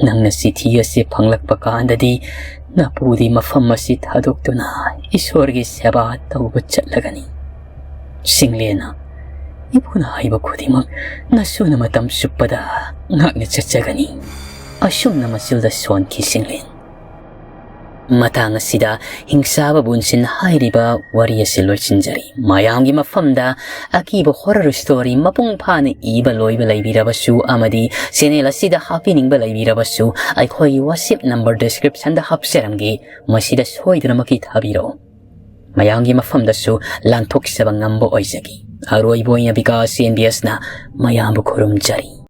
ꯅꯪꯅ ꯆꯤꯊꯤ ꯑꯁꯤ ꯐꯪꯂꯛꯄ ꯀꯥꯟꯗꯗꯤ ꯅꯄꯨꯗꯤ ꯃꯐꯝ ꯑꯁꯤ ꯊꯥꯗꯣꯛꯇꯨꯅ ꯏꯁꯣꯔꯒꯤ ꯁꯦꯕꯥ ꯇꯧꯕ ꯆꯠꯂꯒꯅꯤ꯫ ꯆꯤꯡꯂꯦꯟꯅ, ꯏꯄꯨꯅ ꯍꯥꯏꯕ ꯈꯨꯗꯤꯡꯃꯛ ꯅꯁꯨꯅ ꯃꯇꯝ ꯆꯨꯞꯄꯗ ꯉꯥꯛꯅ ꯆꯠꯆꯒꯅꯤ"꯫ ꯑꯁꯨꯝꯅ ꯃꯆꯤꯜꯗ ꯁꯣꯟꯈꯤ ꯆꯤꯡꯂꯦꯟ꯫ ꯃꯇꯥꯡ ꯑꯁꯤꯗ ꯍꯤꯡꯆꯥꯕ ꯕꯨꯟꯁꯤꯟ ꯍꯥꯏꯔꯤꯕ ꯋꯥꯔꯤ ꯑꯁꯤ ꯂꯣꯏꯁꯤꯟꯖꯔꯤ꯫ ꯃꯌꯥꯝꯒꯤ ꯃꯐꯝꯗ ꯑꯀꯤꯕ horror story ꯃꯄꯨꯡ ꯐꯥꯅ ꯏꯕ ꯂꯣꯏꯕ ꯂꯩꯕꯤꯔꯕꯁꯨ ꯑꯃꯗꯤ channel ꯑꯁꯤꯗ ꯍꯥꯞꯄꯤꯅꯤꯡꯕ ꯂꯩꯕꯤꯔꯕꯁꯨ ꯑꯩꯈꯣꯏꯒꯤ WhatsApp number description ꯗ ꯍꯥꯞꯆꯔꯝꯒꯦ, ꯃꯁꯤꯗ ꯁꯣꯏꯗꯅꯃꯛꯀꯤ ꯊꯥꯕꯤꯔꯛꯎ꯫ ꯃꯌꯥꯝꯒꯤ ꯃꯐꯝꯗꯁꯨ ꯂꯥꯟꯊꯣꯛꯆꯕ ꯉꯝꯕ ꯑꯣꯏꯖꯒꯦ꯫ ꯑꯔꯣꯏꯕ ꯑꯣꯏꯅ ꯕꯤꯀꯥꯁ ꯑꯦꯝ ꯕꯤ ꯑꯦꯁꯅ ꯃꯌꯥꯝꯕꯨ ꯈꯨꯔꯨꯝꯖꯔꯤ꯫